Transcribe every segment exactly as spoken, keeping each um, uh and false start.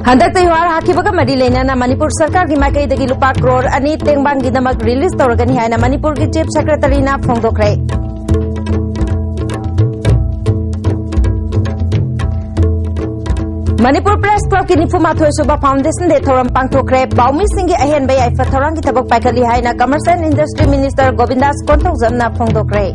ꯍꯟꯗꯛꯇ ꯌꯨꯍꯥꯔ ꯍꯥꯈꯤꯕꯒ ꯃꯔꯤ ꯂꯩꯅꯅ ꯃꯅꯤꯄꯨꯔ ꯁꯔꯀꯥꯔꯒꯤ ꯃꯥꯏꯀꯩꯗꯒꯤ ꯂꯨꯄꯥ ꯀ꯭ꯔꯣꯔ ꯑꯅꯤ ꯇꯦꯡꯕꯥꯡꯒꯤꯗꯃꯛ ꯔꯤꯂꯤꯖ ꯇꯧꯔꯒꯅꯤ ꯍꯥꯏꯅ ꯃꯅꯤꯄꯨꯔꯒꯤ ꯆꯤꯐ ꯁꯦꯀ꯭ꯔꯦꯇꯔꯤꯅ ꯐꯣꯡꯗꯣꯛꯈ꯭ꯔꯦ꯫ ꯃꯅꯤꯄꯨꯔ ꯄ꯭ꯔꯦꯁ ꯀ꯭ꯂꯕꯀꯤ ꯅꯤꯐꯨ ꯃꯥꯊꯣꯏ ꯁꯨꯕ ꯐꯥꯎꯟꯗꯦꯁꯟ ꯗꯦ ꯊꯧꯔꯝ ꯄꯥꯡꯊꯣꯛꯈ꯭ꯔꯦ꯫ ꯄꯥꯎꯃꯤꯁꯤꯡꯒꯤ ꯑꯍꯦꯟꯕ ꯌꯥꯏꯐ ꯊꯧꯔꯥꯡꯒꯤ ꯊꯕꯛ ꯄꯥꯏꯈꯠꯂꯤ ꯍꯥꯏꯅ commerce and industry minister Govindas ꯀꯣꯟꯊꯧꯖꯝꯅ ꯐꯣꯡꯗꯣꯛꯈ꯭ꯔꯦ꯫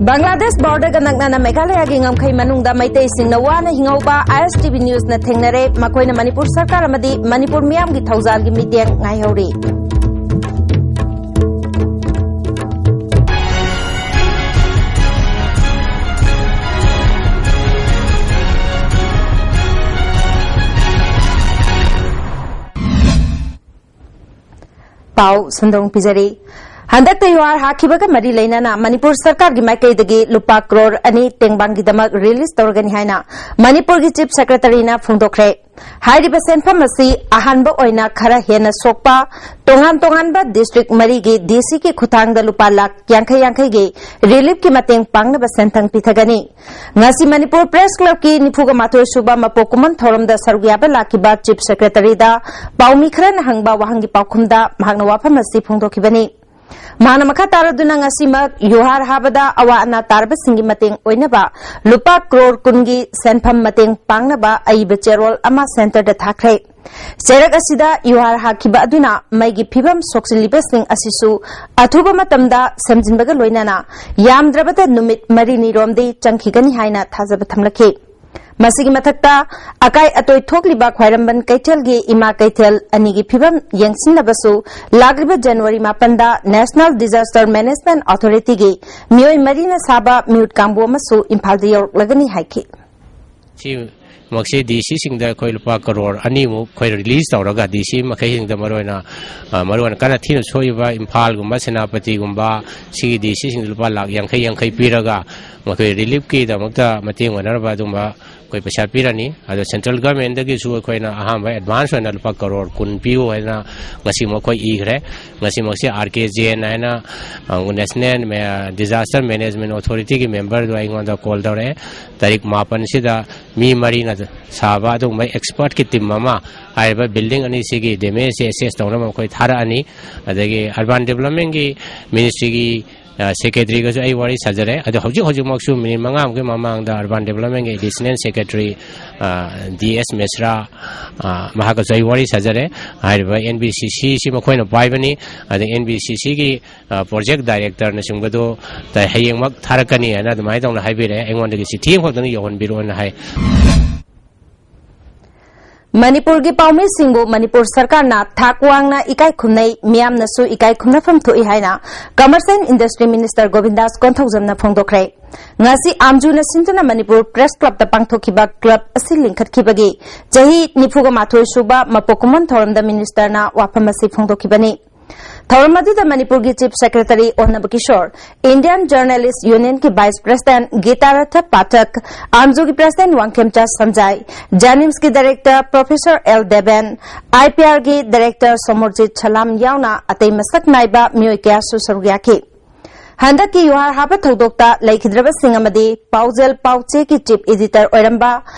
ꯕꯪꯒ꯭ꯂꯥꯗꯦꯁ ꯕꯣꯔꯗꯔꯒ ꯅꯛꯅꯅ ꯃꯦꯘꯥꯂꯌꯥꯒꯤ ꯉꯝꯈꯩ ꯃꯅꯨꯡꯗ ꯃꯩꯇꯩꯁꯤꯡꯅ ꯋꯥꯅ ꯍꯤꯡꯍꯧꯕ ꯑꯥꯏ ꯑꯦꯁ ꯇꯤ ꯚꯤ ꯅ꯭ꯌꯨꯁꯅ ꯊꯦꯡꯅꯔꯦ꯫ ꯃꯈꯣꯏꯅ ꯃꯅꯤꯄꯨꯔ ꯁꯔꯀꯥꯔ ꯑꯃꯗꯤ ꯃꯅꯤꯄꯨꯔ ꯃꯤꯌꯥꯝꯒꯤ ꯊꯧꯖꯥꯜꯒꯤ ꯃꯤꯠꯌꯦꯡ ꯉꯥꯏꯍꯧꯔꯤ꯫ ꯄꯥꯎ ꯁꯟꯗꯣꯡ ꯄꯤꯖꯔꯤ꯫ ꯍꯟꯗꯛꯇ ꯌꯨꯍꯥꯔ ꯍꯥꯈꯤꯕꯒ ꯃꯔꯤ ꯂꯩꯅꯅ ꯃꯅꯤꯄꯨꯔ ꯁꯔꯀꯥꯔꯒꯤ ꯃꯥꯏꯀꯩꯗꯒꯤ ꯂꯨꯄꯥ ꯀ꯭ꯔꯣꯔ ꯑꯅꯤ ꯇꯦꯡꯕꯥꯡꯒꯤꯗꯃꯛ ꯔꯤꯂꯤꯖ ꯇꯧꯔꯒꯅꯤ ꯍꯥꯏꯅ ꯃꯅꯤꯄꯨꯔꯒꯤ ꯆꯤꯐ ꯁꯦꯀ꯭ꯔꯦꯇꯔꯤꯅ ꯐꯣꯡꯗꯣꯛꯈ꯭ꯔꯦ꯫ ꯍꯥꯏꯔꯤꯕ ꯁꯦꯟꯐꯝ ꯑꯁꯤ ꯑꯍꯥꯟꯕ ꯑꯣꯏꯅ ꯈꯔ ꯍꯦꯟꯅ ꯁꯣꯛꯄ ꯇꯣꯉꯥꯟ ꯇꯣꯉꯥꯟꯕ ꯗꯤꯁꯇ꯭ꯔꯤꯛ ꯃꯔꯤꯒꯤ ꯗꯤ ꯁꯤꯒꯤ ꯈꯨꯠꯊꯥꯡꯗ ꯂꯨꯄꯥ ꯂꯥꯈ ꯌꯥꯡꯈꯩ ꯌꯥꯡꯈꯩꯒꯤ ꯔꯤꯂꯤꯐꯀꯤ ꯃꯇꯦꯡ ꯄꯥꯡꯅꯕ ꯁꯦꯟꯊꯪ ꯄꯤꯊꯒꯅꯤ꯫ ꯉꯁꯤ ꯃꯅꯤꯄꯨꯔ ꯄ꯭ꯔꯦꯁ ꯀ꯭ꯂꯕꯀꯤ ꯅꯤꯐꯨꯒ ꯃꯥꯊꯣꯏ ꯁꯨꯕ ꯃꯄꯣꯛ ꯀꯨꯝꯑꯣꯟ ꯊꯧꯔꯝꯗ ꯁꯔꯨꯛ ꯌꯥꯕ ꯂꯥꯛꯈꯤꯕ ꯆꯤꯐ ꯁꯦꯀ꯭ꯔꯦꯇꯔꯤꯗ ꯄꯥꯎꯃꯤ ꯈꯔꯅ ꯍꯪꯕ ꯋꯥꯍꯪꯒꯤ ꯄꯥꯎꯈꯨꯝꯗ ꯃꯍꯥꯛꯅ ꯋꯥꯐꯝ ꯑꯁꯤ ꯐꯣꯡꯗꯣꯛꯈꯤꯕꯅꯤ꯫ ꯃꯍꯥꯛꯅ ꯃꯈꯥ ꯇꯥꯔꯗꯨꯅ ꯉꯁꯤꯃꯛ ꯌꯨꯍꯥꯔ ꯍꯥꯕꯗ ꯑꯋꯥ ꯑꯅꯥ ꯇꯥꯔꯕꯁꯤꯡꯒꯤ ꯃꯇꯦꯡ ꯑꯣꯏꯅꯕ ꯂꯨꯄꯥ ꯀ꯭ꯔꯣꯔ ꯀꯨꯟꯒꯤ ꯁꯦꯟꯐꯝ ꯃꯇꯦꯡ ꯄꯥꯡꯅꯕ ꯑꯏꯕ ꯆꯦꯔꯣꯜ ꯑꯃ ꯁꯦꯟꯇꯔꯗ ꯊꯥꯈ꯭ꯔꯦ꯫ ꯆꯩꯔꯛ ꯑꯁꯤꯗ ꯌꯨꯍꯥꯔ ꯍꯥꯈꯤꯕ ꯑꯗꯨꯅ ꯃꯩꯒꯤ ꯐꯤꯕꯝ ꯁꯣꯛꯆꯤꯜꯂꯤꯕꯁꯤꯡ ꯑꯁꯤꯁꯨ ꯑꯊꯨꯕ ꯃꯇꯝꯗ ꯁꯦꯝꯖꯤꯟꯕꯒ ꯂꯣꯏꯅꯅ ꯌꯥꯝꯗ꯭ꯔꯕꯗ ꯅꯨꯃꯤꯠ ꯃꯔꯤꯅꯤꯔꯣꯝꯗꯤ ꯆꯪꯈꯤꯒꯅꯤ ꯍꯥꯏꯅ ꯊꯥꯖꯕ ꯊꯝꯂꯛꯈꯤ꯫ ꯃꯁꯤꯒꯤ ꯃꯊꯛꯇ ꯑꯀꯥꯏ ꯑꯇꯣꯏ ꯊꯣꯛꯂꯤꯕ ꯈ꯭ꯋꯥꯏꯔꯝꯕꯟ ꯀꯩꯊꯦꯜꯒꯤ ꯏꯃꯥ ꯀꯩꯊꯦꯜ ꯑꯅꯤꯒꯤ ꯐꯤꯕꯝ ꯌꯦꯡꯁꯤꯟꯅꯕꯁꯨ ꯂꯥꯛꯂꯤꯕ ꯖꯅꯋꯥꯔꯤ ꯃꯥꯄꯟꯗ National Disaster Management Authority ꯒꯤ ꯃꯤꯑꯣꯏ ꯃꯔꯤꯅ ꯁꯥꯕ ꯃꯤꯍꯨꯠ ꯀꯥꯡꯕꯨ ꯑꯃꯁꯨ ꯏꯝꯐꯥꯜꯗ ꯌꯧꯔꯛꯂꯒꯅꯤ ꯍꯥꯏꯈꯤ꯫ ꯁꯤꯃꯛꯁꯦ ꯗꯤ ꯁꯤꯁꯤꯡꯗ ꯑꯩꯈꯣꯏ ꯂꯨꯄꯥ ꯀꯔꯣꯔ ꯑꯅꯤꯃꯨꯛ ꯑꯩꯈꯣꯏ ꯔꯤꯂꯤꯖ ꯇꯧꯔꯒ ꯗꯤ ꯁꯤ ꯃꯈꯩꯁꯤꯡꯗ ꯃꯔꯨꯑꯣꯏꯅ, ꯑ, ꯃꯔꯨꯑꯣꯏꯅ ꯀꯟꯅ ꯊꯤꯅ ꯁꯣꯛꯏꯕ ꯏꯝꯐꯥꯜꯒꯨꯝꯕ, ꯁꯦꯅꯥꯄꯇꯤꯒꯨꯝꯕ, ꯁꯤꯒꯤ ꯗꯤ ꯁꯤꯁꯤꯡꯗ ꯂꯨꯄꯥ ꯂꯥꯈ ꯌꯥꯡꯈꯩ ꯌꯥꯡꯈꯩ ꯄꯤꯔꯒ ꯃꯈꯣꯏ ꯔꯤꯂꯤꯐꯀꯤꯗꯃꯛꯇ ꯃꯇꯦꯡ ꯑꯣꯏꯅꯅꯕ ꯑꯗꯨꯒꯨꯝꯕ ꯑꯩꯈꯣꯏ ꯄꯩꯁꯥ ꯄꯤꯔꯅꯤ꯫ ꯑꯗꯣ ꯁꯦꯟꯇ꯭ꯔꯦꯜ ꯒꯚꯔꯟꯃꯦꯟꯠꯇꯒꯤꯁꯨ ꯑꯩꯈꯣꯏꯅ ꯑꯍꯥꯟꯕ ꯑꯦꯗꯚꯥꯟꯁ ꯑꯣꯏꯅ ꯂꯨꯄꯥ ꯀꯔꯣꯔ ꯀꯨꯟ ꯄꯤꯌꯨ ꯍꯥꯏꯅ ꯉꯁꯤꯃꯛ ꯑꯩꯈꯣꯏ ꯏꯈ꯭ꯔꯦ꯫ ꯉꯁꯤꯃꯛꯁꯦ ꯑꯥꯔ ꯀꯦ ꯖꯦ ꯑꯦꯟ ꯍꯥꯏꯅ, ꯑ, ꯅꯦꯁꯅꯦꯜ ꯃꯦ-, ꯗꯤꯖꯥꯁꯇꯔ ꯃꯦꯅꯦꯖꯃꯦꯟꯠ ꯑꯣꯊꯣꯔꯤꯇꯤꯒꯤ ꯃꯦꯝꯕꯔꯗꯣ ꯑꯩꯉꯣꯟꯗ ꯀꯣꯜ ꯇꯧꯔꯛꯑꯦ꯫ ꯇꯥꯔꯤꯛ ꯃꯥꯄꯟꯁꯤꯗ ꯃꯤ ꯃꯔꯤꯅ ꯁꯥꯕ ꯑꯗꯨꯒꯨꯝꯕ ꯑꯦꯛꯁꯄꯔꯠꯀꯤ ꯇꯤꯝ ꯑꯃ ꯍꯥꯏꯔꯤꯕ ꯕꯤꯜꯗꯤꯡ ꯑꯅꯤꯁꯤꯒꯤ ꯗꯦꯃꯦꯖꯁꯦ ꯑꯦꯁꯦꯁ ꯇꯧꯅꯕ ꯑꯩꯈꯣꯏ ꯊꯥꯔꯛꯑꯅꯤ꯫ ꯑꯗꯒꯤ ꯑꯔꯕꯥꯟ ꯗꯤꯕꯂꯞꯃꯦꯟꯠꯀꯤ ꯃꯤꯅꯤꯁꯇ꯭ꯔꯤꯒꯤ ꯑ, ꯁꯦꯀ꯭ꯔꯦꯇꯔꯤꯒꯁꯨ ꯑꯩ ꯋꯥꯔꯤ ꯁꯥꯖꯔꯦ꯫ ꯑꯗꯣ ꯍꯧꯖꯤꯛ ꯍꯧꯖꯤꯛꯃꯛꯁꯨ ꯃꯤꯅꯤꯠ ꯃꯉꯥꯃꯨꯛꯀꯤ ꯃꯃꯥꯡꯗ ꯑꯔꯕꯥꯟ ꯗꯤꯕꯂꯞꯃꯦꯟꯠꯀꯤ ꯑꯦꯗꯤꯁꯅꯦꯜ ꯁꯦꯀ꯭ꯔꯦꯇꯔꯤ, ꯑ, ꯗꯤ ꯑꯦꯁ ꯃꯤꯁ꯭ꯔꯥ, ꯑ, ꯃꯍꯥꯛꯀꯁꯨ ꯑꯩ ꯋꯥꯔꯤ ꯁꯥꯖꯔꯦ꯫ ꯍꯥꯏꯔꯤꯕ ꯑꯦꯟ ꯕꯤ ꯁꯤ ꯁꯤꯁꯤ ꯃꯈꯣꯏꯅ ꯄꯥꯏꯕꯅꯤ꯫ ꯑꯗ ꯑꯦꯟ ꯕꯤ ꯁꯤ ꯁꯤꯒꯤ, ꯑ, ꯄ꯭ꯔꯣꯖꯦꯛ ꯗꯥꯏꯔꯦꯛꯇꯔꯅꯆꯤꯡꯕꯗꯨ ꯇ-, ꯍꯌꯦꯡꯃꯛ ꯊꯥꯔꯛꯀꯅꯤ ꯍꯥꯏꯅ ꯑꯗꯨꯃꯥꯏꯅ ꯇꯧꯅ ꯍꯥꯏꯕꯤꯔꯛꯑꯦ꯫ ꯑꯩꯉꯣꯟꯗꯒꯤ ꯆꯤꯊꯤ ꯑꯃꯈꯛꯇꯪ ꯌꯧꯍꯟꯕꯤꯔꯛꯑꯣꯅ ꯍꯥꯏ꯫ ꯃꯅꯤꯄꯨꯔꯒꯤ ꯄꯥꯎꯃꯤꯁꯤꯡꯕꯨ ꯃꯅꯤꯄꯨꯔ ꯁꯔꯀꯥꯔꯅ ꯊꯥꯛ ꯋꯥꯡꯅ ꯏꯀꯥꯏ ꯈꯨꯝꯅꯩ, ꯃꯤꯌꯥꯝꯅꯁꯨ ꯏꯀꯥꯏ ꯈꯨꯝꯅꯐꯝ ꯊꯣꯛꯏ ꯍꯥꯏꯅ commerce and industry minister Govindas ꯀꯣꯟꯊꯧꯖꯝꯅ ꯐꯣꯡꯗꯣꯛꯈ꯭ꯔꯦ꯫ ꯉꯁꯤ ꯑꯥꯝꯖꯨꯅ ꯁꯤꯟꯗꯨꯅ ꯃꯅꯤꯄꯨꯔ ꯄ꯭ꯔꯦꯁ ꯀ꯭ꯂꯕꯇ ꯄꯥꯡꯊꯣꯛꯈꯤꯕ ꯀ꯭ꯂꯕ ꯑꯁꯤ ꯂꯤꯡꯈꯠꯈꯤꯕꯒꯤ ꯆꯍꯤ ꯅꯤꯐꯨꯒ ꯃꯥꯊꯣꯏ ꯁꯨꯕ ꯃꯄꯣꯛ ꯀꯨꯝꯑꯣꯟ ꯊꯧꯔꯝꯗ ꯃꯤꯅꯤꯁꯇꯔꯅ ꯋꯥꯐꯝ ꯑꯁꯤ ꯐꯣꯡꯗꯣꯛꯈꯤꯕꯅꯤ꯫ ꯊꯧꯔꯝ ꯑꯗꯨꯗ ꯃꯅꯤꯄꯨꯔꯒꯤ ꯆꯤꯐ ꯁꯦꯀ꯭ꯔꯦꯇꯔꯤ ꯑꯣꯅꯕ ꯀꯤꯁꯣꯔ, ꯏꯟꯗꯤꯌꯟ ꯖꯔꯅꯦꯂꯤꯁ ꯌꯨꯅꯤꯌꯟꯒꯤ ꯚꯥꯏꯁ ꯄ꯭ꯔꯦꯁꯤꯗꯦꯟꯠ ꯒꯤꯇꯥꯔꯠꯊ ꯄꯥꯊꯛ, ꯑꯥꯝꯖꯨꯒꯤ ꯄ꯭ꯔꯦꯁꯤꯗꯦꯟꯠ ꯋꯥꯡꯈꯦꯝꯆꯥ ꯁꯟꯖꯥꯏ, ꯖꯦꯅꯤꯝꯁꯀꯤ director professor L Deben, I P ꯑꯥꯔꯒꯤ ꯗꯥꯏꯔꯦꯛꯇꯔ ꯁꯣꯃꯣꯔꯖꯤꯠ ꯁꯂꯥꯝ ꯌꯥꯎꯅ ꯑꯇꯩ ꯃꯁꯛ ꯅꯥꯏꯕ ꯃꯤꯑꯣꯏ ꯀꯌꯥꯁꯨ ꯁꯔꯨꯛ ꯌꯥꯈꯤ꯫ ꯍꯟꯗꯛꯀꯤ ꯌꯨꯍꯥꯔ ꯍꯥꯞꯄ ꯊꯧꯗꯣꯛꯇ ꯂꯩꯈꯤꯗ꯭ꯔꯕꯁꯤꯡ ꯑꯃꯗꯤ ꯄꯥꯎꯖꯦꯜ ꯄꯥꯎꯆꯦꯒꯤ ꯆꯤꯐ ꯏꯗꯤꯇꯔ ꯑꯣꯏꯔꯝꯕ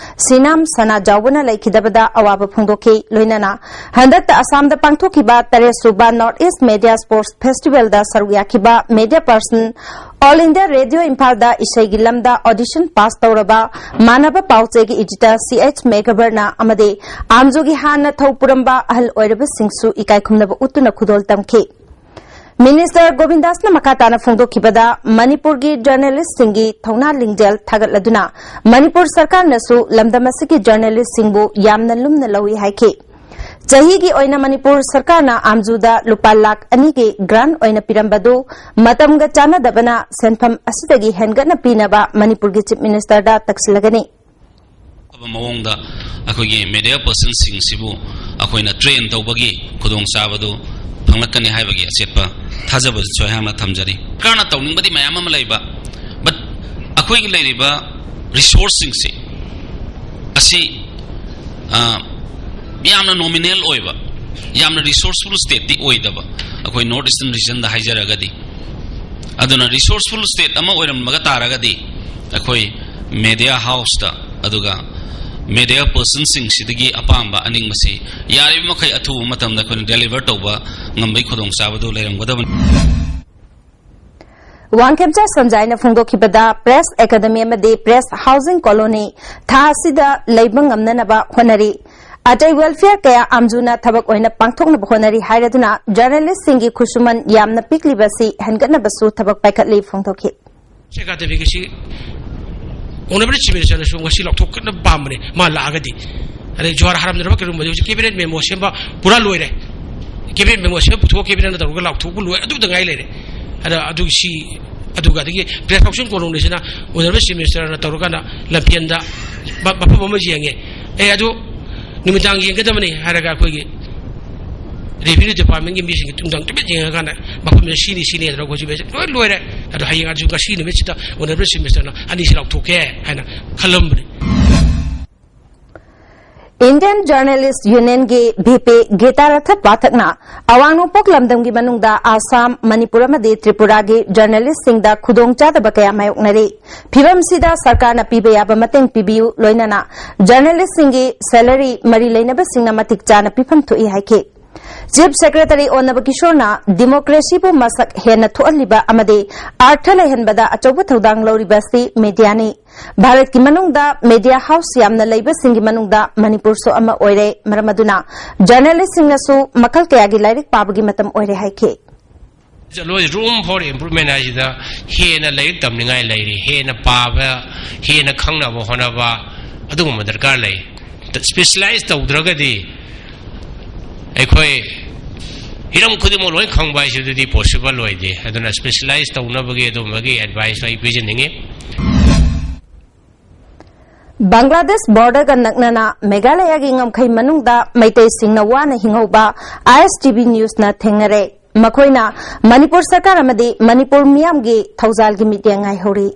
ꯁꯤꯅꯥꯝ ꯁꯅꯥꯖꯥꯎꯕꯅ ꯂꯩꯈꯤꯗꯕꯗ ꯑꯋꯥꯕ ꯐꯣꯡꯗꯣꯛꯈꯤ꯫ ꯂꯣꯏꯅꯅ ꯍꯟꯗꯛꯇ ꯑꯁꯥꯝꯗ ꯄꯥꯡꯊꯣꯛꯈꯤꯕ ꯇꯔꯦꯠ ꯁꯨꯕ ꯅꯣꯔꯠ ꯏꯁ ꯃꯦꯗꯤꯌꯥ ꯁ꯭ꯄꯣꯔꯠꯁ ꯐꯦꯁꯇꯤꯚꯦꯜꯗ ꯁꯔꯨꯛ ꯌꯥꯈꯤꯕ media person, All India Radio ꯏꯝꯐꯥꯜꯗ ꯏꯁꯩꯒꯤ ꯂꯝꯗ ꯑꯣꯗꯤꯁꯟ ꯄꯥꯁ ꯇꯧꯔꯕ ꯃꯥꯟꯅꯕ ꯄꯥꯎꯆꯦꯒꯤ ꯏꯗꯤꯇꯔ ꯁꯤ ꯑꯩꯆ ꯃꯦꯘꯕꯔꯅ ꯑꯃꯗꯤ ꯑꯥꯝꯖꯨꯒꯤ ꯍꯥꯟꯅ ꯊꯧ ꯄꯨꯔꯝꯕ ꯑꯍꯜ ꯑꯣꯏꯔꯕꯁꯤꯡꯁꯨ ꯏꯀꯥꯏ ꯈꯨꯝꯅꯕ ꯎꯠꯇꯨꯅ ꯈꯨꯗꯣꯜ ꯇꯝꯈꯤ꯫ ꯃꯤꯅꯤꯁꯇꯔ ꯒꯣꯕꯤꯟꯗꯥꯁꯅ ꯃꯈꯥ ꯇꯥꯅ ꯐꯣꯡꯗꯣꯛꯈꯤꯕꯗ, ꯃꯅꯤꯄꯨꯔꯒꯤ ꯖꯔꯅꯦꯂꯤꯁꯁꯤꯡꯒꯤ ꯊꯧꯅꯥ ꯂꯤꯡꯖꯦꯜ ꯊꯥꯒꯠꯂꯗꯨꯅ ꯃꯅꯤꯄꯨꯔ ꯁꯔꯀꯥꯔꯅꯁꯨ ꯂꯝꯗꯝ ꯑꯁꯤꯒꯤ ꯖꯔꯅꯦꯂꯤꯁꯁꯤꯡꯕꯨ ꯌꯥꯝꯅ ꯂꯨꯝꯅ ꯂꯧꯏ ꯍꯥꯏꯈꯤ꯫ ꯆꯍꯤꯒꯤ ꯑꯣꯏꯅ ꯃꯅꯤꯄꯨꯔ ꯁꯔꯀꯥꯔꯅ ꯑꯥꯝꯖꯨꯗ ꯂꯨꯄꯥ ꯂꯥꯈ ꯑꯅꯤꯒꯤ ꯒ꯭ꯔꯥꯟ ꯑꯣꯏꯅ ꯄꯤꯔꯝꯕꯗꯨ ꯃꯇꯝꯒ ꯆꯥꯟꯅꯗꯕꯅ ꯁꯦꯟꯐꯝ ꯑꯁꯤꯗꯒꯤ ꯍꯦꯟꯒꯠꯅ ꯄꯤꯅꯕ ꯃꯅꯤꯄꯨꯔꯒꯤ ꯆꯤꯐ ꯃꯤꯅꯤꯁꯇꯔꯗ ꯇꯛꯁꯤꯜꯂꯒꯅꯤ꯫ ꯑꯐꯕ ꯃꯑꯣꯡꯗ ꯑꯩꯈꯣꯏꯒꯤ ꯃꯦꯗꯤꯌꯥ ꯄꯔꯁꯟꯁꯤꯡꯁꯤꯕꯨ ꯑꯩꯈꯣꯏꯅ ꯇ꯭ꯔꯦꯟ ꯇꯧꯕꯒꯤ ꯈꯨꯗꯣꯡꯆꯥꯕꯗꯨ ꯐꯪꯂꯛꯀꯅꯤ ꯍꯥꯏꯕꯒꯤ ꯑꯆꯦꯠꯄ ꯊꯥꯖꯕꯁꯨ ꯑꯩꯍꯥꯛꯅ ꯊꯝꯖꯔꯤ꯫ ꯁꯔꯀꯥꯔꯅ ꯇꯧꯅꯤꯡꯕꯗꯤ ꯃꯌꯥꯝ ꯑꯃ ꯂꯩꯕ, but ꯑꯩꯈꯣꯏꯒꯤ ꯂꯩꯔꯤꯕ ꯔꯤꯁꯣꯔꯁꯁꯤꯡꯁꯤ ꯑꯁꯤ, ꯑ, ꯌꯥꯝꯅ nominal ꯑꯣꯏꯕ, ꯌꯥꯝꯅ resourceful stateꯇꯤ ꯑꯣꯏꯗꯕ, ꯑꯩꯈꯣꯏ North Eastern regionꯗ ꯍꯥꯏꯖꯔꯒꯗꯤ꯫ ꯑꯗꯨꯅ resourceful state ꯑꯃ ꯑꯣꯏꯔꯝꯕꯒ ꯇꯥꯔꯒꯗꯤ, ꯑꯩꯈꯣꯏ media houseꯇ, ꯑꯗꯨꯒ media personꯁꯤꯡꯁꯤꯗꯒꯤ ꯑꯄꯥꯝꯕ ꯑꯅꯤꯡꯕꯁꯤ ꯌꯥꯔꯤꯕ ꯃꯈꯩ ꯑꯊꯨꯕ ꯃꯇꯝꯗ ꯑꯩꯈꯣꯏꯅ deliver ꯇꯧꯕ ꯉꯝꯕꯒꯤ ꯈꯨꯗꯣꯡꯆꯥꯕꯗꯨ ꯂꯩꯔꯝꯒꯗꯕꯅꯤ꯫ ꯋꯥꯡꯈꯦꯝꯆꯥ ꯁꯟꯖꯥꯏꯅ ꯐꯣꯡꯗꯣꯛꯈꯤꯕꯗ, Press Academy ꯑꯃꯗꯤ Press Housing Colony ꯊꯥ ꯑꯁꯤꯗ ꯂꯩꯕ ꯉꯝꯅꯅꯕ ꯍꯣꯠꯅꯔꯤ꯫ ꯑꯇꯩ welfare ꯀꯌꯥ ꯑꯥꯝꯖꯨꯅ ꯊꯕꯛ ꯑꯣꯏꯅ ꯄꯥꯡꯊꯣꯛꯅꯕ ꯍꯣꯠꯅꯔꯤ ꯍꯥꯏꯔꯗꯨꯅ, journalistꯁꯤꯡꯒꯤ ꯈꯨꯠꯁꯨꯃꯟ ꯌꯥꯝꯅ ꯄꯤꯛꯂꯤꯕ ꯑꯁꯤ ꯍꯦꯟꯒꯠꯅꯕꯁꯨ ꯊꯕꯛ ꯄꯥꯏꯈꯠꯂꯤ ꯐꯣꯡꯗꯣꯛꯈꯤ꯫ ꯑꯦꯀꯥꯗꯃꯤꯒꯤꯁꯤ Honourable Chief Ministerꯅꯁꯨ ꯉꯁꯤ ꯂꯥꯎꯊꯣꯛꯅꯕ ꯄꯥꯝꯕꯅꯦ, ꯃꯥ ꯂꯥꯛꯑꯒꯗꯤ꯫ ꯑꯗꯩ ꯖꯣꯍꯥꯔ ꯍꯥꯔꯝꯗꯅꯕ ꯀꯩꯒꯨꯝꯕꯗꯤ ꯍꯧꯖꯤꯛ cabinet memo ꯁꯦꯝꯕ ꯄꯨꯔꯥ ꯂꯣꯏꯔꯦ꯫ Cabinet memo ꯁꯦꯝꯕ ꯄꯨꯊꯣꯛꯑ cabinetꯅ ꯇꯧꯔꯒ ꯂꯥꯎꯊꯣꯛꯄ ꯂꯣꯏ, ꯑꯗꯨꯗ ꯉꯥꯏ ꯂꯩꯔꯦ꯫ ꯑꯗ ꯑꯗꯨ ꯁꯤ, ꯑꯗꯨꯒ ꯑꯗꯒꯤ Press Housing Colonyꯁꯤꯅ Honourable Chief Ministerꯅ ꯇꯧꯔꯀꯥꯟꯗ ꯂꯝꯐꯦꯟꯗ ꯃ-, ꯃꯐꯝ ꯑꯃ ꯌꯦꯡꯉꯦ꯫ ꯑꯦ, ꯑꯗꯨ ꯅꯨꯃꯤꯗꯥꯡ ꯌꯦꯡꯒꯗꯕꯅꯤ ꯍꯥꯏꯔꯒ ꯑꯩꯈꯣꯏꯒꯤ Revenue Departmentꯀꯤ ꯃꯤꯁꯤꯡꯒꯤ ꯇꯨꯡꯗꯪ ꯇꯨꯃꯤꯟ ꯌꯦꯡꯉꯀꯥꯟꯗ ꯃꯐꯝꯗ ꯁꯤꯅꯤ, ꯁꯤꯅꯤ ꯍꯥꯏꯗꯅ ꯑꯩꯈꯣꯏꯁꯤ ꯂꯣꯏ ꯂꯣꯏꯔꯦ꯫ ꯑꯗꯣ ꯍꯌꯦꯡ ꯑꯗꯨꯁꯨ ꯉꯁꯤ ꯅꯨꯃꯤꯠꯁꯤꯗ Honourable Chief Ministerꯅ ꯑꯅꯤꯁꯤ ꯂꯥꯎꯊꯣꯛꯀꯦ ꯍꯥꯏꯅ ꯈꯜꯂꯝꯕꯅꯤ꯫ Indian Journalist Unionꯒꯤ VP ꯒꯤꯇꯥꯔꯊ ꯄꯥꯊꯛꯅ ꯑꯋꯥꯡ ꯅꯣꯡꯄꯣꯛ ꯂꯝꯗꯝꯒꯤ ꯃꯅꯨꯡꯗ ꯑꯁꯥꯝ, ꯃꯅꯤꯄꯨꯔ ꯑꯃꯗꯤ ꯇ꯭ꯔꯤꯄꯨꯔꯥꯒꯤ journalistꯁꯤꯡꯗ ꯈꯨꯗꯣꯡꯆꯥꯗꯕ ꯀꯌꯥ ꯃꯥꯌꯣꯛꯅꯔꯤ꯫ ꯐꯤꯕꯝꯁꯤꯗ ꯁꯔꯀꯥꯔꯅ ꯄꯤꯕ ꯌꯥꯕ ꯃꯇꯦꯡ ꯄꯤꯕꯤꯌꯨ, ꯂꯣꯏꯅꯅ journalistꯁꯤꯡꯒꯤ salary ꯃꯔꯤ ꯂꯩꯅꯕꯁꯤꯡꯅ ꯃꯇꯤꯛ ꯆꯥꯅ ꯄꯤꯐꯝ ꯊꯣꯛꯏ ꯍꯥꯏꯈꯤ꯫ Chief Secretary ꯑꯣꯟꯅꯕ ꯀꯤꯁꯣꯔꯅ democracyꯕꯨ ꯃꯁꯛ ꯍꯦꯟꯅ ꯊꯣꯛꯍꯜꯂꯤꯕ ꯑꯃꯗꯤ ꯑꯔꯊ ꯂꯩꯍꯟꯕꯗ ꯑꯆꯧꯕ ꯊꯧꯗꯥꯡ ꯂꯧꯔꯤꯕ ꯑꯁꯤ mediaꯅꯤ꯫ ꯚꯥꯔꯠꯀꯤ ꯃꯅꯨꯡꯗ media house ꯌꯥꯝꯅ ꯂꯩꯕꯁꯤꯡꯒꯤ ꯃꯅꯨꯡꯗ ꯃꯅꯤꯄꯨꯔꯁꯨ ꯑꯃ ꯑꯣꯏꯔꯦ꯫ ꯃꯔꯝ ꯑꯗꯨꯅ journalistꯁꯤꯡꯅꯁꯨ ꯃꯈꯜ ꯀꯌꯥꯒꯤ ꯂꯥꯏꯔꯤꯛ ꯄꯥꯕꯒꯤ ꯃꯇꯝ ꯑꯣꯏꯔꯦ ꯍꯥꯏꯈꯤ꯫ There is always room for improvement ꯍꯥꯏꯁꯤꯗ ꯍꯦꯟꯅ ꯂꯥꯏꯔꯤꯛ ꯇꯝꯅꯤꯡꯉꯥꯏ ꯂꯩꯔꯤ, ꯍꯦꯟꯅ ꯄꯥꯕ, ꯍꯦꯟꯅ ꯈꯪꯅꯕ ꯍꯣꯠꯅꯕ, ꯑꯗꯨꯒꯨꯝꯕ ꯗꯔꯀꯥꯔ ꯂꯩ꯫ Specialize ꯇꯧꯗ꯭ꯔꯒꯗꯤ ꯑꯩꯈꯣꯏ ꯍꯤꯔꯝ ꯈꯨꯗꯤꯡꯃꯛ ꯂꯣꯏ ꯈꯪꯕ ꯍꯥꯏꯁꯤꯗꯗꯤ possible ꯑꯣꯏꯗꯦ꯫ ꯑꯗꯨꯅ specialize ꯇꯧꯅꯕꯒꯤ ꯑꯗꯨꯝꯕꯒꯤ advice ꯑꯩ ꯄꯤꯖꯅꯤꯡꯉꯤ꯫ ꯕꯪꯒ꯭ꯂꯥꯗꯦꯁ borderꯒ ꯅꯛꯅꯅ ꯃꯦꯘꯥꯂꯌꯒꯤ ꯉꯝꯈꯩ ꯃꯅꯨꯡꯗ ꯃꯩꯇꯩꯁꯤꯡꯅ ꯋꯥꯅ ꯍꯤꯡꯍꯧꯕ ISTV newsꯅ ꯊꯦꯡꯅꯔꯦ꯫ ꯃꯈꯣꯏꯅ ꯃꯅꯤꯄꯨꯔ ꯁꯔꯀꯥꯔ ꯑꯃꯗꯤ ꯃꯅꯤꯄꯨꯔ ꯃꯤꯌꯥꯝꯒꯤ ꯊꯧꯖꯥꯜꯒꯤ ꯃꯤꯠꯌꯦꯡ ꯉꯥꯏꯍꯧꯔꯤ꯫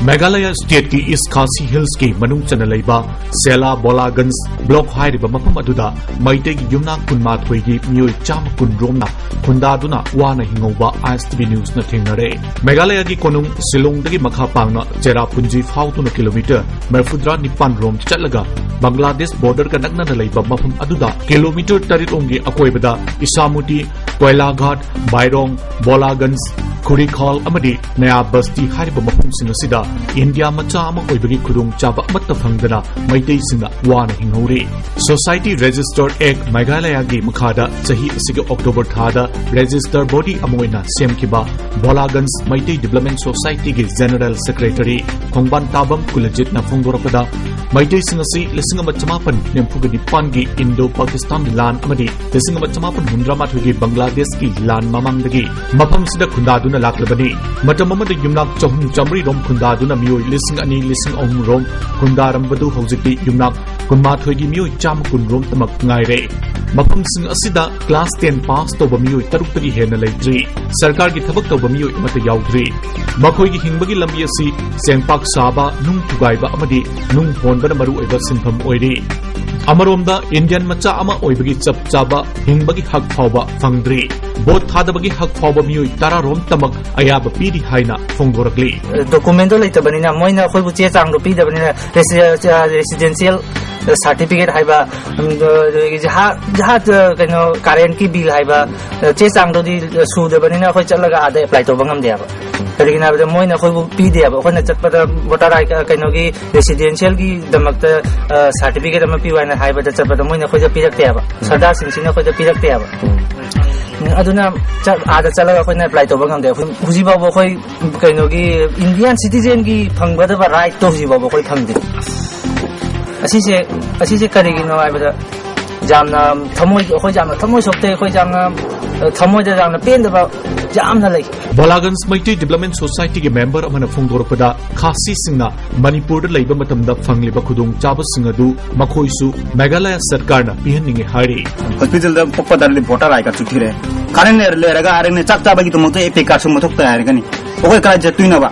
ꯃꯦꯘꯥꯂꯌꯥ ꯁ꯭ꯇꯦꯠꯀꯤ ꯏꯁ ꯈꯥꯁꯤ ꯍꯤꯜꯁꯀꯤ ꯃꯅꯨꯡ ꯆꯟꯅ ꯂꯩꯕ ꯁꯦꯂꯥ ꯕꯣꯂꯥꯒꯟꯖ ꯕ꯭ꯂꯣꯛ ꯍꯥꯏꯔꯤꯕ ꯃꯐꯝ ꯑꯗꯨꯗ ꯃꯩꯇꯩꯒꯤ ꯌꯨꯝꯅꯥꯛ ꯀꯨꯟꯃꯥꯊꯣꯏꯒꯤ ꯃꯤꯑꯣꯏ ꯆꯥꯝꯃ ꯀꯨꯟ ꯔꯣꯝꯅ ꯈꯨꯟꯗꯥꯗꯨꯅ ꯋꯥꯅ ꯍꯤꯡꯍꯧꯕ ISTV ꯅ꯭ꯌꯨꯁꯅ ꯊꯦꯡꯅꯔꯦ꯫ ꯃꯦꯘꯥꯂꯌꯥꯒꯤ ꯀꯣꯅꯨꯡ ꯁꯤꯂꯣꯡꯗꯒꯤ ꯃꯈꯥ ꯄꯥꯡꯅ ꯆꯦꯔꯥꯄꯨꯟꯖꯤ ꯐꯥꯎꯗꯨꯅ ꯀꯤꯂꯣꯃꯤꯇꯔ ꯃꯔꯤꯐꯨꯇꯔꯥ ꯅꯤꯄꯥꯟ ꯔꯣꯝ ꯆꯠꯂꯒ ꯕꯪꯒ꯭ꯂꯥꯗꯦꯁ ꯕꯣꯔꯗꯔꯒ ꯅꯛꯅꯅ ꯂꯩꯕ ꯃꯐꯝ ꯑꯗꯨꯗ ꯀꯤꯂꯣꯃꯤꯇꯔ ꯇꯔꯦꯠ ꯔꯣꯝꯒꯤ ꯑꯀꯣꯏꯕꯗ ꯏꯁꯥꯃꯨꯇꯤ, ꯀꯣꯏꯂꯥꯘꯥꯠ, ꯕꯥꯏꯔꯣꯡ, ꯕꯣꯂꯥꯒꯟꯖ, ꯈꯨꯔꯤꯈꯥꯜ ꯑꯃꯗꯤ ꯅꯌꯥ ꯕꯁꯇꯤ ꯍꯥꯏꯔꯤꯕ ꯃꯐꯝꯁꯤꯡ ꯑꯁꯤꯗ ꯏꯟꯗꯤꯌꯥ ꯃꯆꯥ ꯑꯃ ꯑꯣꯏꯕꯒꯤ ꯈꯨꯗꯣꯡꯆꯥꯕ ꯑꯃꯠꯇ ꯐꯪꯗꯅ ꯃꯩꯇꯩꯁꯤꯡꯅ ꯋꯥꯅ ꯍꯤꯡꯍꯧꯔꯤ꯫ Society Register Act ꯃꯦꯘꯥꯂꯌꯥꯒꯤ ꯃꯈꯥꯗ ꯆꯍꯤ ꯑꯁꯤꯒꯤ ꯑꯣꯛꯇꯣꯕꯔ ꯊꯥꯗ ꯔꯦꯖꯤꯁꯇꯔ ꯕꯣꯗꯤ ꯑꯃ ꯑꯣꯏꯅ ꯁꯦꯝꯈꯤꯕ ꯚꯣꯂꯥꯒꯟꯖ ꯃꯩꯇꯩ ꯗꯤꯕ꯭ꯂꯞꯃꯦꯟ ꯁꯣꯁꯥꯏꯇꯤꯒꯤ ꯖꯦꯅꯔꯦꯜ ꯁꯦꯀ꯭ꯔꯦꯇꯔꯤ ꯈꯣꯡꯕꯥꯟ ꯇꯥꯕꯝ ꯀꯨꯂꯖꯤꯠꯅ ꯐꯣꯡꯗꯣꯔꯛꯄꯗ, ꯃꯩꯇꯩꯁꯤꯡ ꯑꯁꯤ ꯂꯤꯁꯤꯡ ꯑꯃ ꯆꯃꯥꯄꯟ ꯅꯤꯐꯨꯒ ꯅꯤꯄꯥꯟꯒꯤ ꯏꯟꯗꯣ ꯄꯥꯀꯤꯁꯇꯥꯟ ꯂꯥꯟ ꯑꯃꯗꯤ ꯂꯤꯁꯤꯡ ꯑꯃ ꯆꯃꯥꯄꯟ ꯍꯨꯝꯗ꯭ꯔꯥ ꯃꯥꯊꯣꯏꯒꯤ ꯕꯪꯒ꯭ꯂꯥꯗꯦꯁꯀꯤ ꯂꯥꯟ ꯃꯃꯥꯡꯗꯒꯤ ꯃꯐꯝꯁꯤꯗ ꯈꯨꯟꯗꯥꯗꯨꯅ ꯂꯥꯛꯂꯕꯅꯤ꯫ ꯃꯇꯝ ꯑꯃꯗ ꯌꯨꯝꯅꯥꯛ ꯆꯍꯨꯝ ꯆꯥꯃꯔꯤ ꯔꯣꯝ ꯈꯨꯟꯗꯥꯗꯨꯅ ꯃꯤꯑꯣꯏ ꯂꯤꯁꯤꯡ ꯑꯅꯤ, ꯂꯤꯁꯤꯡ ꯑꯍꯨꯝ ꯔꯣꯝ ꯈꯨꯟꯗꯥꯔꯝꯕꯗꯨ ꯍꯧꯖꯤꯛꯇꯤ ꯌꯨꯝꯅꯥꯛ ꯀꯨꯟꯃꯥꯊꯣꯏꯒꯤ ꯃꯤꯑꯣꯏ ꯆꯥꯝꯃ ꯀꯨꯟ ꯔꯣꯝꯇꯃꯛ ꯉꯥꯏꯔꯦ꯫ ꯃꯐꯝꯁꯤꯡ ꯑꯁꯤꯗ class ten pass ꯇꯧꯕ ꯃꯤꯑꯣꯏ ꯇꯔꯨꯛꯇꯒꯤ ꯍꯦꯟꯅ ꯂꯩꯇ꯭ꯔꯤ꯫ ꯁꯔꯀꯥꯔꯒꯤ ꯊꯕꯛ ꯇꯧꯕ ꯃꯤꯑꯣꯏ ꯑꯃꯠꯇ ꯌꯥꯎꯗ꯭ꯔꯤ꯫ ꯃꯈꯣꯏꯒꯤ ꯍꯤꯡꯕꯒꯤ ꯂꯝꯕꯤ ꯑꯁꯤ ꯆꯦꯡꯄꯥꯛ ꯁꯥꯕ, ꯅꯨꯡ ꯊꯨꯒꯥꯏꯕ ꯑꯃꯗꯤ ꯅꯨꯡ ꯍꯣꯟꯕꯅ ꯃꯔꯨꯑꯣꯏꯕ ꯁꯤꯟꯐꯝ ꯑꯣꯏꯔꯤ꯫ ꯑꯃꯔꯣꯝꯗ, ꯏꯟꯗꯤꯌꯟ ꯃꯆꯥ ꯑꯃ ꯑꯣꯏꯕꯒꯤ ꯆꯞ ꯆꯥꯕ ꯍꯤꯡꯕꯒꯤ ꯍꯛ ꯐꯥꯎꯕ ꯐꯪꯗ꯭ꯔꯤ꯫ ꯚꯣꯠ ꯊꯥꯗꯕꯒꯤ ꯍꯛ ꯐꯥꯎꯕ ꯃꯤꯑꯣꯏ ꯇꯔꯥ ꯔꯣꯝꯇꯃꯛ ꯑꯌꯥꯕ ꯄꯤꯔꯤ ꯍꯥꯏꯅ ꯐꯣꯡꯗꯣꯔꯛꯂꯤ꯫ ꯗꯣꯀꯨꯃꯦꯟꯗꯣ ꯂꯩꯇꯕꯅꯤꯅ, ꯃꯣꯏꯅ ꯑꯩꯈꯣꯏꯕꯨ ꯆꯦ ꯆꯥꯡꯗꯣ ꯄꯤꯗꯕꯅꯤꯅ, ꯔꯦꯁꯤ-, ꯑ, ꯔꯦꯁꯤꯗꯦꯟꯁꯤꯌꯦꯜ ꯁꯥꯔꯇꯤꯐꯤꯀꯦꯠ ꯍꯥꯏꯕ, ꯎꯝ, ꯑꯗꯒꯤ ꯖꯍꯥ-, ꯖꯍꯥ-, ꯑ, ꯀꯩꯅꯣ, ꯀꯥꯔꯦꯟꯀꯤ ꯕꯤꯜ ꯍꯥꯏꯕ, ꯑ, ꯆꯦ ꯆꯥꯡꯗꯨꯗꯤ ꯁꯨꯗꯕꯅꯤꯅ ꯑꯩꯈꯣꯏ ꯆꯠꯂꯒ ꯑꯥꯗ ꯑꯦꯄ꯭ꯂꯥꯏ ꯇꯧꯕ ꯉꯝꯗꯦꯕ꯫ ꯀꯔꯤꯒꯤꯅꯣ ꯍꯥꯏꯕꯗ ꯃꯣꯏꯅ ꯑꯩꯈꯣꯏꯕꯨ ꯄꯤꯗꯦꯕ꯫ ꯑꯩꯈꯣꯏꯅ ꯆꯠꯄꯗ ꯚꯣꯇꯔ ꯑꯥꯏ-, ꯀꯩꯅꯣꯒꯤ ꯔꯦꯁꯤꯗꯦꯟꯁꯤꯌꯦꯜꯒꯤꯗꯃꯛꯇ, ꯑ, ꯁꯥꯔꯇꯤꯐꯤꯀꯦꯠ ꯑꯃ ꯄꯤꯌꯨ ꯍꯥꯏꯅ ꯍꯥꯏꯕꯗ ꯆꯠꯄꯗ ꯃꯣꯏꯅ ꯑꯩꯈꯣꯏꯗ ꯄꯤꯔꯛꯇꯦꯕ꯫ ꯁꯔꯗꯥꯔꯁꯤꯡꯁꯤꯅ ꯑꯩꯈꯣꯏꯗ ꯄꯤꯔꯛꯇꯦꯕ꯫ ꯎꯝ, ꯑꯗꯨꯅ ꯆꯠ-, ꯑꯥꯗ ꯆꯠꯂꯒ ꯑꯩꯈꯣꯏꯅ ꯑꯦꯄ꯭ꯂꯥꯏ ꯇꯧꯕ ꯉꯝꯗꯦ꯫ ꯑꯩꯈꯣꯏ ꯍꯧꯖꯤꯛ ꯐꯥꯎꯕ ꯑꯩꯈꯣꯏ ꯀꯩꯅꯣꯒꯤ ꯏꯟꯗꯤꯌꯥꯟ ꯁꯤꯇꯤꯖꯦꯟꯒꯤ ꯐꯪꯒꯗꯕ ꯔꯥꯏꯠꯇꯣ ꯍꯧꯖꯤꯛ ꯐꯥꯎꯕ ꯑꯩꯈꯣꯏ ꯐꯪꯗꯦ꯫ ꯑꯁꯤꯁꯦ, ꯑꯁꯤꯁꯦ ꯀꯔꯤꯒꯤꯅꯣ ꯍꯥꯏꯕꯗ ꯌꯥꯝꯅ ꯊꯃꯣꯏ, ꯑꯩꯈꯣꯏ ꯌꯥꯝꯅ ꯊꯃꯣꯏ ꯁꯣꯛꯇꯦ, ꯑꯩꯈꯣꯏ ꯌꯥꯝꯅ, ꯑ, ꯊꯃꯣꯏꯗ ꯌꯥꯝꯅ ꯄꯦꯟꯗꯕ ꯌꯥꯝꯅ ꯂꯩ꯫ ꯕꯣꯂꯥꯒꯟꯖ ꯃꯩꯇꯩ ꯗꯤꯕ꯭ꯂꯞꯃꯦꯟ ꯁꯣꯁꯥꯏꯇꯤꯒꯤ ꯃꯦꯝꯕꯔ ꯑꯃꯅ ꯐꯣꯡꯗꯣꯔꯛꯄꯗ, ꯈꯥꯁꯤꯁꯤꯡꯅ ꯃꯅꯤꯄꯨꯔꯗ ꯂꯩꯕ ꯃꯇꯝꯗ ꯐꯪꯂꯤꯕ ꯈꯨꯗꯣꯡꯆꯥꯕꯁꯤꯡ ꯑꯗꯨ ꯃꯈꯣꯏꯁꯨ ꯃꯦꯘꯥꯂꯌꯥ ꯁꯔꯀꯥꯔꯅ ꯄꯤꯍꯟꯅꯤꯡꯏ ꯍꯥꯏꯔꯤ꯫ ꯍꯣꯁꯄꯤꯇꯥꯜꯗ ꯄꯣꯛꯄ ꯇꯥꯔꯗꯤ ꯚꯣꯇꯔ ꯑꯥꯏ ꯀꯥꯔꯗꯁꯨ ꯊꯤꯔꯦ꯫ ꯀꯥꯔꯦꯟ ꯂꯩꯔ-, ꯂꯩꯔꯒ ꯍꯥꯏꯔꯒꯅꯦ, ꯆꯥꯛ ꯆꯥꯕꯒꯤ ꯗꯃꯛꯇ ꯑꯦꯄꯤ ꯀꯥꯔꯗꯁꯨ ꯃꯊꯧ ꯇꯥꯏ ꯍꯥꯏꯔꯒꯅꯤ꯫ ꯑꯩꯈꯣꯏ ꯀꯗꯥꯏ ꯆꯠꯇꯣꯏꯅꯣꯕ?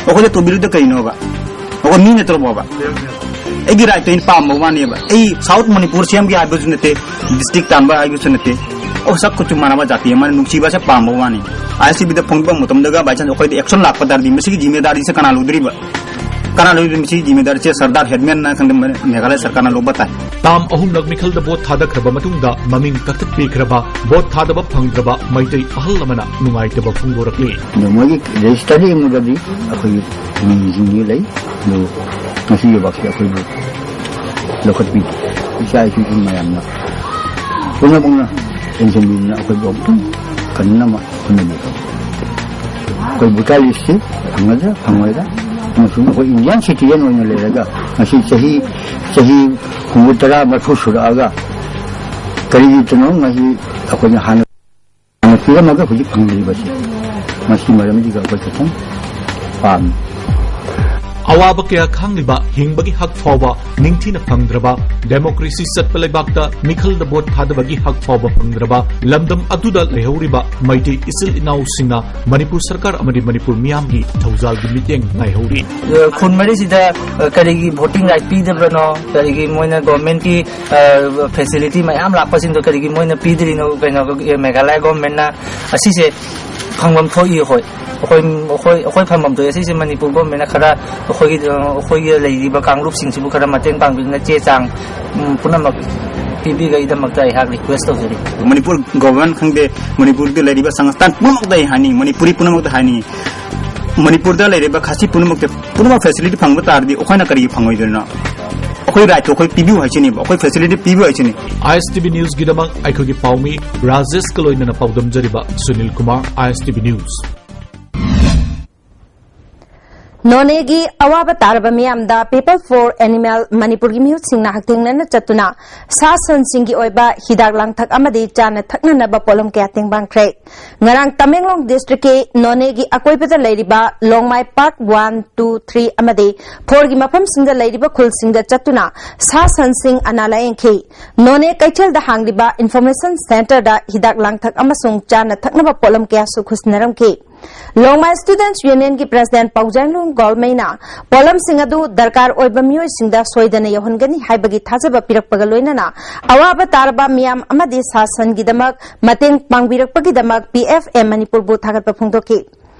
ꯑꯩꯈꯣꯏꯗ ꯇꯧꯕꯤꯔꯤꯗꯣ ꯀꯩꯅꯣꯕ? ꯑꯩꯈꯣꯏ ꯃꯤ ꯅꯠꯇ꯭ꯔꯣꯕꯣꯕ? ꯑꯩꯒꯤ ꯔꯥꯏꯠꯇꯣ ꯑꯩꯅ ꯄꯥꯝꯕ ꯋꯥꯅꯦꯕ꯫ ꯑꯩ ꯁꯥꯎꯠ ꯃꯅꯤꯄꯨꯔ ꯁꯦꯝꯒꯦ ꯍꯥꯏꯕꯁꯨ ꯅꯠꯇꯦ, ꯗꯤꯁꯇ꯭ꯔꯤꯛ ꯇꯥꯟꯕ ꯍꯥꯏꯕꯁꯨ ꯅꯠꯇꯦ꯫ ꯑꯩꯈꯣꯏ ꯁꯛ ꯀꯨꯆꯨ ꯃꯥꯟꯅꯕ ꯖꯥꯇꯤ ꯑꯃꯅ ꯅꯨꯡꯁꯤꯕꯁꯦ ꯄꯥꯝꯕ ꯋꯥꯅꯤ꯫ ꯑꯥꯏ ꯑꯦꯁ ꯇꯤ ꯚꯤꯗ ꯐꯣꯡꯗꯣꯛꯄ ꯃꯇꯝꯗꯒ by chance ꯑꯩꯈꯣꯏꯗ action ꯂꯥꯛꯄ ꯇꯥꯔꯗꯤ ꯃꯁꯤꯒꯤ ꯖꯤꯝꯃꯦꯗꯥꯔꯤꯁꯦ ꯀꯅꯥ ꯂꯧꯗꯣꯔꯤꯕ? ꯀꯅꯥ ꯂꯧꯗꯣꯔꯤꯕ? ꯃꯁꯤꯒꯤ ꯖꯤꯝꯃꯦꯗꯥꯔꯤꯁꯦ ꯁꯔꯗꯥꯔ ꯍꯦꯠꯃꯦꯟꯅ ꯈꯪꯗꯦ, ꯃꯦꯘꯥꯂꯌꯥ ꯁꯔꯀꯥꯔꯅ ꯂꯧꯕ ꯇꯥꯏ꯫ ꯇꯥꯝ ꯑꯍꯨꯝꯂꯛ ꯃꯤꯈꯜꯗ ꯚꯣꯠ ꯊꯥꯗꯈ꯭ꯔꯕ ꯃꯇꯨꯡꯗ ꯃꯃꯤꯡ ꯀꯛꯊꯠꯄꯤꯈ꯭ꯔꯕ, ꯚꯣꯠ ꯊꯥꯗꯕ ꯐꯪꯗ꯭ꯔꯕ ꯃꯩꯇꯩ ꯑꯍꯜ ꯑꯃꯅ ꯅꯨꯡꯉꯥꯏꯇꯕ ꯐꯣꯡꯗꯣꯔꯛꯂꯤ꯫ ꯑꯗꯣ ꯃꯣꯏꯒꯤ ꯔꯦꯖꯤꯁꯇꯔꯗ ꯌꯦꯡꯕꯗꯗꯤ ꯑꯩꯈꯣꯏꯒꯤ ꯃꯤꯡꯁꯤꯡꯁꯤ ꯂꯩ꯫ ꯑꯗꯨ ꯉꯁꯤ ꯌꯧꯕꯁꯤ ꯑꯩꯈꯣꯏꯕꯨ ꯂꯧꯈꯠꯄꯤꯗꯦ꯫ ꯏꯆꯥ ꯏꯁꯨꯁꯤꯡ ꯃꯌꯥꯝꯅ ꯄꯨꯝꯅꯃꯛꯅ ꯌꯦꯡꯁꯤꯟꯕꯤꯗꯨꯅ ꯑꯩꯈꯣꯏꯕꯨ ꯑꯃꯨꯛꯇꯪ ꯀꯟꯅꯕ ꯍꯣꯠꯅꯕꯤꯌꯨ꯫ ꯑꯩꯈꯣꯏ ꯚꯣꯇꯔ ꯂꯤꯁ꯭ꯠꯁꯤ ꯐꯪꯒꯗ꯭ꯔꯥ ꯐꯪꯉꯣꯏꯗ꯭ꯔꯥ, ꯑꯃꯁꯨꯡ ꯑꯩꯈꯣꯏ ꯏꯟꯗꯤꯌꯥꯟ ꯁꯤꯇꯤꯖꯦꯟ ꯑꯣꯏꯅ ꯂꯩꯔꯒ ꯉꯁꯤ ꯆꯍꯤ, ꯆꯍꯤ ꯍꯨꯝꯐꯨ ꯇꯔꯥ ꯃꯔꯤꯐꯨ ꯁꯨꯔꯛꯑꯒ ꯀꯔꯤꯒꯤꯗꯅꯣ ꯉꯁꯤ ꯑꯩꯈꯣꯏꯅ ꯍꯥꯟꯅ ꯍꯥꯟꯅ ꯄꯤꯔꯝꯃꯒ ꯍꯧꯖꯤꯛ ꯐꯪꯗ꯭ꯔꯤꯕꯁꯤ, ꯃꯁꯤ ꯃꯔꯝꯁꯤꯒ ꯑꯩꯈꯣꯏ ꯈꯤꯇꯪ ꯄꯥꯝꯃꯤ꯫ ꯑꯋꯥꯕ ꯀꯌꯥ ꯈꯥꯡꯂꯤꯕ, ꯍꯤꯡꯕꯒꯤ ꯍꯛ ꯐꯥꯎꯕ ꯅꯤꯡꯊꯤꯅ ꯐꯪꯗ꯭ꯔꯕ, ꯗꯦꯃꯣꯀ꯭ꯔꯦꯁꯤ ꯆꯠꯄ ꯂꯩꯕꯥꯛꯇ ꯃꯤꯈꯜꯗ ꯚꯣꯠ ꯊꯥꯗꯕꯒꯤ ꯍꯛ ꯐꯥꯎꯕ ꯐꯪꯗ꯭ꯔꯕ ꯂꯝꯗꯝ ꯑꯗꯨꯗ ꯂꯩꯍꯧꯔꯤꯕ ꯃꯩꯇꯩ ꯏꯆꯤꯜ ꯏꯅꯥꯎꯁꯤꯡꯅ ꯃꯅꯤꯄꯨꯔ ꯁꯔꯀꯥꯔ ꯑꯃꯗꯤ ꯃꯅꯤꯄꯨꯔ ꯃꯤꯌꯥꯝꯒꯤ ꯊꯧꯖꯥꯜꯒꯤ ꯃꯤꯠꯌꯦꯡ ꯉꯥꯏꯍꯧꯔꯤ꯫ ꯈꯨꯟ ꯃꯔꯤꯁꯤꯗ, ꯑ, ꯀꯔꯤꯒꯤ ꯚꯣꯇꯤꯡ ꯔꯥꯏꯠ ꯄꯤꯗꯕꯅꯣ? ꯀꯔꯤꯒꯤ ꯃꯣꯏꯅ ꯒꯣꯔꯃꯦꯟꯠꯀꯤ, ꯑ, ꯐꯦꯁꯤꯂꯤꯇꯤ ꯃꯌꯥꯝ ꯂꯥꯛꯄꯁꯤꯡꯗꯣ ꯀꯔꯤꯒꯤ ꯃꯣꯏꯅ ꯄꯤꯗ꯭ꯔꯤꯅꯣ? ꯀꯩꯅꯣ, ꯑ, ꯃꯦꯘꯥꯂꯌꯥ ꯒꯣꯔꯃꯦꯟꯠꯅ ꯑꯁꯤꯁꯦ ꯐꯪꯐꯝ ꯊꯣꯛꯏ꯫ ꯑꯩꯈꯣꯏ, ꯑꯩꯈꯣꯏ, ꯑꯩꯈꯣꯏ ꯐꯪꯐꯝ ꯊꯣꯛꯏ꯫ ꯑꯁꯤꯁꯦ ꯃꯅꯤꯄꯨꯔ ꯒꯣꯔꯃꯦꯟꯠꯅ ꯈꯔ ꯑꯩꯈꯣꯏꯒꯤ, ꯑ, ꯑꯩꯈꯣꯏꯒꯤ ꯂꯩꯔꯤꯕ ꯀꯥꯡꯂꯨꯞꯁꯤꯡꯁꯤꯕꯨ ꯈꯔ ꯃꯇꯦꯡ ꯄꯥꯡꯕꯤꯗꯨꯅ ꯆꯦ ꯆꯥꯡ, ꯎꯝ, ꯄꯨꯝꯅꯃꯛ ꯄꯤꯕꯤꯕꯒꯤꯗꯃꯛꯇ ꯑꯩꯍꯥꯛ ꯔꯤꯀ꯭ꯋꯦꯁ ꯇꯧꯖꯔꯤ꯫ ꯃꯅꯤꯄꯨꯔ ꯒꯣꯔꯃꯦꯟꯠ ꯈꯪꯗꯦ, ꯃꯅꯤꯄꯨꯔꯗ ꯂꯩꯔꯤꯕ ꯁꯪꯁꯊꯥꯟ ꯄꯨꯝꯅꯃꯛꯇ ꯑꯩ ꯍꯥꯏꯅꯤꯡꯉꯤ, ꯃꯅꯤꯄꯨꯔꯤ ꯄꯨꯝꯅꯃꯛꯇ ꯍꯥꯏꯅꯤꯡꯉꯤ, ꯃꯅꯤꯄꯨꯔꯗ ꯂꯩꯔꯤꯕ ꯈꯥꯁꯤ ꯄꯨꯝꯅꯃꯛꯇ ꯄꯨꯝꯅꯃꯛ ꯐꯦꯁꯤꯂꯤꯇꯤ ꯐꯪꯕ ꯇꯥꯔꯗꯤ ꯑꯩꯈꯣꯏꯅ ꯀꯔꯤꯒꯤ ꯐꯪꯉꯣꯏꯗꯣꯏꯅꯣ? ꯑꯩꯈꯣꯏ ꯔꯥꯏꯠꯇꯣ ꯑꯩꯈꯣꯏ ꯄꯤꯕꯤꯌꯨ ꯍꯥꯏꯁꯤꯅꯦꯕ, ꯑꯩꯈꯣꯏ ꯐꯦꯁꯤꯂꯤꯇꯤ ꯄꯤꯕꯤꯌꯨ ꯍꯥꯏꯁꯤꯅꯤ꯫ ꯑꯥꯏ ꯑꯦꯁ ꯇꯤ ꯚꯤ ꯅ꯭ꯌꯨꯁꯀꯤꯗꯃꯛ ꯑꯩꯈꯣꯏꯒꯤ ꯄꯥꯎꯃꯤ ꯔꯥꯖꯦꯁꯀ ꯂꯣꯏꯅꯅ ꯄꯥꯎꯗꯝꯖꯔꯤꯕ ꯁꯨꯅꯤꯜ ꯀꯨꯃꯥꯔ, ꯑꯥꯏ ꯑꯦꯁ ꯇꯤ ꯚꯤ ꯅ꯭ꯌꯨꯁ꯫ ꯅꯣꯅꯦꯒꯤ ꯑꯋꯥꯕ ꯇꯥꯔꯕ ꯃꯤꯌꯥꯝꯗ People for Animal ꯃꯅꯤꯄꯨꯔꯒꯤ ꯃꯤꯍꯨꯠꯁꯤꯡꯅ ꯍꯛꯊꯦꯡꯅꯅ ꯆꯠꯇꯨꯅ ꯁꯥ ꯁꯟꯁꯤꯡꯒꯤ ꯑꯣꯏꯕ ꯍꯤꯗꯥꯛ ꯂꯥꯡꯊꯛ ꯑꯃꯗꯤ ꯆꯥꯅ ꯊꯛꯅꯅꯕ ꯄꯣꯠꯂꯝ ꯀꯌꯥ ꯇꯦꯡꯕꯥꯡꯈ꯭ꯔꯦ꯫ ꯉꯔꯥꯡ ꯇꯃꯦꯡꯂꯣꯡ ꯗꯤꯁꯇ꯭ꯔꯤꯛꯀꯤ ꯅꯣꯅꯦꯒꯤ ꯑꯀꯣꯏꯕꯗ ꯂꯩꯔꯤꯕ ꯂꯣꯡꯃꯥꯏ ꯄꯥꯔꯛ ꯋꯥꯟ, ꯇꯨ, ꯊ꯭ꯔꯤ ꯑꯃꯗꯤ ꯐꯣꯔꯒꯤ ꯃꯐꯝꯁꯤꯡꯗ ꯂꯩꯔꯤꯕ ꯈꯨꯜꯁꯤꯡꯗ ꯆꯠꯇꯨꯅ ꯁꯥ ꯁꯟꯁꯤꯡ ꯑꯅꯥ ꯂꯥꯌꯦꯡꯈꯤ꯫ ꯅꯣꯅꯦ ꯀꯩꯊꯦꯜꯗ ꯍꯥꯡꯂꯤꯕ ꯏꯟꯐꯣꯔꯃꯦꯁꯟ ꯁꯦꯟꯇꯔꯗ ꯍꯤꯗꯥꯛ ꯂꯥꯡꯊꯛ ꯑꯃꯁꯨꯡ ꯆꯥꯅ ꯊꯛꯅꯕ ꯄꯣꯠꯂꯝ ꯀꯌꯥꯁꯨ ꯈꯨꯠꯁꯤꯟꯅꯔꯝꯈꯤ꯫ ꯂꯣꯡꯃꯥꯏ ꯁ꯭ꯇꯨꯗꯦꯟꯠꯁ ꯌꯨꯅꯤꯌꯟꯒꯤ ꯄ꯭ꯔꯁꯤꯗꯦꯟꯠ ꯄꯥꯎꯖꯦꯡꯂꯨꯡ ꯒꯣꯜꯃꯩꯅ ꯄꯣꯠꯂꯝꯁꯤꯡ ꯑꯗꯨ ꯗꯔꯀꯥꯔ ꯑꯣꯏꯕ ꯃꯤꯑꯣꯏꯁꯤꯡꯗ ꯁꯣꯏꯗꯅ ꯌꯧꯍꯟꯒꯅꯤ ꯍꯥꯏꯕꯒꯤ ꯊꯥꯖꯕ ꯄꯤꯔꯛꯄꯒ ꯂꯣꯏꯅꯅ ꯑꯋꯥꯕ ꯇꯥꯔꯕ ꯃꯤꯌꯥꯝ ꯑꯃꯗꯤ ꯁꯥꯁꯟꯒꯤꯗꯃꯛ ꯃꯇꯦꯡ ꯄꯥꯡꯕꯤꯔꯛꯄꯒꯤꯗꯃꯛ ꯄꯤ ꯑꯦꯐ ꯑꯦ ꯃꯅꯤꯄꯨꯔꯕꯨ ꯊꯥꯒꯠꯄ ꯐꯣꯡꯗꯣꯛꯈꯤ꯫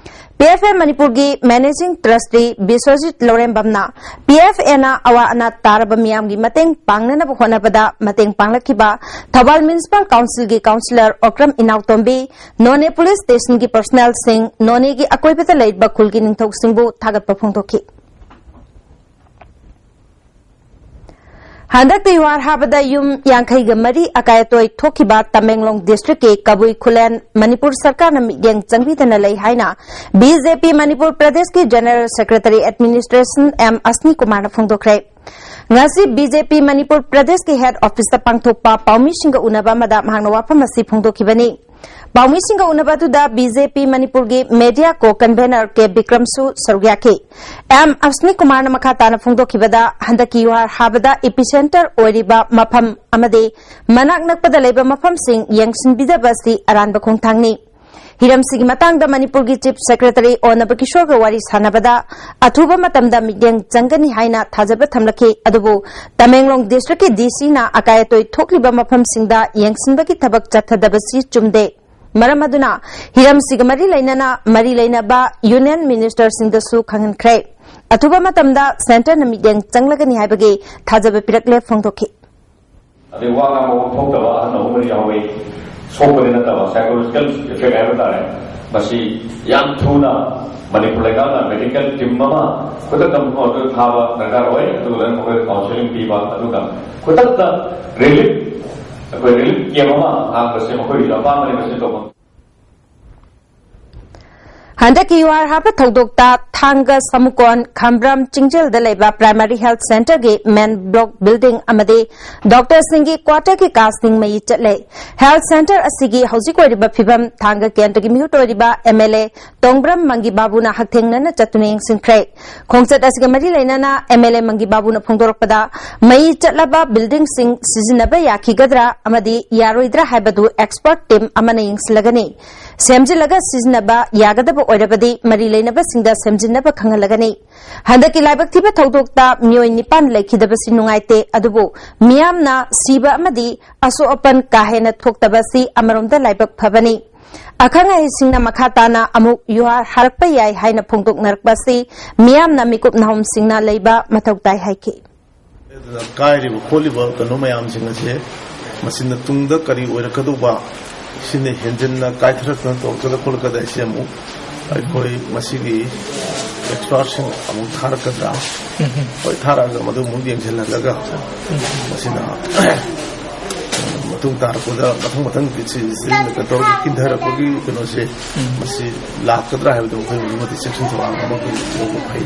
ꯄꯤ ꯑꯦꯐ ꯑꯦ ꯃꯅꯤꯄꯨꯔꯒꯤ ꯃꯦꯅꯦꯖꯤꯡ ꯇ꯭ꯔꯁꯇꯤ ꯕꯤꯁ꯭ꯋꯖꯤꯠ ꯂꯧꯔꯦꯝꯕꯝꯅ ꯄꯤ ꯑꯦꯐ ꯑꯦꯅ ꯑꯋꯥ ꯑꯅꯥ ꯇꯥꯔꯕ ꯃꯤꯌꯥꯝꯒꯤ ꯃꯇꯦꯡ ꯄꯥꯡꯅꯅꯕ ꯍꯣꯠꯅꯕꯗ ꯃꯇꯦꯡ ꯄꯥꯡꯂꯛꯈꯤꯕ ꯊꯧꯕꯥꯜ ꯃ꯭ꯌꯨꯅꯤꯁꯤꯄꯥꯜ ꯀꯥꯎꯟꯁꯤꯜꯒꯤ ꯀꯥꯎꯟꯁꯤꯂꯔ ꯑꯣꯀ꯭ꯔꯝ ꯏꯅꯥꯎꯇꯣꯝꯕꯤ, ꯅꯣꯅꯦ ꯄꯨꯂꯤꯁ ꯁ꯭ꯇꯦꯁꯟꯒꯤ ꯄꯔꯁꯣꯅꯦꯜꯁꯤꯡ, ꯅꯣꯅꯦꯒꯤ ꯑꯀꯣꯏꯕꯗ ꯂꯩꯔꯤꯕ ꯈꯨꯜꯒꯤ ꯅꯤꯡꯊꯧꯁꯤꯡꯕꯨ ꯊꯥꯒꯠꯄ ꯐꯣꯡꯗꯣꯛꯈꯤ꯫ ꯍꯟꯗꯛ ꯇꯤꯋꯥꯔ ꯍꯥꯕꯗ ꯌꯨꯝ ꯌꯥꯡꯈꯩꯒ ꯃꯔꯤ ꯑꯀꯥꯏ ꯑꯇꯣꯏ ꯊꯣꯛꯈꯤꯕ ꯇꯃꯦꯡꯂꯣꯡ ꯗꯤꯁꯇ꯭ꯔꯤꯛꯀꯤ ꯀꯕꯨꯏ ꯈꯨꯂꯦꯟ ꯃꯅꯤꯄꯨꯔ ꯁꯔꯀꯥꯔꯅ ꯃꯤꯠꯌꯦꯡ ꯆꯪꯕꯤꯗꯅ ꯂꯩ ꯍꯥꯏꯅ ꯕꯤ ꯖꯦ ꯄꯤ ꯃꯅꯤꯄꯨꯔ ꯄ꯭ꯔꯗꯦꯁꯀꯤ ꯖꯦꯅꯔꯦꯜ ꯁꯦꯀ꯭ꯔꯦꯇꯔꯤ ꯑꯦꯗꯃꯤꯅꯤꯁꯇ꯭ꯔꯦꯁꯟ ꯑꯦꯝ ꯑꯁꯅꯤ ꯀꯨꯃꯥꯔꯅ ꯐꯣꯡꯗꯣꯛꯈ꯭ꯔꯦ꯫ ꯉꯁꯤ ꯕꯤ ꯖꯦ ꯄꯤ ꯃꯅꯤꯄꯨꯔ ꯄ꯭ꯔꯗꯦꯁꯀꯤ ꯍꯦꯗ ꯑꯣꯐꯤꯁꯇ ꯄꯥꯡꯊꯣꯛꯄ ꯄꯥꯎꯃꯤꯁꯤꯡꯒ ꯎꯅꯕ ꯑꯃꯗ ꯃꯍꯥꯛꯅ ꯋꯥꯐꯝ ꯑꯁꯤ ꯐꯣꯡꯗꯣꯛꯈꯤꯕꯅꯤ꯫ ꯄꯥꯎꯃꯤꯁꯤꯡꯒ ꯎꯅꯕ ꯑꯗꯨꯗ ꯕꯤ ꯖꯦ ꯄꯤ ꯃꯅꯤꯄꯨꯔꯒꯤ ꯃꯦꯗꯤꯌꯥ ꯀꯣ ꯀꯟꯚꯦꯅꯔ ꯀꯦ ꯕꯤꯀ꯭ꯔꯝꯁꯨ ꯁꯔꯨꯛ ꯌꯥꯈꯤ꯫ ꯑꯦꯝ ꯑꯁꯅꯤ ꯀꯨꯃꯥꯔꯅ ꯃꯈꯥ ꯇꯥꯅ ꯐꯣꯡꯗꯣꯛꯈꯤꯕꯗ, ꯍꯟꯗꯛꯀꯤ ꯌꯨꯍꯥꯔ ꯍꯥꯕꯗ ꯏꯄꯤꯁꯦꯟꯇꯔ ꯑꯣꯏꯔꯤꯕ ꯃꯐꯝ ꯑꯃꯗꯤ ꯃꯅꯥꯛ ꯅꯛꯄꯗ ꯂꯩꯕ ꯃꯐꯝꯁꯤꯡ ꯌꯦꯡꯁꯤꯟꯕꯤꯗꯕ ꯑꯁꯤ ꯑꯔꯥꯟꯕ ꯈꯣꯡꯊꯥꯡꯅꯤ꯫ ꯍꯤꯔꯝꯁꯤꯒꯤ ꯃꯇꯥꯡꯗ ꯃꯅꯤꯄꯨꯔꯒꯤ ꯆꯤꯐ ꯁꯦꯀ꯭ꯔꯦꯇꯔꯤ ꯑꯣ ꯅꯕꯀꯤꯁꯣꯔꯒ ꯋꯥꯔꯤ ꯁꯥꯟꯅꯕꯗ, ꯑꯊꯨꯕ ꯃꯇꯝꯗ ꯃꯤꯠꯌꯦꯡ ꯆꯪꯒꯅꯤ ꯍꯥꯏꯅ ꯊꯥꯖꯕ ꯊꯝꯂꯛꯈꯤ꯫ ꯑꯗꯨꯕꯨ ꯇꯃꯦꯡꯂꯣꯡ ꯗꯤꯁꯇ꯭ꯔꯤꯛꯀꯤ ꯗꯤ ꯁꯤꯅ ꯑꯀꯥꯏ ꯑꯇꯣꯏ ꯊꯣꯛꯂꯤꯕ ꯃꯐꯝꯁꯤꯡꯗ ꯌꯦꯡꯁꯤꯟꯕꯒꯤ ꯊꯕꯛ ꯆꯠꯊꯗꯕꯁꯤ ꯆꯨꯝꯗꯦ꯫ ꯃꯔꯝ ꯑꯗꯨꯅ ꯍꯤꯔꯝꯁꯤꯒ ꯃꯔꯤ ꯂꯩꯅꯅ ꯃꯔꯤ ꯂꯩꯅꯕ ꯌꯨꯅꯤꯌꯟ ꯃꯤꯅꯤꯁꯇꯔꯁꯤꯡꯗꯁꯨ ꯈꯪꯍꯟꯈ꯭ꯔꯦ꯫ ꯑꯊꯨꯕ ꯃꯇꯝꯗ ꯁꯦꯟꯇꯔꯅ ꯃꯤꯠꯌꯦꯡ ꯆꯪꯂꯒꯅꯤ ꯍꯥꯏꯕꯒꯤ ꯊꯥꯖꯕ ꯄꯤꯔꯛꯂꯦ ꯐꯣꯡꯗꯣꯛꯈꯤ꯫ ꯑꯗꯩ ꯋꯥ ꯉꯥꯡꯕ ꯐꯥꯎ ꯊꯣꯛꯇꯕ ꯑꯍꯟ ꯑꯍꯨꯝ ꯃꯔꯤ ꯌꯥꯎꯋꯤ꯫ ꯁꯣꯛꯄꯗꯤ ꯅꯠꯇꯕ, psychological effect ꯍꯥꯏꯕ ꯇꯥꯔꯦ꯫ ꯃꯁꯤ ꯌꯥꯝ ꯊꯨꯅ ꯃꯅꯤꯄꯨꯔ ꯂꯩꯉꯥꯛꯅ medical team ꯑꯃ ꯈꯨꯗꯛꯇ ꯃꯐꯝ ꯑꯗꯨꯗ ꯊꯥꯕ ꯗꯔꯀꯥꯔ ꯑꯣꯏ꯫ ꯑꯗꯨꯒ ꯂꯣꯏꯅ ꯃꯈꯣꯏꯗ counselling ꯄꯤꯕ, ꯑꯗꯨꯒ ꯈꯨꯗꯛꯇ relief, ꯑꯩꯈꯣꯏ relief camp ꯑꯃ ꯍꯥꯡꯕꯁꯦ ꯃꯈꯣꯏꯒꯤꯁꯨ ꯑꯄꯥꯝꯕꯅꯤ, ꯃꯁꯤ ꯇꯧꯐꯝ꯫ ꯍꯟꯗꯛꯀꯤ ꯌꯨꯍꯥꯔ ꯍꯥꯞꯄ ꯊꯧꯗꯣꯛꯇ ꯊꯥꯡꯒ ꯁꯃꯨꯀꯣꯟ ꯈꯝꯕ꯭ꯔꯝ ꯆꯤꯡꯖꯦꯜꯗ ꯂꯩꯕ primary health centreꯒꯤ main block building ꯑꯃꯗꯤ doctorꯁꯤꯡꯒꯤ quarterꯒꯤ ꯀꯥꯁꯤꯡ ꯃꯩ ꯆꯠꯂꯦ꯫ Health centre ꯑꯁꯤꯒꯤ ꯍꯧꯖꯤꯛ ꯑꯣꯏꯔꯤꯕ ꯐꯤꯕꯝ ꯊꯥꯡꯒ ꯀꯦꯟꯗ꯭ꯔꯒꯤ ꯃꯤꯍꯨꯠ ꯑꯣꯏꯔꯤꯕ ꯑꯦꯝ ꯑꯦꯜ ꯑꯦ ꯇꯣꯡꯕ꯭ꯔꯝ ꯃꯪꯒꯤ ꯕꯥꯕꯨꯅ ꯍꯛꯊꯦꯡꯅꯅ ꯆꯠꯇꯨꯅ ꯌꯦꯡꯁꯤꯟꯈ꯭ꯔꯦ꯫ ꯈꯣꯡꯆꯠ ꯑꯁꯤꯒ ꯃꯔꯤ ꯂꯩꯅꯅ ꯑꯦꯝ ꯑꯦꯜ ꯑꯦ ꯃꯪꯒꯤ ꯕꯥꯕꯨꯅ ꯐꯣꯡꯗꯣꯔꯛꯄꯗ, ꯃꯩ ꯆꯠꯂꯕ buildingꯁꯤꯡ ꯁꯤꯖꯤꯟꯅꯕ ꯌꯥꯈꯤꯒꯗ꯭ꯔꯥ ꯑꯃꯗꯤ ꯌꯥꯔꯣꯏꯗ꯭ꯔꯥ ꯍꯥꯏꯕꯗꯨ expert team ꯑꯃꯅ ꯌꯦꯡꯁꯤꯜꯂꯒꯅꯤ꯫ ꯁꯦꯝꯖꯤꯜꯂꯒ ꯁꯤꯖꯤꯟꯅꯕ ꯌꯥꯒꯗꯕ ꯑꯣꯏꯔꯕꯗꯤ ꯃꯔꯤ ꯂꯩꯅꯕꯁꯤꯡꯗ ꯁꯦꯝꯖꯤꯟꯅꯕ ꯈꯪꯍꯜꯂꯒꯅꯤ꯫ ꯍꯟꯗꯛꯀꯤ ꯂꯥꯏꯕꯛ ꯊꯤꯕ ꯊꯧꯗꯣꯛꯇ ꯃꯤꯑꯣꯏ ꯅꯤꯄꯥꯟ ꯂꯩꯈꯤꯗꯕꯁꯤ ꯅꯨꯡꯉꯥꯏꯇꯦ, ꯑꯗꯨꯕꯨ ꯃꯤꯌꯥꯝꯅ ꯁꯤꯕ ꯑꯃꯗꯤ ꯑꯁꯣꯛ ꯑꯄꯟ ꯀꯥ ꯍꯦꯟꯅ ꯊꯣꯛꯇꯕꯁꯤ ꯑꯃꯔꯣꯝꯗ ꯂꯥꯏꯕꯛ ꯐꯕꯅꯤ꯫ ꯑꯈꯪ ꯑꯍꯩꯁꯤꯡꯅ ꯃꯈꯥ ꯇꯥꯅ ꯑꯃꯨꯛ ꯌꯨꯍꯥꯔ ꯍꯥꯔꯛꯄ ꯌꯥꯏ ꯍꯥꯏꯅ ꯐꯣꯡꯗꯣꯛꯅꯔꯛꯄ ꯑꯁꯤ ꯃꯤꯌꯥꯝꯅ ꯃꯤꯀꯨꯞ ꯅꯥꯍꯨꯝꯁꯤꯡꯅ ꯂꯩꯕ ꯃꯊꯧ ꯇꯥꯏ ꯍꯥꯏꯈꯤ꯫ ꯑꯗꯨꯅ ꯀꯥꯏꯔꯤꯕ ꯈꯣꯠꯂꯤꯕ ꯀꯩꯅꯣ ꯃꯌꯥꯝꯁꯤꯡ ꯑꯁꯦ ꯃꯁꯤꯅ ꯇꯨꯡꯗ ꯀꯔꯤ ꯑꯣꯏꯔꯛꯀꯗꯧꯕ, ꯁꯤꯅ ꯍꯦꯟꯖꯤꯟꯅ ꯀꯥꯏꯊꯔꯛꯇꯅ ꯇꯧꯔꯛꯀꯗ ꯈꯣꯠꯂꯛꯀꯗ ꯍꯥꯏꯁꯦ ꯑꯃꯨꯛ ꯑꯩꯈꯣꯏ ꯃꯁꯤꯒꯤ ꯑꯦꯛꯁꯄꯥꯔꯠꯁꯤꯡ ꯑꯃꯨꯛ ꯊꯥꯔꯛꯀꯗ꯭ꯔꯥ? ꯍꯣꯏ, ꯊꯥꯔꯛꯑꯒ ꯃꯗꯨ ꯑꯃꯨꯛ ꯌꯦꯡꯁꯤꯜꯍꯜꯂꯒ ꯃꯁꯤꯅ ꯃꯇꯨꯡ ꯇꯥꯔꯛꯄꯗ ꯃꯊꯪ ꯃꯊꯪ ꯁꯤ ꯁꯤꯖꯤꯟꯅ ꯇꯧꯔꯒ ꯀꯤꯟꯊꯔꯛꯄꯒꯤ ꯀꯩꯅꯣꯁꯦ ꯃꯁꯤ ꯂꯥꯛꯀꯗ꯭ꯔꯥ ꯍꯥꯏꯕꯗꯨ ꯑꯩꯈꯣꯏ ꯍꯧꯖꯤꯛ ꯃꯇꯤꯛ ꯆꯦꯛꯁꯤꯟ ꯊꯧꯔꯥꯡ ꯑꯃ ꯑꯩꯈꯣꯏ ꯂꯧꯕ ꯐꯩ꯫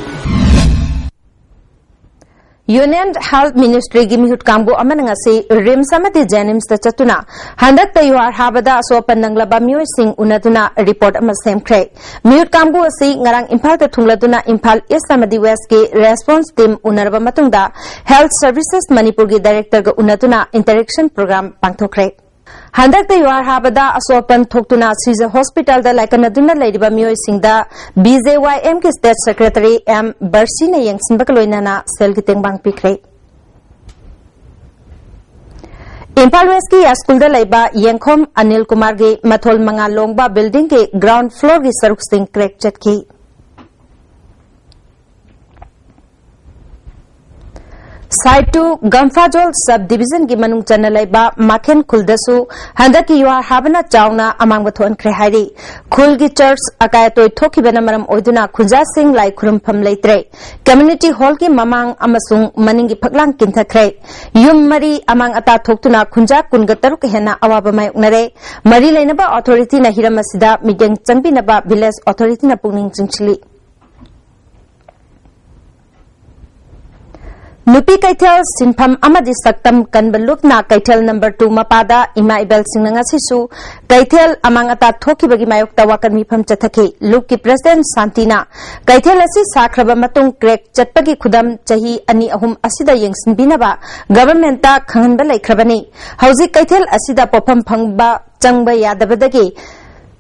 Union Health Ministryꯒꯤ ꯃꯤꯍꯨꯠ ꯀꯥꯡꯕꯨ ꯑꯃꯅ ꯉꯁꯤ ꯔꯤꯝꯁ ꯑꯃꯗꯤ ꯖꯦꯅꯤꯝꯁꯇ ꯆꯠꯇꯨꯅ ꯍꯟꯗꯛꯇ ꯌꯨꯍꯥꯔ ꯍꯥꯕꯗ ꯑꯁꯣꯛ ꯑꯄꯟ ꯅꯪꯂꯕ ꯃꯤꯑꯣꯏꯁꯤꯡ ꯎꯅꯗꯨꯅ ꯔꯤꯄꯣꯔꯠ ꯑꯃ ꯁꯦꯝꯈ꯭ꯔꯦ꯫ ꯃꯤꯍꯨꯠ ꯀꯥꯡꯕꯨ ꯑꯁꯤ ꯉꯔꯥꯡ ꯏꯝꯐꯥꯜꯗ ꯊꯨꯡꯂꯗꯨꯅ ꯏꯝꯐꯥꯜ ꯏꯁ ꯑꯃꯗꯤ ꯋꯦꯁꯀꯤ ꯔꯦꯁꯄꯣꯟꯁ ꯇꯤꯝ ꯎꯅꯔꯕ ꯃꯇꯨꯡꯗ Health Services ꯃꯅꯤꯄꯨꯔꯒꯤ ꯗꯥꯏꯔꯦꯛꯇꯔꯒ ꯎꯅꯗꯨꯅ ꯏꯟꯇꯔꯦꯛꯁꯟ ꯄ꯭ꯔꯣꯒ꯭ꯔꯥꯝ ꯄꯥꯡꯊꯣꯛꯈ꯭ꯔꯦ꯫ ꯍꯟꯗꯛꯇ ꯌꯨꯍꯥꯔ ꯍꯥꯕꯗ ꯑꯁꯣꯛ ꯑꯄꯟ ꯊꯣꯛꯇꯨꯅ ꯁꯤꯖ ꯍꯣꯁꯄꯤꯇꯥꯜꯗ ꯂꯥꯏꯀꯠꯅꯗꯨꯅ ꯂꯩꯔꯤꯕ ꯃꯤꯑꯣꯏꯁꯤꯡꯗ BJYMꯒꯤ ꯁ꯭ꯇꯦꯠ ꯁꯦꯀ꯭ꯔꯦꯇꯔꯤ ꯑꯦꯝ ꯕꯔꯁꯤꯅ ꯌꯦꯡꯁꯤꯟꯕꯒ ꯂꯣꯏꯅꯅ ꯁꯦꯜꯒꯤ ꯇꯦꯡꯕꯥꯡ ꯄꯤꯈ꯭ꯔꯦ꯫ ꯏꯝꯐꯥꯜ ꯋꯦꯁꯀꯤ ꯌꯥꯏꯁ꯭ꯀꯨꯜꯗ ꯂꯩꯕ ꯌꯦꯡꯈꯣꯝ ꯑꯅꯤꯜ ꯀꯨꯃꯥꯔꯒꯤ ꯃꯊꯣꯜ ꯃꯉꯥ ꯂꯣꯡꯕ ꯕꯤꯜꯗꯤꯡꯒꯤ ꯒ꯭ꯔꯥꯎꯟ ꯐ꯭ꯂꯣꯔꯒꯤ ꯁꯔꯨꯛꯁꯤꯡ ꯀ꯭ꯔꯦꯛ ꯆꯠꯈꯤ꯫ ꯁꯥꯏꯇꯨ ꯒꯝꯐꯥꯖꯣꯜ ꯁꯕ ꯗꯤꯕꯤꯖꯟꯒꯤ ꯃꯅꯨꯡ ꯆꯟꯅ ꯂꯩꯕ ꯃꯥꯈꯦꯟ ꯈꯨꯜꯗꯁꯨ ꯍꯟꯗꯛꯀꯤ ꯌꯨꯍꯥꯔ ꯍꯥꯕꯅ ꯆꯥꯎꯅ ꯑꯃꯥꯡꯕ ꯊꯣꯛꯍꯟꯈ꯭ꯔꯦ ꯍꯥꯏꯔꯤ꯫ ꯈꯨꯜꯒꯤ ꯆꯔꯆ ꯑꯀꯥꯏ ꯑꯇꯣꯏ ꯊꯣꯛꯈꯤꯕꯅ ꯃꯔꯝ ꯑꯣꯏꯗꯨꯅ ꯈꯨꯟꯖꯥꯁꯤꯡ ꯂꯥꯏ ꯈꯨꯔꯨꯝꯐꯝ ꯂꯩꯇ꯭ꯔꯦ꯫ ꯀꯝꯃ꯭ꯌꯨꯅꯤꯇꯤ ꯍꯣꯜꯒꯤ ꯃꯃꯥꯡ ꯑꯃꯁꯨꯡ ꯃꯅꯤꯡꯒꯤ ꯐꯛꯂꯥꯡ ꯀꯤꯟꯊꯈ꯭ꯔꯦ꯫ ꯌꯨꯝ ꯃꯔꯤ ꯑꯃꯥꯡ ꯑꯇꯥ ꯊꯣꯛꯇꯨꯅ ꯈꯨꯟꯖꯥ ꯀꯨꯟꯒ ꯇꯔꯨꯛ ꯍꯦꯟꯅ ꯑꯋꯥꯕ ꯃꯥꯌꯣꯛꯅꯔꯦ꯫ ꯃꯔꯤ ꯂꯩꯅꯕ ꯑꯣꯊꯣꯔꯤꯇꯤꯅ ꯍꯤꯔꯝ ꯑꯁꯤꯗ ꯃꯤꯠꯌꯦꯡ ꯆꯪꯕꯤꯅꯕ ꯚꯤꯂꯦꯖ ꯑꯣꯊꯣꯔꯤꯇꯤꯅ ꯄꯨꯛꯅꯤꯡ ꯆꯤꯡꯁꯤꯜꯂꯤ꯫ ꯅꯨꯄꯤ ꯀꯩꯊꯦꯜ ꯁꯤꯟꯐꯝ ꯑꯃꯗꯤ ꯁꯛꯇꯝ ꯀꯟꯕ ꯂꯨꯞꯅ ꯀꯩꯊꯦꯜ ꯅꯝꯕꯔ ꯇꯨ ꯃꯄꯥꯗ ꯏꯃꯥ ꯏꯕꯦꯜꯁꯤꯡꯅ ꯉꯁꯤꯁꯨ ꯀꯩꯊꯦꯜ ꯑꯃꯥꯡ ꯑꯇꯥ ꯊꯣꯛꯈꯤꯕꯒꯤ ꯃꯥꯌꯣꯛꯇ ꯋꯥꯀꯠ ꯃꯤꯐꯝ ꯆꯠꯊꯈꯤ꯫ ꯂꯨꯞꯀꯤ ꯄ꯭ꯔꯦꯁꯤꯗꯦꯟꯠ ꯁꯥꯟꯇꯤꯅ ꯀꯩꯊꯦꯜ ꯑꯁꯤ ꯁꯥꯈ꯭ꯔꯕ ꯃꯇꯨꯡ ꯀ꯭ꯔꯦꯛ ꯆꯠꯄꯒꯤ ꯈꯨꯗꯝ ꯆꯍꯤ ꯑꯅꯤ ꯑꯍꯨꯝ ꯑꯁꯤꯗ ꯌꯦꯡꯁꯤꯟꯕꯤꯅꯕ ꯒꯚꯔꯟꯃꯦꯟꯠꯇ ꯈꯪꯍꯟꯕ ꯂꯩꯈ꯭ꯔꯕꯅꯤ꯫ ꯍꯧꯖꯤꯛ ꯀꯩꯊꯦꯜ ꯑꯁꯤꯗ ꯄꯣꯠꯐꯝ ꯐꯪꯕ ꯆꯪꯕ ꯌꯥꯗꯕꯗꯒꯤ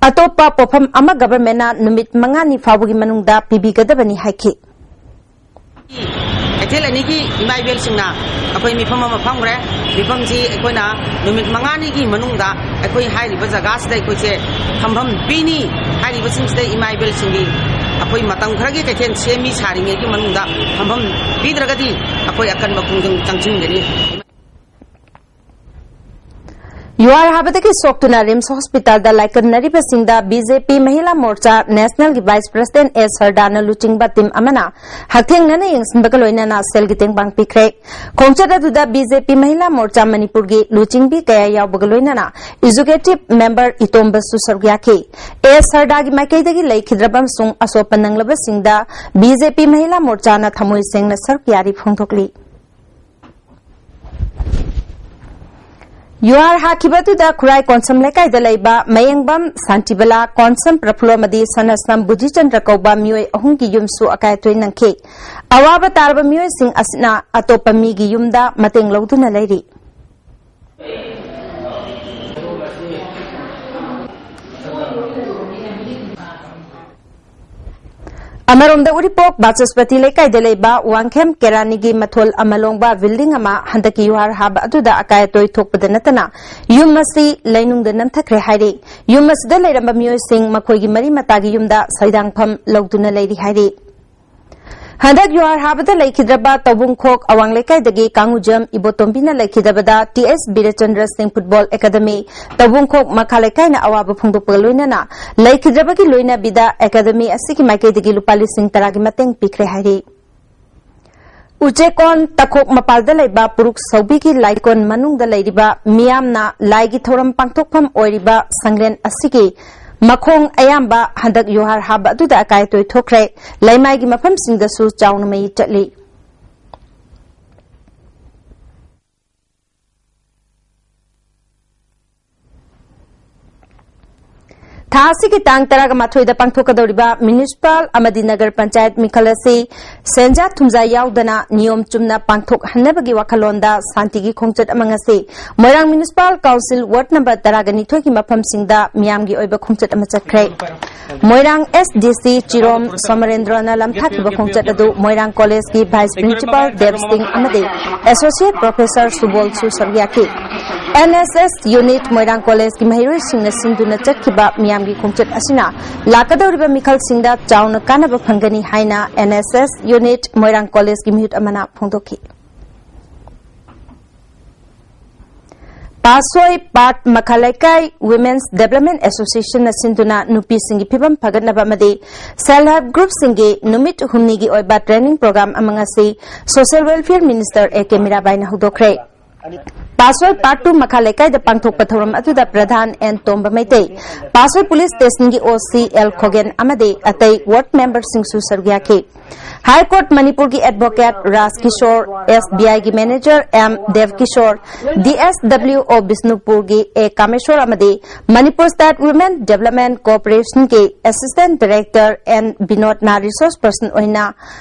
ꯑꯇꯣꯞꯄ ꯄꯣꯠꯐꯝ ꯑꯃ ꯒꯚꯔꯟꯃꯦꯟꯠꯅ ꯅꯨꯃꯤꯠ ꯃꯉꯥꯅꯤ ꯐꯥꯎꯕꯒꯤ ꯃꯅꯨꯡꯗ ꯄꯤꯕꯤꯒꯗꯕꯅꯤ ꯍꯥꯏꯈꯤ꯫ ꯀꯩꯊꯦꯜ ꯑꯅꯤꯒꯤ ꯏꯃꯥ ꯏꯕꯦꯜꯁꯤꯡꯅ ꯑꯩꯈꯣꯏ ꯃꯤꯐꯝ ꯑꯃ ꯐꯝꯈ꯭ꯔꯦ꯫ ꯃꯤꯐꯝꯁꯤ ꯑꯩꯈꯣꯏꯅ ꯅꯨꯃꯤꯠ ꯃꯉꯥꯅꯤꯒꯤ ꯃꯅꯨꯡꯗ ꯑꯩꯈꯣꯏ ꯍꯥꯏꯔꯤꯕ ꯖꯒꯥꯁꯤꯗ ꯑꯩꯈꯣꯏꯁꯦ ꯐꯝꯐꯝ ꯄꯤꯅꯤ꯫ ꯍꯥꯏꯔꯤꯕꯁꯤꯡꯁꯤꯗ ꯏꯃꯥ ꯏꯕꯦꯜꯁꯤꯡꯒꯤ ꯑꯩꯈꯣꯏ ꯃꯇꯝ ꯈꯔꯒꯤ ꯀꯩꯊꯦꯜ ꯁꯦꯝꯃꯤ ꯁꯥꯔꯤꯉꯩꯒꯤ ꯃꯅꯨꯡꯗ ꯐꯝꯐꯝ ꯄꯤꯗ꯭ꯔꯒꯗꯤ ꯑꯩꯈꯣꯏ ꯑꯀꯟꯕ ꯈꯣꯡꯖꯪ ꯆꯪꯁꯤꯟꯒꯅꯤ꯫ ꯌꯨꯍꯥꯔ ꯍꯥꯕꯗꯒꯤ ꯁꯣꯛꯇꯨꯅ ꯔꯤꯝꯁ ꯍꯣꯁꯄꯤꯇꯥꯜꯗ ꯂꯥꯏꯀꯠꯅꯔꯤꯕꯁꯤꯡꯗ ꯕꯤ ꯖꯦ ꯄꯤ ꯃꯍꯤꯂꯥ ꯃꯣꯔꯆꯥ ꯅꯦꯁꯅꯦꯜꯒꯤ ꯚꯥꯏꯁ ꯄ꯭ꯔꯁꯤꯗꯦꯟꯠ ꯑꯦ ꯁꯔꯗꯥꯅ ꯂꯨꯆꯤꯡꯕ ꯇꯤꯝ ꯑꯃꯅ ꯍꯛꯊꯦꯡꯅꯅ ꯌꯦꯡꯁꯤꯟꯕꯒ ꯂꯣꯏꯅꯅ ꯁꯦꯜꯒꯤ ꯇꯦꯡꯕꯥꯡ ꯄꯤꯈ꯭ꯔꯦ꯫ ꯈꯣꯡꯆꯠ ꯑꯗꯨꯗ ꯕꯤ ꯖꯦ ꯄꯤ ꯃꯍꯤꯂꯥ ꯃꯣꯔꯆꯥ ꯃꯅꯤꯄꯨꯔꯒꯤ ꯂꯨꯆꯤꯡꯕꯤ ꯀꯌꯥ ꯌꯥꯎꯕꯒ ꯂꯣꯏꯅꯅ ꯑꯦꯛꯖꯤꯀ꯭ꯌꯨꯇꯤꯚ ꯃꯦꯝꯕꯔ ꯏꯇꯣꯝꯕꯁꯨ ꯁꯔꯨꯛ ꯌꯥꯈꯤ꯫ ꯑꯦ ꯁꯔꯗꯥꯒꯤ ꯃꯥꯏꯀꯩꯗꯒꯤ ꯂꯩꯈꯤꯗ꯭ꯔꯕ ꯑꯃꯁꯨꯡ ꯑꯁꯣꯛꯄ ꯅꯪꯂꯕꯁꯤꯡꯗ ꯕꯤ ꯖꯦ ꯄꯤ ꯃꯍꯤꯂꯥ ꯃꯣꯔꯆꯥꯅ ꯊꯃꯣꯏ ꯁꯦꯡꯅ ꯁꯔꯨꯛ ꯌꯥꯔꯤ ꯐꯣꯡꯗꯣꯛꯂꯤ꯫ ꯌꯨꯍꯥꯔ ꯍꯥꯈꯤꯕ ꯑꯗꯨꯗ ꯈꯨꯔꯥꯏ ꯀꯣꯟꯁꯝ ꯂꯩꯀꯥꯏꯗ ꯂꯩꯕ ꯃꯌꯦꯡꯕꯝ, ꯁꯥꯟꯇꯤꯕꯂꯥ, ꯀꯣꯟꯁꯝ ꯄ꯭ꯔꯐꯨꯜꯂꯣ ꯑꯃꯗꯤ ꯁꯅꯥꯁꯅꯥꯝ ꯕꯨꯙꯤꯆꯟꯗ꯭ꯔ ꯀꯧꯕ ꯃꯤꯑꯣꯏ ꯑꯍꯨꯝꯒꯤ ꯌꯨꯝꯁꯨ ꯑꯀꯥꯏ ꯑꯇꯣꯏ ꯅꯪꯈꯤ꯫ ꯑꯋꯥꯕ ꯇꯥꯔꯕ ꯃꯤꯑꯣꯏꯁꯤꯡ ꯑꯁꯤꯅ ꯑꯇꯣꯞꯄ ꯃꯤꯒꯤ ꯌꯨꯝꯗ ꯃꯇꯦꯡ ꯂꯧꯗꯨꯅ ꯂꯩꯔꯤ꯫ ꯑꯃꯔꯣꯝꯗ ꯎꯔꯤꯄꯣꯛ ꯕꯥꯆꯁꯄꯇꯤ ꯂꯩꯀꯥꯏꯗ ꯂꯩꯕ ꯋꯥꯡꯈꯦꯝ ꯀꯦꯔꯥꯅꯤꯒꯤ ꯃꯊꯣꯜ ꯑꯃ ꯂꯣꯡꯕ ꯕꯤꯜꯗꯤꯡ ꯑꯃ ꯍꯟꯗꯛꯀꯤ ꯌꯨꯍꯥꯔ ꯍꯥꯕ ꯑꯗꯨꯗ ꯑꯀꯥꯏ ꯑꯇꯣꯏ ꯊꯣꯛꯄꯗ ꯅꯠꯇꯅ ꯌꯨꯝ ꯑꯁꯤ ꯂꯩꯅꯨꯡꯗ ꯅꯝꯊꯈ꯭ꯔꯦ ꯍꯥꯏꯔꯤ꯫ ꯌꯨꯝ ꯑꯁꯤꯗ ꯂꯩꯔꯝꯕ ꯃꯤꯑꯣꯏꯁꯤꯡ ꯃꯈꯣꯏꯒꯤ ꯃꯔꯤ ꯃꯇꯥꯒꯤ ꯌꯨꯝꯗ ꯁꯩꯗꯥꯡꯐꯝ ꯂꯧꯗꯨꯅ ꯂꯩꯔꯤ ꯍꯥꯏꯔꯤ꯫ ꯍꯟꯗꯛ ꯌꯨꯍꯥꯔ ꯍꯥꯕꯗ ꯂꯩꯈꯤꯗ꯭ꯔꯕ ꯇꯧꯕꯨꯡꯈꯣꯛ ꯑꯋꯥꯡ ꯂꯩꯀꯥꯏꯗꯒꯤ ꯀꯥꯡꯉꯨꯖꯝ ꯏꯕꯣꯇꯣꯝꯕꯤꯅ ꯂꯩꯈꯤꯗꯕꯗ ꯇꯤ ꯑꯦꯁ ꯕꯤꯔꯆꯟꯗ꯭ꯔ ꯁꯤꯡ ꯐꯨꯠꯕꯣꯜ ꯑꯦꯀꯥꯗꯃꯤ, ꯇꯧꯕꯨꯡꯈꯣꯛ ꯃꯈꯥ ꯂꯩꯀꯥꯏꯅ ꯑꯋꯥꯕ ꯐꯣꯡꯗꯣꯛꯄꯒ ꯂꯣꯏꯅꯅ ꯂꯩꯈꯤꯗ꯭ꯔꯕꯒꯤ ꯂꯣꯏꯅꯕꯤꯗ ꯑꯦꯀꯥꯗꯃꯤ ꯑꯁꯤꯒꯤ ꯃꯥꯏꯀꯩꯗꯒꯤ ꯂꯨꯄꯥ ꯂꯤꯁꯤꯡ ꯇꯔꯥꯒꯤ ꯃꯇꯦꯡ ꯄꯤꯈ꯭ꯔꯦ ꯍꯥꯏꯔꯤ꯫ ꯎꯆꯦꯛꯀꯣꯟ ꯇꯈꯣꯛ ꯃꯄꯥꯜꯗ ꯂꯩꯕ ꯄꯨꯔꯨꯛ ꯁꯧꯕꯤꯒꯤ ꯂꯥꯏꯀꯣꯟ ꯃꯅꯨꯡꯗ ꯂꯩꯔꯤꯕ ꯃꯤꯌꯥꯝꯅ ꯂꯥꯏꯒꯤ ꯊꯧꯔꯝ ꯄꯥꯡꯊꯣꯛꯐꯝ ꯑꯣꯏꯔꯤꯕ ꯁꯪꯂꯦꯟ ꯑꯁꯤꯒꯤ ꯃꯈꯣꯡ ꯑꯌꯥꯝꯕ ꯍꯟꯗꯛ ꯌꯨꯍꯥꯔ ꯍꯥꯕ ꯑꯗꯨꯗ ꯑꯀꯥꯏ ꯑꯇꯣꯏ ꯊꯣꯛꯈ꯭ꯔꯦ꯫ ꯂꯩꯃꯥꯏꯒꯤ ꯃꯐꯝꯁꯤꯡꯗꯁꯨ ꯆꯥꯎꯅ ꯃꯩ ꯆꯠꯂꯤ꯫ ꯊꯥ ꯑꯁꯤꯒꯤ ꯇꯥꯡ ꯇꯔꯥꯃꯥꯊꯣꯏꯗ ꯄꯥꯡꯊꯣꯛꯀꯗꯧꯔꯤꯕ ꯃ꯭ꯌꯨꯅꯤꯁꯤꯄꯥꯜ ꯑꯃꯗꯤ ꯅꯒꯔ ꯄꯟꯆꯥꯌꯠ ꯃꯤꯈꯜ ꯑꯁꯤ ꯁꯦꯟꯖꯥ ꯊꯨꯝꯖꯥ ꯌꯥꯎꯗꯅ ꯅꯤꯌꯣꯝ ꯆꯨꯝꯅ ꯄꯥꯡꯊꯣꯛꯍꯟꯅꯕꯒꯤ ꯋꯥꯈꯜꯂꯣꯟꯗ ꯁꯥꯟꯇꯤꯒꯤ ꯈꯣꯡꯆꯠ ꯑꯃ ꯉꯁꯤ ꯃꯣꯏꯔꯥꯡ ꯃ꯭ꯌꯨꯅꯤꯁꯤꯄꯥꯜ ꯀꯥꯎꯟꯁꯤꯜ ꯋꯥꯔꯗ ꯅꯝꯕꯔ ꯇꯔꯥꯒ ꯅꯤꯊꯣꯏꯒꯤ ꯃꯐꯝꯁꯤꯡꯗ ꯃꯤꯌꯥꯝꯒꯤ ꯑꯣꯏꯕ ꯈꯣꯡꯆꯠ ꯑꯃ ꯆꯠꯈ꯭ꯔꯦ꯫ ꯃꯣꯏꯔꯥꯡ ꯑꯦꯁ ꯗꯤ ꯁꯤ ꯆꯤꯔꯣꯝ ꯁꯣꯃꯔꯦꯟꯗ꯭ꯔꯣꯅ ꯂꯝꯊꯥꯈꯤꯕ ꯈꯣꯡꯆꯠ ꯑꯗꯨ ꯃꯣꯏꯔꯥꯡ ꯀꯣꯂꯦꯖꯀꯤ ꯚꯥꯏꯁ ꯄ꯭ꯔꯤꯟꯁꯤꯄꯥꯜ ꯗꯦꯕ ꯁꯤꯡ ꯑꯃꯗꯤ ꯑꯦꯁꯣꯁꯤꯌꯦꯠ ꯄ꯭ꯔꯣꯐꯦꯁꯔ ꯁꯨꯕꯣꯜꯁꯨ ꯁꯔꯨꯛ ꯌꯥꯈꯤ꯫ ꯑꯦꯟ ꯑꯦꯁ ꯑꯦꯁ ꯌꯨꯅꯤꯠ ꯃꯣꯏꯔꯥꯡ ꯀꯣꯂꯦꯖꯀꯤ ꯃꯍꯩꯔꯣꯏꯁꯤꯡꯅ ꯁꯤꯟꯗꯨꯅ ꯆꯠꯈꯤꯕ ꯃꯤꯌꯥꯝꯒꯤ ꯈꯣꯡꯆꯠ ꯑꯁꯤꯅ ꯂꯥꯛꯀꯗꯧꯔꯤꯕ ꯃꯤꯈꯜꯁꯤꯡꯗ ꯆꯥꯎꯅ ꯀꯥꯟꯅꯕ ꯐꯪꯒꯅꯤ ꯍꯥꯏꯅ ꯑꯦꯟ ꯑꯦꯁ ꯑꯦꯁ ꯌꯨꯅꯤꯠ ꯃꯣꯏꯔꯥꯡ ꯀꯣꯂꯦꯖꯀꯤ ꯃꯤꯍꯨꯠ ꯑꯃꯅ ꯐꯣꯡꯗꯣꯛꯈꯤ꯫ ꯄꯥꯁꯣꯏ ꯄꯥꯠ ꯃꯈꯥ ꯂꯩꯀꯥꯏ ꯋꯤꯃꯦꯟꯁ ꯗꯦꯕꯂꯞꯃꯦꯟ ꯑꯦꯁꯣꯁꯤꯌꯦꯁꯟꯅ ꯁꯤꯟꯗꯨꯅ ꯅꯨꯄꯤꯁꯤꯡꯒꯤ ꯐꯤꯕꯝ ꯐꯒꯠꯅꯕ ꯑꯃꯗꯤ ꯁꯦꯜꯐ ꯍꯦꯜꯞ ꯒ꯭ꯔꯨꯞꯁꯤꯡꯒꯤ ꯅꯨꯃꯤꯠ ꯍꯨꯝꯅꯤꯒꯤ ꯑꯣꯏꯕ ꯇ꯭ꯔꯦꯅꯤꯡ ꯄ꯭ꯔꯣꯒ꯭ꯔꯥꯝ ꯑꯃ ꯉꯁꯤ social welfare minister A K ꯃꯤꯔꯥꯕꯥꯏꯅ ꯍꯧꯗꯣꯛꯈ꯭ꯔꯦ꯫ ꯄꯥꯁꯣꯏ ꯄꯥꯔꯠ ꯇꯨ ꯃꯈꯥ ꯂꯩꯀꯥꯏꯗ ꯄꯥꯡꯊꯣꯛꯄ ꯊꯧꯔꯝ ꯑꯗꯨꯗ ꯄ꯭ꯔꯙꯥꯟ ꯑꯦꯟ ꯇꯣꯝꯕ ꯃꯩꯇꯩ, ꯄꯥꯁꯣꯏ ꯄꯨꯂꯤꯁ ꯁ꯭ꯇꯦꯁꯟꯒꯤ ꯑꯣ ꯁꯤ ꯑꯦꯜ ꯈꯣꯒꯦꯟ ꯑꯃꯗꯤ ꯑꯇꯩ ꯋꯥꯔꯗ ꯃꯦꯝꯕꯔꯁꯤꯡꯁꯨ ꯁꯔꯨꯛ ꯌꯥꯈꯤ꯫ ꯍꯥꯏ ꯀꯣꯔꯠ ꯃꯅꯤꯄꯨꯔꯒꯤ advocate Raj Kishore, S B ꯑꯥꯏꯒꯤ manager M Deb Kishore, D S W O ꯕꯤꯁꯅꯨꯄꯨꯔꯒꯤ ꯑꯦ ꯀꯥꯃꯦꯁꯣꯔ ꯑꯃꯗꯤ ꯃꯅꯤꯄꯨꯔ ꯁ꯭ꯇꯦꯠ ꯋꯤꯃꯦꯟ ꯗꯦꯕꯂꯞꯃꯦꯟ ꯀꯣꯑꯣꯄꯔꯦꯁꯟꯒꯤ ꯑꯦꯁꯤꯁꯇꯦꯟꯠ ꯗꯥꯏꯔꯦꯛꯇꯔ ꯑꯦꯟ ꯕꯤꯅꯣꯗꯅ ꯔꯤꯁꯣꯔꯁ ꯄꯔꯁꯟ ꯑꯣꯏꯅ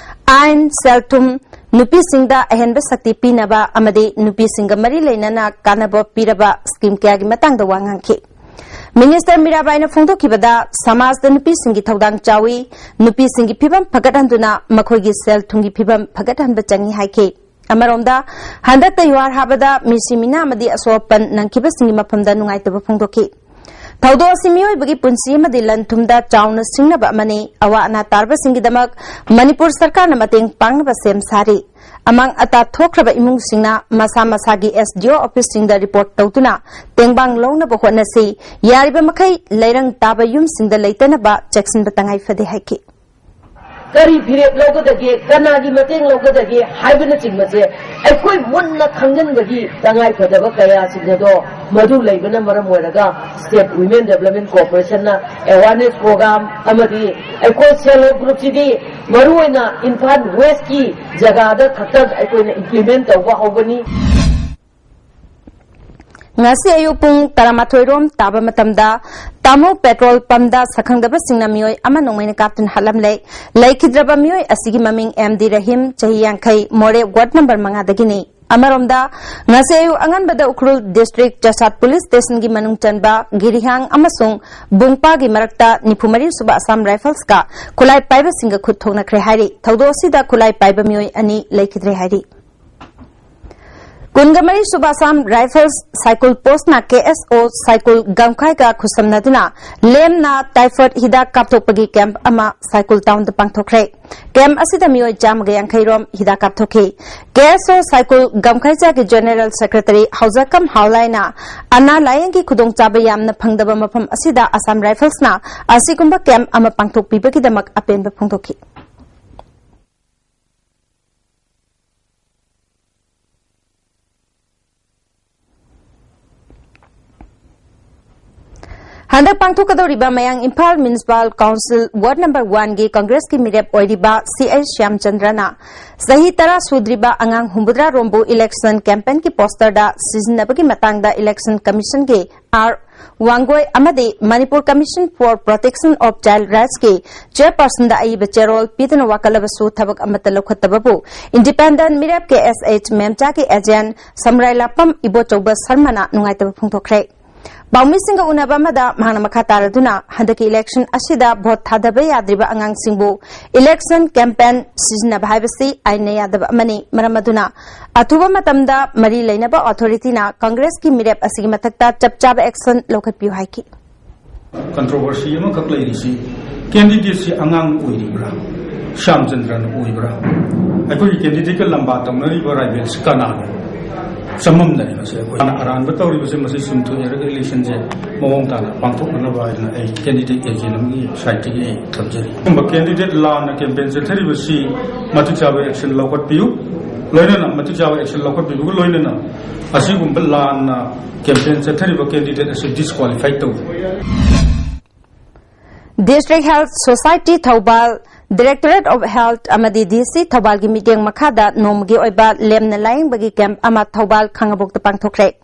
ꯑꯥꯏꯟ, ꯁꯦꯜ ꯊꯨꯝ, ꯅꯨꯄꯤꯁꯤꯡꯗ ꯑꯍꯦꯟꯕ ꯁꯛꯇꯤ ꯄꯤꯅꯕ ꯑꯃꯗꯤ ꯅꯨꯄꯤꯁꯤꯡꯒ ꯃꯔꯤ ꯂꯩꯅꯅ ꯀꯥꯟꯅꯕ ꯄꯤꯔꯕ ꯁ꯭ꯀꯤꯝ ꯀꯌꯥꯒꯤ ꯃꯇꯥꯡꯗ ꯋꯥ ꯉꯥꯡꯈꯤ꯫ ꯃꯤꯅꯤꯁꯇꯔ ꯃꯤꯔꯥꯕꯥꯏꯅ ꯐꯣꯡꯗꯣꯛꯈꯤꯕꯗ, ꯁꯃꯥꯖꯇ ꯅꯨꯄꯤꯁꯤꯡꯒꯤ ꯊꯧꯗꯥꯡ ꯆꯥꯎꯏ, ꯅꯨꯄꯤꯁꯤꯡꯒꯤ ꯐꯤꯕꯝ ꯐꯒꯠꯍꯟꯗꯨꯅ ꯃꯈꯣꯏꯒꯤ ꯁꯦꯜ ꯊꯨꯝꯒꯤ ꯐꯤꯕꯝ ꯐꯒꯠꯍꯟꯕ ꯆꯪꯏ ꯍꯥꯏꯈꯤ꯫ ꯑꯃꯔꯣꯝꯗ, ꯍꯟꯗꯛꯇ ꯌꯨꯍꯥꯔ ꯍꯥꯕꯗ ꯃꯤꯁꯤ ꯃꯤꯅꯥ ꯑꯃꯗꯤ ꯑꯁꯣꯛ ꯑꯄꯟ ꯅꯪꯈꯤꯕꯁꯤꯡꯒꯤ ꯃꯐꯝꯗ ꯅꯨꯡꯉꯥꯏꯇꯕ ꯐꯣꯡꯗꯣꯛꯈꯤ꯫ ꯊꯧꯗꯣꯛ ꯑꯁꯤ ꯃꯤꯑꯣꯏꯕꯒꯤ ꯄꯨꯟꯁꯤ ꯑꯃꯗꯤ ꯂꯟ ꯊꯨꯝꯗ ꯆꯥꯎꯅ ꯁꯤꯡꯅꯕ ꯑꯃꯅꯤ꯫ ꯑꯋꯥ ꯑꯅꯥ ꯇꯥꯔꯕꯁꯤꯡꯒꯤꯗꯃꯛ ꯃꯅꯤꯄꯨꯔ ꯁꯔꯀꯥꯔꯅ ꯃꯇꯦꯡ ꯄꯥꯡꯅꯕ ꯁꯦꯝ ꯁꯥꯔꯤ꯫ ꯑꯃꯥꯡ ꯑꯇꯥ ꯊꯣꯛꯈ꯭ꯔꯕ ꯏꯃꯨꯡꯁꯤꯡꯅ ꯃꯁꯥ ꯃꯁꯥꯒꯤ ꯑꯦꯁ ꯗꯤ ꯑꯣ ꯑꯣꯐꯤꯁꯁꯤꯡꯗ ꯔꯤꯄꯣꯔꯠ ꯇꯧꯗꯨꯅ ꯇꯦꯡꯕꯥꯡ ꯂꯧꯅꯕ ꯍꯣꯠꯅꯁꯤ꯫ ꯌꯥꯔꯤꯕ ꯃꯈꯩ ꯂꯩꯔꯪ ꯇꯥꯕ ꯌꯨꯝꯁꯤꯡꯗ ꯂꯩꯇꯅꯕ ꯆꯦꯛꯁꯤꯟꯕ ꯇꯉꯥꯏ ꯐꯗꯦ ꯍꯥꯏꯈꯤ꯫ ꯀꯔꯤ ꯐꯤꯔꯦꯞ ꯂꯧꯒꯗꯒꯦ, ꯀꯅꯥꯒꯤ ꯃꯇꯦꯡ ꯂꯧꯒꯗꯒꯦ ꯍꯥꯏꯕꯅꯆꯤꯡꯕꯁꯦ ꯑꯩꯈꯣꯏ ꯃꯨꯟꯅ ꯈꯪꯖꯤꯟꯕꯒꯤ ꯇꯉꯥꯏ ꯐꯗꯕ ꯀꯌꯥꯁꯤꯡ ꯑꯗꯣ ꯃꯗꯨ ꯂꯩꯕꯅ ꯃꯔꯝ ꯑꯣꯏꯔꯒ ꯁ꯭ꯇꯦꯠ ꯋꯤꯃꯦꯟ ꯗꯦꯕꯂꯞꯃꯦꯟ ꯀꯣꯔꯄꯣꯔꯦꯁꯟꯅ ꯑꯦꯋꯥꯔꯅꯦꯁ ꯄ꯭ꯔꯣꯒ꯭ꯔꯥꯝ ꯑꯃꯗꯤ ꯑꯩꯈꯣꯏ ꯁꯦꯜꯐ ꯍꯦꯜꯞ ꯒ꯭ꯔꯨꯞꯁꯤꯗꯤ ꯃꯔꯨꯑꯣꯏꯅ ꯏꯝꯐꯥꯜ ꯋꯦꯁꯀꯤ ꯖꯒꯥꯗ ꯈꯛꯇ ꯑꯩꯈꯣꯏꯅ ꯏꯝꯄ꯭ꯂꯤꯃꯦꯟ ꯇꯧꯕ ꯍꯧꯒꯅꯤ꯫ ꯉꯁꯤ ꯑꯌꯨꯛ ꯄꯨꯡ ꯇꯔꯥꯃꯥꯊꯣꯏ ꯔꯣꯝ ꯇꯥꯕ ꯃꯇꯝꯗ ꯇꯥꯃꯨ ꯄꯦꯇ꯭ꯔꯣꯜ ꯄꯝꯗ ꯁꯛꯈꯪꯗꯕꯁꯤꯡꯅ ꯃꯤꯑꯣꯏ ꯑꯃ ꯅꯣꯡꯃꯩꯅ ꯀꯥꯞꯇꯨꯅ ꯍꯥꯠꯂꯝꯂꯦ꯫ ꯂꯩꯈꯤꯗ꯭ꯔꯕ ꯃꯤꯑꯣꯏ ꯑꯁꯤꯒꯤ ꯃꯃꯤꯡ ꯑꯦꯝ ꯗꯤ ꯔꯍꯤꯝ, ꯆꯍꯤ ꯌꯥꯡꯈꯩ, ꯃꯣꯔꯦ ꯋꯥꯔꯗ ꯅꯝꯕꯔ ꯃꯉꯥꯗꯒꯤꯅꯤ꯫ ꯑꯃꯔꯣꯝꯗ, ꯉꯁꯤ ꯑꯌꯨꯛ ꯑꯉꯟꯕꯗ ꯎꯈ꯭ꯔꯨꯜ ꯗꯤꯁꯇ꯭ꯔꯤꯛ ꯆꯁꯥꯠ ꯄꯨꯂꯤꯁ ꯁ꯭ꯇꯦꯁꯟꯒꯤ ꯃꯅꯨꯡ ꯆꯟꯕ ꯒꯤꯔꯤꯍꯥꯡ ꯑꯃꯁꯨꯡ ꯕꯨꯡꯄꯥꯒꯤ ꯃꯔꯛꯇ ꯅꯤꯐꯨ ꯃꯔꯤ ꯁꯨꯕ ꯑꯁꯥꯝ ꯔꯥꯏꯐꯜꯁꯀ ꯈꯨꯠꯂꯥꯏ ꯄꯥꯏꯕꯁꯤꯡꯒ ꯈꯨꯠ ꯊꯣꯛꯅꯈ꯭ꯔꯦ ꯍꯥꯏꯔꯤ꯫ ꯊꯧꯗꯣꯛ ꯑꯁꯤꯗ ꯈꯨꯠꯂꯥꯏ ꯄꯥꯏꯕ ꯃꯤꯑꯣꯏ ꯑꯅꯤ ꯂꯩꯈꯤꯗ꯭ꯔꯦ ꯍꯥꯏꯔꯤ꯫ ꯀꯨꯟꯒ ꯃꯔꯤ ꯁꯨꯕ ꯑꯁꯥꯝ ꯔꯥꯏꯐꯜꯁ ꯁꯥꯏꯀꯨꯜ ꯄꯣꯁꯅ ꯀꯦ ꯑꯦꯁ ꯑꯣ ꯁꯥꯏꯀꯨꯜ ꯒꯝꯈꯥꯏꯒ ꯈꯨꯠꯁꯝꯅꯗꯨꯅ ꯂꯦꯝꯅ ꯇꯥꯏꯐꯣꯏꯗ ꯍꯤꯗꯥꯛ ꯀꯥꯞꯊꯣꯛꯄꯒꯤ ꯀꯦꯝꯞ ꯑꯃ ꯁꯥꯏꯀꯨꯜ ꯇꯥꯎꯟꯗ ꯄꯥꯡꯊꯣꯛꯈ꯭ꯔꯦ꯫ ꯀꯦꯝꯞ ꯑꯁꯤꯗ ꯃꯤꯑꯣꯏ ꯆꯥꯝꯃꯒ ꯌꯥꯡꯈꯩ ꯔꯣꯝ ꯍꯤꯗꯥꯛ ꯀꯥꯞꯊꯣꯛꯈꯤ꯫ ꯀꯦ ꯑꯦꯁ ꯑꯣ ꯁꯥꯏꯀꯨꯜ ꯒꯝꯈꯥꯏꯖꯥꯒꯤ ꯖꯦꯅꯦꯔꯦꯜ ꯁꯦꯀ꯭ꯔꯦꯇꯔꯤ ꯍꯧꯖꯀꯝ ꯍꯥꯎꯂꯥꯏꯅ ꯑꯅꯥ ꯂꯥꯌꯦꯡꯒꯤ ꯈꯨꯗꯣꯡꯆꯥꯕ ꯌꯥꯝꯅ ꯐꯪꯗꯕ ꯃꯐꯝ ꯑꯁꯤꯗ ꯑꯁꯥꯝ ꯔꯥꯏꯐꯜꯁꯅ ꯑꯁꯤꯒꯨꯝꯕ ꯀꯦꯝꯞ ꯑꯃ ꯄꯥꯡꯊꯣꯛꯄꯤꯕꯒꯤꯗꯃꯛ ꯑꯄꯦꯟꯕ ꯐꯣꯡꯗꯣꯛꯈꯤ꯫ ꯍꯟꯗꯛ ꯄꯥꯡꯊꯣꯛꯀꯗꯧꯔꯤꯕ ꯃꯌꯥꯡ Imphal municipal council ward number ꯋꯥꯟꯒꯤ ꯀꯪꯒ꯭ꯔꯦꯁꯀꯤ ꯃꯤꯔꯦꯞ ꯑꯣꯏꯔꯤꯕ ꯁꯤ ꯑꯩꯆ ꯁ꯭ꯌꯥꯝꯆꯟꯗ꯭ꯔꯅ ꯆꯍꯤ ꯇꯔꯥ ꯁꯨꯗ꯭ꯔꯤꯕ ꯑꯉꯥꯡ ꯍꯨꯝꯐꯨꯇꯔꯥ ꯔꯣꯝꯕꯨ ꯏꯂꯦꯛꯁꯟ ꯀꯦꯝꯄꯦꯟꯒꯤ ꯄꯣꯁꯇꯔꯗ ꯁꯤꯖꯤꯟꯅꯕꯒꯤ ꯃꯇꯥꯡꯗ ꯏꯂꯦꯛꯁꯟ ꯀꯃꯤꯁꯟꯒꯤ ꯑꯥꯔ ꯋꯥꯡꯒꯣꯏ ꯑꯃꯗꯤ Manipur Commission for Protection of Child Rightsꯀꯤ ꯆꯦꯌꯔꯄꯔꯁꯟꯗ ꯑꯏꯕ ꯆꯦꯔꯣꯜ ꯄꯤꯗꯨꯅ ꯋꯥꯀꯠꯂꯕꯁꯨ ꯊꯕꯛ ꯑꯃꯠꯇ ꯂꯧꯈꯠꯇꯕꯕꯨ ꯏꯟꯗꯤꯄꯦꯟꯗꯦꯟꯠ ꯃꯤꯔꯦꯞ ꯀꯦ ꯑꯦꯁ ꯑꯩꯆ ꯃꯦꯝꯆꯥꯒꯤ ꯑꯦꯖꯦꯟꯠ ꯁꯝꯔꯥꯏꯂꯥꯛꯄꯝ ꯏꯕꯣꯆꯧꯕ ꯁꯔꯃꯅ ꯅꯨꯡꯉꯥꯏꯇꯕ ꯐꯣꯡꯗꯣꯛꯈ꯭ꯔꯦ꯫ ꯄꯥꯎꯃꯤꯁꯤꯡꯒ ꯎꯅꯕ ꯑꯃꯗ ꯃꯍꯥꯛꯅ ꯃꯈꯥ ꯇꯥꯔꯗꯨꯅ ꯍꯟꯗꯛꯀꯤ ꯏꯂꯦꯛꯁꯟ ꯑꯁꯤꯗ ꯚꯣꯠ ꯊꯥꯗꯕ ꯌꯥꯗ꯭ꯔꯤꯕ ꯑꯉꯥꯡꯁꯤꯡꯕꯨ ꯏꯂꯦꯛꯁꯟ ꯀꯦꯝꯄꯦꯟ ꯁꯤꯖꯤꯟꯅꯕ ꯍꯥꯏꯕꯁꯤ ꯑꯥꯏꯟꯅ ꯌꯥꯗꯕ ꯑꯃꯅꯤ꯫ ꯃꯔꯝ ꯑꯗꯨꯅ ꯑꯊꯨꯕ ꯃꯇꯝꯗ ꯃꯔꯤ ꯂꯩꯅꯕ ꯑꯣꯊꯣꯔꯤꯇꯤꯅ ꯀꯪꯒ꯭ꯔꯦꯁꯀꯤ ꯃꯤꯔꯦꯞ ꯑꯁꯤꯒꯤ ꯃꯊꯛꯇ ꯆꯞ ꯆꯥꯕ ꯑꯦꯛꯁꯟ ꯂꯧꯈꯠꯄꯤꯌꯨ ꯍꯥꯏꯈꯤ꯫ ꯀꯟꯇ꯭ꯔꯣꯚꯔꯁꯤ ꯑꯃꯈꯛ ꯂꯩꯔꯤꯁꯤ, ꯀꯦꯟꯗꯤꯗꯦꯠꯁꯤ ꯑꯉꯥꯡ ꯑꯣꯏꯔꯤꯕ꯭ꯔꯥ, ꯁ꯭ꯌꯥꯝꯆꯟꯗ꯭ꯔꯅ ꯑꯣꯏꯕ꯭ꯔꯥ? ꯑꯩꯈꯣꯏꯒꯤ ꯀꯦꯟꯗꯤꯗꯦꯠꯀ ꯂꯝꯕꯥ ꯇꯧꯅꯔꯤꯕ ꯔꯥꯏꯕꯦꯜꯁꯤ ꯀꯅꯥꯅꯣ? ꯆꯃꯝꯅꯔꯤꯕꯁꯦ ꯑꯩꯈꯣꯏꯅ ꯑꯔꯥꯟꯕ ꯇꯧꯔꯤꯕꯁꯦ ꯃꯁꯤ ꯆꯨꯝꯊꯣꯛꯅꯔꯒ ꯏꯂꯦꯛꯁꯟꯁꯦ ꯃꯑꯣꯡ ꯇꯥꯅ ꯄꯥꯡꯊꯣꯛꯅꯅꯕ ꯍꯥꯏꯗꯅ ꯑꯩ ꯀꯦꯟꯗꯤꯗꯦꯠ ꯑꯦꯖꯦꯟ ꯑꯃꯒꯤ ꯁꯥꯏꯠꯇꯒꯤ ꯑꯩ ꯊꯝꯖꯔꯤ꯫ ꯑꯗꯨꯒꯨꯝꯕ ꯀꯦꯟꯗꯤꯗꯦꯠ ꯂꯥꯟꯅ ꯀꯦꯝꯄꯦꯟ ꯆꯠꯊꯔꯤꯕꯁꯤ ꯃꯇꯤꯛ ꯆꯥꯕ ꯑꯦꯛꯁꯟ ꯂꯧꯈꯠꯄꯤꯌꯨ, ꯂꯣꯏꯅꯅ ꯃꯇꯤꯛ ꯆꯥꯕ ꯑꯦꯛꯁꯟ ꯂꯧꯈꯠꯄꯤꯕꯒ ꯂꯣꯏꯅꯅ ꯑꯁꯤꯒꯨꯝꯕ ꯂꯥꯟꯅ ꯀꯦꯝꯄꯦꯟ ꯆꯠꯊꯔꯤꯕ ꯀꯦꯟꯗꯤꯗꯦꯠ ꯑꯁꯤ ꯗꯤꯁꯀ꯭ꯋꯥꯂꯤꯐꯥꯏ ꯇꯧꯕꯤꯌꯨ꯫ District Health Society Thoubal, Directorate of Health ꯑꯃꯗꯤ ꯗꯤ ꯁꯤ ꯊꯧꯕꯥꯜꯒꯤ ꯃꯤꯠꯌꯦꯡ ꯃꯈꯥꯗ ꯅꯣꯡꯃꯒꯤ ꯑꯣꯏꯕ ꯂꯦꯝꯅ ꯂꯥꯌꯦꯡꯕꯒꯤ ꯀꯦꯝꯞ ꯑꯃ ꯊꯧꯕꯥꯜ ꯈꯥꯉꯕꯣꯛꯇ ꯄꯥꯡꯊꯣꯛꯈ꯭ꯔꯦ꯫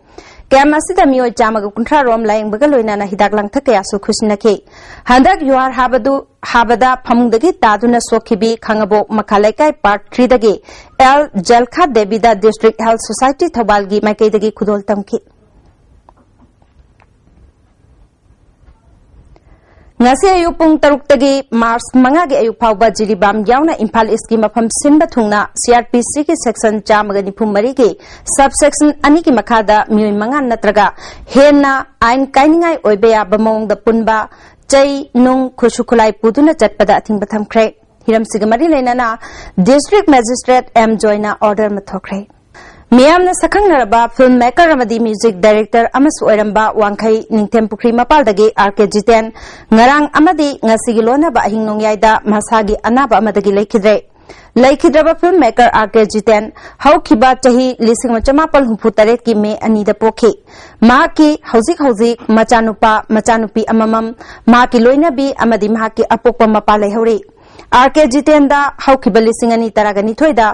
ꯀꯦꯝꯞ ꯑꯁꯤꯗ ꯃꯤꯑꯣꯏ ꯆꯥꯝꯃꯒ ꯀꯨꯟꯊ꯭ꯔꯥ ꯔꯣꯝ ꯂꯥꯌꯦꯡꯕꯒ ꯂꯣꯏꯅꯅ ꯍꯤꯗꯥꯛ ꯂꯥꯡꯊꯛ ꯀꯌꯥꯁꯨ ꯈꯨꯠꯁꯤꯟꯅꯈꯤ꯫ ꯍꯟꯗꯛ ꯌꯨꯍꯥꯔ ꯍꯥꯕꯗꯨ, ꯍꯥꯕꯗ ꯐꯃꯨꯡꯗꯒꯤ ꯇꯥꯗꯨꯅ ꯁꯣꯛꯈꯤꯕꯤ ꯈꯥꯉꯕꯣꯛ ꯃꯈꯥ ꯂꯩꯀꯥꯏ ꯄꯥꯔꯠ ꯊ꯭ꯔꯤꯗꯒꯤ ꯑꯦꯜ ꯖꯦꯜꯈꯥ ꯗꯦꯕꯤꯗ ꯗꯤꯁꯇ꯭ꯔꯤꯛ ꯍꯦꯜꯊ ꯁꯣꯁꯥꯏꯇꯤ ꯊꯧꯕꯥꯜꯒꯤ ꯃꯥꯏꯀꯩꯗꯒꯤ ꯈꯨꯗꯣꯜ ꯇꯝꯈꯤ꯫ ꯉꯁꯤ ꯑꯌꯨꯛ ꯄꯨꯡ ꯇꯔꯨꯛꯇꯒꯤ ꯃꯥꯔꯆ ꯃꯉꯥꯒꯤ ꯑꯌꯨꯛ ꯐꯥꯎꯕ ꯖꯤꯔꯤꯕꯥꯝ ꯌꯥꯎꯅ ꯏꯝꯐꯥꯜ ꯏꯁꯀꯤ ꯃꯐꯝ ꯁꯤꯟꯕ ꯊꯨꯡꯅ ꯁꯤ ꯑꯥꯔ ꯄꯤ ꯁꯤꯒꯤ ꯁꯦꯛꯁꯟ ꯆꯥꯝꯃꯒ ꯅꯤꯐꯨ ꯃꯔꯤꯒꯤ ꯁꯕ ꯁꯦꯛꯁꯟ ꯑꯅꯤꯒꯤ ꯃꯈꯥꯗ ꯃꯤꯑꯣꯏ ꯃꯉꯥ ꯅꯠꯇ꯭ꯔꯒ ꯍꯦꯟꯅ ꯑꯥꯏꯟ ꯀꯥꯏꯅꯤꯡꯉꯥꯏ ꯑꯣꯏꯕ ꯌꯥꯕ ꯃꯑꯣꯡꯗ ꯄꯨꯟꯕ, ꯆꯩ, ꯅꯨꯡ, ꯈꯨꯠꯁꯨ ꯈꯨꯠꯂꯥꯏ ꯄꯨꯗꯨꯅ ꯆꯠꯄꯗ ꯑꯊꯤꯡꯕ ꯊꯝꯈ꯭ꯔꯦ꯫ ꯍꯤꯔꯝꯁꯤꯒ ꯃꯔꯤ ꯂꯩꯅꯅ ꯗꯤꯁꯇ꯭ꯔꯤꯛ ꯃꯦꯖꯤꯁꯇ꯭ꯔꯦꯠ ꯑꯦꯝ ꯖꯣꯏꯅ ꯑꯣꯔꯗꯔ ꯑꯃ ꯊꯣꯛꯈ꯭ꯔꯦ꯫ ꯃꯤꯌꯥꯝꯅ ꯁꯛꯈꯪꯅꯔꯕ ꯐꯤꯜꯝ ꯃꯦꯀꯔ ꯑꯃꯗꯤ ꯃ꯭ꯌꯨꯖꯤꯛ ꯗꯥꯏꯔꯦꯛꯇꯔ ꯑꯃꯁꯨ ꯑꯣꯏꯔꯝꯕ ꯋꯥꯡꯈꯩ ꯅꯤꯡꯊꯦꯝ ꯄꯨꯈ꯭ꯔꯤ ꯃꯄꯥꯜꯗꯒꯤ ꯑꯥꯔ ꯀꯦ ꯖꯤꯇꯦꯟ ꯉꯔꯥꯡ ꯑꯃꯗꯤ ꯉꯁꯤꯒꯤ ꯂꯣꯟꯅꯕ ꯑꯍꯤꯡ ꯅꯣꯡꯌꯥꯏꯗ ꯃꯁꯥꯒꯤ ꯑꯅꯥꯕ ꯑꯃꯗꯒꯤ ꯂꯩꯈꯤꯗ꯭ꯔꯦ꯫ ꯂꯩꯈꯤꯗ꯭ꯔꯕ ꯐꯤꯜꯝ ꯃꯦꯀꯔ ꯑꯥꯔ ꯀꯦ ꯖꯤꯇꯦꯟ ꯍꯧꯈꯤꯕ ꯆꯍꯤ ꯂꯤꯁꯤꯡ ꯑꯃ ꯆꯃꯥꯄꯜ ꯍꯨꯝꯐꯨ ꯇꯔꯦꯠꯀꯤ ꯃꯦ ꯑꯅꯤꯗ ꯄꯣꯛꯈꯤ꯫ ꯃꯍꯥꯛꯀꯤ ꯍꯧꯖꯤꯛ ꯍꯧꯖꯤꯛ ꯃꯆꯥꯅꯨꯄꯥ, ꯃꯆꯥꯅꯨꯄꯤ ꯑꯃꯃꯝ, ꯃꯍꯥꯛꯀꯤ ꯂꯣꯏꯅꯕꯤ ꯑꯃꯗꯤ ꯃꯍꯥꯛꯀꯤ ꯑꯄꯣꯛꯄ ꯃꯄꯥ ꯂꯩꯍꯧꯔꯤ꯫ ꯑꯥꯔ ꯀꯦ ꯖꯤꯇꯦꯟꯗ ꯍꯧꯈꯤꯕ ꯂꯤꯁꯤꯡ ꯑꯅꯤ ꯇꯔꯥꯒ ꯅꯤꯊꯣꯏꯗ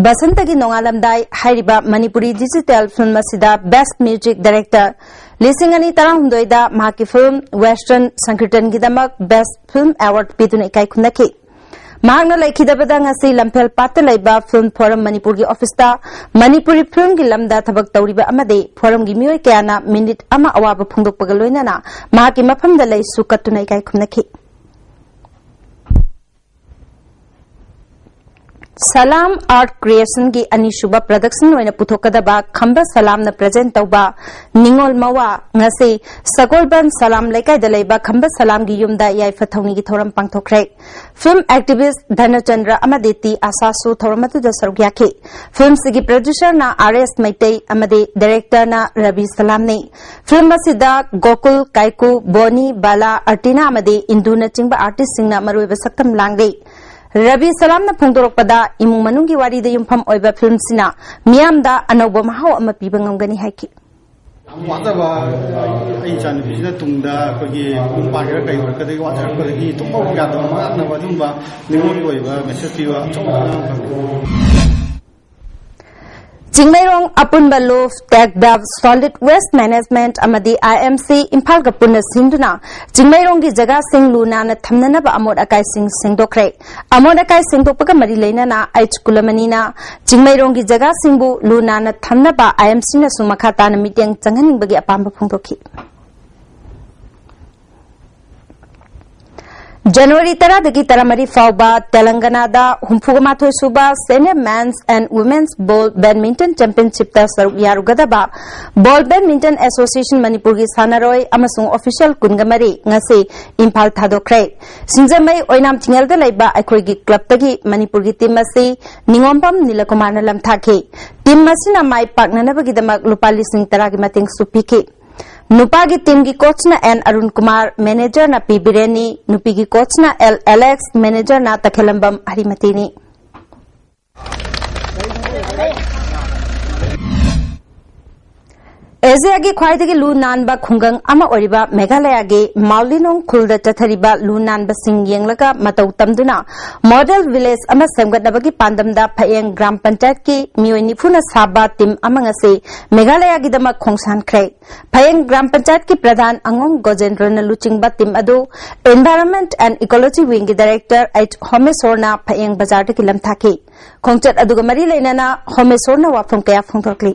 ꯕꯁꯟꯇꯒꯤ ꯅꯣꯡꯉꯥꯜꯂꯝꯗꯥꯏ ꯍꯥꯏꯔꯤꯕ ꯃꯅꯤꯄꯨꯔꯤ ꯗꯤꯖꯤꯇꯦꯜ ꯐꯤꯜꯝ ꯑꯁꯤꯗ ꯕꯦꯁ꯭ꯠ ꯃ꯭ꯌꯨꯖꯤꯛ ꯗꯥꯏꯔꯦꯛꯇꯔ, ꯂꯤꯁꯤꯡ ꯑꯅꯤ ꯇꯔꯥꯍꯨꯝꯗꯣꯏꯗ ꯃꯍꯥꯛꯀꯤ ꯐꯤꯜꯝ ꯋꯦꯁꯇꯔꯟ ꯁꯪꯀꯤꯔꯇꯟꯒꯤꯗꯃꯛ ꯕꯦꯁ꯭ꯠ ꯐꯤꯜꯝ ꯑꯦꯋꯥꯔꯗ ꯄꯤꯗꯨꯅ ꯏꯀꯥꯏ ꯈꯨꯝꯅꯈꯤ꯫ ꯃꯍꯥꯛꯅ ꯂꯩꯈꯤꯗꯕꯗ ꯉꯁꯤ ꯂꯝꯐꯦꯜ ꯄꯥꯠꯇ ꯂꯩꯕ ꯐꯤꯜꯝ ꯐꯣꯔꯝ ꯃꯅꯤꯄꯨꯔꯒꯤ ꯑꯣꯐꯤꯁꯇ ꯃꯅꯤꯄꯨꯔꯤ ꯐꯤꯜꯝꯒꯤ ꯂꯝꯗ ꯊꯕꯛ ꯇꯧꯔꯤꯕ ꯑꯃꯗꯤ ꯐꯣꯔꯝꯒꯤ ꯃꯤꯑꯣꯏ ꯀꯌꯥꯅ ꯃꯤꯅꯤꯠ ꯑꯃ ꯑꯋꯥꯕ ꯐꯣꯡꯗꯣꯛꯄꯒ ꯂꯣꯏꯅꯅ ꯃꯍꯥꯛꯀꯤ ꯃꯐꯝꯗ ꯂꯩꯁꯨ ꯀꯠꯇꯨꯅ ꯏꯀꯥꯏ ꯈꯨꯝꯅꯈꯤ꯫ ꯁꯂꯥꯝ ꯑꯥꯔꯠ ꯀ꯭ꯔꯤꯌꯦꯁꯟꯒꯤ ꯑꯅꯤꯁꯨꯕ ꯄ꯭ꯔꯗꯛꯁꯟ ꯑꯣꯏꯅ ꯄꯨꯊꯣꯛꯀꯗꯕ ꯈꯝꯕ ꯁꯂꯥꯝꯅ ꯄ꯭ꯔꯖꯦꯟ ꯇꯧꯕ ꯅꯤꯉꯣꯜ ꯃꯋꯥ ꯉꯁꯤ ꯁꯒꯣꯜꯕꯟ ꯁꯂꯥꯝ ꯂꯩꯀꯥꯏꯗ ꯂꯩꯕ ꯈꯝꯕ ꯁꯂꯥꯝꯒꯤ ꯌꯨꯝꯗ ꯌꯥꯏꯐ ꯊꯧꯅꯤꯒꯤ ꯊꯧꯔꯝ ꯄꯥꯡꯊꯣꯛꯈ꯭ꯔꯦ꯫ ꯐꯤꯜꯝ ꯑꯦꯛꯇꯤꯚꯤꯁ꯭ꯠ ꯙꯅꯆꯟꯗ꯭ꯔ ꯑꯃꯗꯤ ꯇꯤ ꯑꯥꯁꯥꯁꯨ ꯊꯧꯔꯝ ꯑꯗꯨꯗ ꯁꯔꯨꯛ ꯌꯥꯈꯤ꯫ ꯐꯤꯜꯝꯁꯤꯒꯤ ꯄ꯭ꯔꯗ꯭ꯌꯨꯁꯔꯅ ꯑꯥꯔ ꯑꯦꯁ ꯃꯩꯇꯩ ꯑꯃꯗꯤ ꯗꯥꯏꯔꯦꯛꯇꯔꯅ ꯔꯕꯤ ꯁꯂꯥꯝꯅꯤ꯫ ꯐꯤꯜꯝ ꯑꯁꯤꯗ ꯒꯣꯀꯨꯜ, ꯀꯥꯏꯀꯨ, ꯕꯣꯅꯤ, ꯕꯥꯂꯥ, ꯑꯔꯇꯤꯅꯥ ꯑꯃꯗꯤ ꯏꯟꯗꯨꯅꯆꯤꯡꯕ ꯑꯥꯔꯇꯤꯁ꯭ꯠꯁꯤꯡꯅ ꯃꯔꯨꯑꯣꯏꯕ ꯁꯛꯇꯝ ꯂꯥꯡꯂꯤ꯫ ꯔꯕꯤ ꯁꯂꯥꯝꯅ ꯐꯣꯡꯗꯣꯔꯛꯄꯗ ꯏꯃꯨꯡ ꯃꯅꯨꯡꯒꯤ ꯋꯥꯔꯤꯗ ꯌꯨꯝꯐꯝ ꯑꯣꯏꯕ ꯐꯤꯜꯝꯁꯤꯅ ꯃꯤꯌꯥꯝꯗ ꯑꯅꯧꯕ ꯃꯍꯥꯎ ꯑꯃ ꯄꯤꯕ ꯉꯝꯒꯅꯤ ꯍꯥꯏꯈꯤ꯫ ꯌꯥꯝ ꯋꯥꯖꯕ, ꯑꯩ ꯏꯆꯥꯅꯨꯄꯤꯁꯤꯅ ꯇꯨꯡꯗ ꯑꯩꯈꯣꯏꯒꯤ ꯌꯨꯝ ꯄꯥꯟꯒꯦꯔꯥ ꯀꯩ ꯑꯣꯏꯔꯛꯀꯗꯒꯤ ꯋꯥꯖꯔꯛꯄꯗꯒꯤ ꯇꯨꯝꯕ ꯌꯥꯗꯕ ꯃꯥꯡꯅꯕ ꯑꯗꯨꯝꯕ ꯅꯤꯉꯣꯜꯒꯤ ꯑꯣꯏꯕ ꯃꯦꯁꯦꯖ ꯄꯤꯕ ꯑꯆꯧꯕ ꯑꯉꯥꯡ ꯐꯪꯉꯦ꯫ ꯆꯤꯡꯃꯩꯔꯣꯡ ꯑꯄꯨꯟꯕ ꯂꯨꯞ, ꯇꯦꯛꯗꯥꯞ, ꯁꯣꯂꯤꯗ ꯋꯦꯁ ꯃꯦꯅꯦꯖꯃꯦꯟꯠ ꯑꯃꯗꯤ ꯑꯥꯏ ꯑꯦꯝ ꯁꯤ ꯏꯝꯐꯥꯜꯒ ꯄꯨꯟꯅ ꯁꯤꯟꯗꯨꯅ ꯆꯤꯡꯃꯩꯔꯣꯡꯒꯤ ꯖꯒꯥꯁꯤꯡ ꯂꯨ ꯅꯥꯟꯅ ꯊꯝꯅꯅꯕ ꯑꯃꯣꯠ ꯑꯀꯥꯏꯁꯤꯡ ꯁꯦꯡꯗꯣꯛꯈ꯭ꯔꯦ꯫ ꯑꯃꯣꯠ ꯑꯀꯥꯏ ꯁꯦꯡꯗꯣꯛꯄꯒ ꯃꯔꯤ ꯂꯩꯅꯅ ꯑꯩꯆ ꯀꯨꯂꯃꯅꯤꯅ ꯆꯤꯡꯃꯩꯔꯣꯡꯒꯤ ꯖꯒꯥꯁꯤꯡꯕꯨ ꯂꯨ ꯅꯥꯟꯅ ꯊꯝꯅꯕ ꯑꯥꯏ ꯑꯦꯝ ꯁꯤꯅꯁꯨ ꯃꯈꯥ ꯇꯥꯅ ꯃꯤꯠꯌꯦꯡ ꯆꯪꯍꯟꯅꯤꯡꯕꯒꯤ ꯑꯄꯥꯝꯕ ꯐꯣꯡꯗꯣꯛꯈꯤ꯫ ꯖꯅꯋꯥꯔꯤ ꯇꯔꯥꯗꯒꯤ ꯇꯔꯥꯃꯔꯤ ꯐꯥꯎꯕ ꯇꯦꯂꯪꯒꯅꯥꯗ ꯍꯨꯝꯐꯨꯒ ꯃꯥꯊꯣꯏ ꯁꯨꯕ Senior Men's and Women's Ball Badminton Championshipꯇ ꯁꯔꯨꯛ ꯌꯥꯔꯨꯒꯗꯕ ꯕꯣꯜ ꯕꯦꯗꯃꯤꯟꯇꯟ ꯑꯦꯁꯣꯁꯤꯌꯦꯁꯟ ꯃꯅꯤꯄꯨꯔꯒꯤ ꯁꯥꯟꯅꯔꯣꯏ ꯑꯃꯁꯨꯡ ꯑꯣꯐꯤꯁꯤꯌꯦꯜ ꯀꯨꯟꯒ ꯃꯔꯤ ꯉꯁꯤ ꯏꯝꯐꯥꯜ ꯊꯥꯗꯣꯛꯈ꯭ꯔꯦ꯫ ꯁꯤꯡꯖꯃꯩ ꯑꯣꯏꯅꯥꯝ ꯊꯤꯉꯦꯜꯗ ꯂꯩꯕ ꯑꯩꯈꯣꯏꯒꯤ ꯀ꯭ꯂꯕꯇꯒꯤ ꯃꯅꯤꯄꯨꯔꯒꯤ ꯇꯤꯝ ꯑꯁꯤ ꯅꯤꯉꯣꯝꯕꯝ ꯅꯤꯂꯀꯨꯃꯥꯔꯅ ꯂꯝꯊꯥꯈꯤ꯫ ꯇꯤꯝ ꯑꯁꯤꯅ ꯃꯥꯏ ꯄꯥꯛꯅꯅꯕꯒꯤꯗꯃꯛ ꯂꯨꯄꯥ ꯂꯤꯁꯤꯡ ꯇꯔꯥꯒꯤ ꯃꯇꯦꯡꯁꯨ ꯄꯤꯈꯤ꯫ ꯅꯨꯄꯥꯒꯤ ꯇꯤꯝꯒꯤ ꯀꯣꯆꯅ ꯑꯦꯟ ꯑꯔꯨꯟ ꯀꯨꯃꯥꯔ, ꯃꯦꯅꯦꯖꯔꯅ ꯄꯤ ꯕꯤꯔꯦꯟꯅꯤ, ꯅꯨꯄꯤꯒꯤ ꯀꯣꯆꯅ ꯑꯦꯜ ꯑꯦꯂꯦꯛꯁ, ꯃꯦꯅꯦꯖꯔꯅ ꯇꯈꯦꯂꯝꯕꯝ ꯍꯔꯤꯃꯇꯤꯅꯤ꯫ ꯑꯦꯁꯤꯌꯥꯒꯤ ꯈ꯭ꯋꯥꯏꯗꯒꯤ ꯂꯨ ꯅꯥꯟꯕ ꯈꯨꯡꯒꯪ ꯑꯃ ꯑꯣꯏꯔꯤꯕ ꯃꯦꯘꯥꯂꯌꯥꯒꯤ ꯃꯥꯎꯂꯤꯅꯣꯡ ꯈꯨꯜꯗ ꯆꯠꯊꯔꯤꯕ ꯂꯨ ꯅꯥꯟꯕꯁꯤꯡ ꯌꯦꯡꯂꯒ ꯃꯇꯧ ꯇꯝꯗꯨꯅ ꯃꯣꯗꯦꯜ ꯚꯤꯂꯦꯖ ꯑꯃ ꯁꯦꯝꯒꯠꯅꯕꯒꯤ ꯄꯥꯟꯗꯝꯗ ꯐꯌꯦꯡ ꯒ꯭ꯔꯥꯝ ꯄꯟꯆꯥꯌꯠꯀꯤ ꯃꯤꯑꯣꯏ ꯅꯤꯐꯨꯅ ꯁꯥꯕ ꯇꯤꯝ ꯑꯃ ꯉꯁꯤ ꯃꯦꯘꯥꯂꯌꯥꯒꯤꯗꯃꯛ ꯈꯣꯡꯁꯥꯟꯈ꯭ꯔꯦ꯫ ꯐꯌꯦꯡ ꯒ꯭ꯔꯥꯝ ꯄꯟꯆꯥꯌꯠꯀꯤ ꯄ꯭ꯔꯙꯥꯟ ꯑꯉꯣꯡ ꯒꯣꯖꯦꯟꯗ꯭ꯔꯅ ꯂꯨꯆꯤꯡꯕ ꯇꯤꯝ ꯑꯗꯨ Environment and Ecology Wingꯒꯤ ꯗꯥꯏꯔꯦꯛꯇꯔ ꯑꯩꯆ ꯍꯣꯃꯦꯁꯣꯔꯅ ꯐꯌꯦꯡ ꯕꯖꯥꯔꯗꯒꯤ ꯂꯝꯊꯥꯈꯤ꯫ ꯈꯣꯡꯆꯠ ꯑꯗꯨꯒ ꯃꯔꯤ ꯂꯩꯅꯅ ꯍꯣꯃꯦꯁꯣꯔꯅ ꯋꯥꯐꯝ ꯀꯌꯥ ꯐꯣꯡꯗꯣꯛꯂꯤ꯫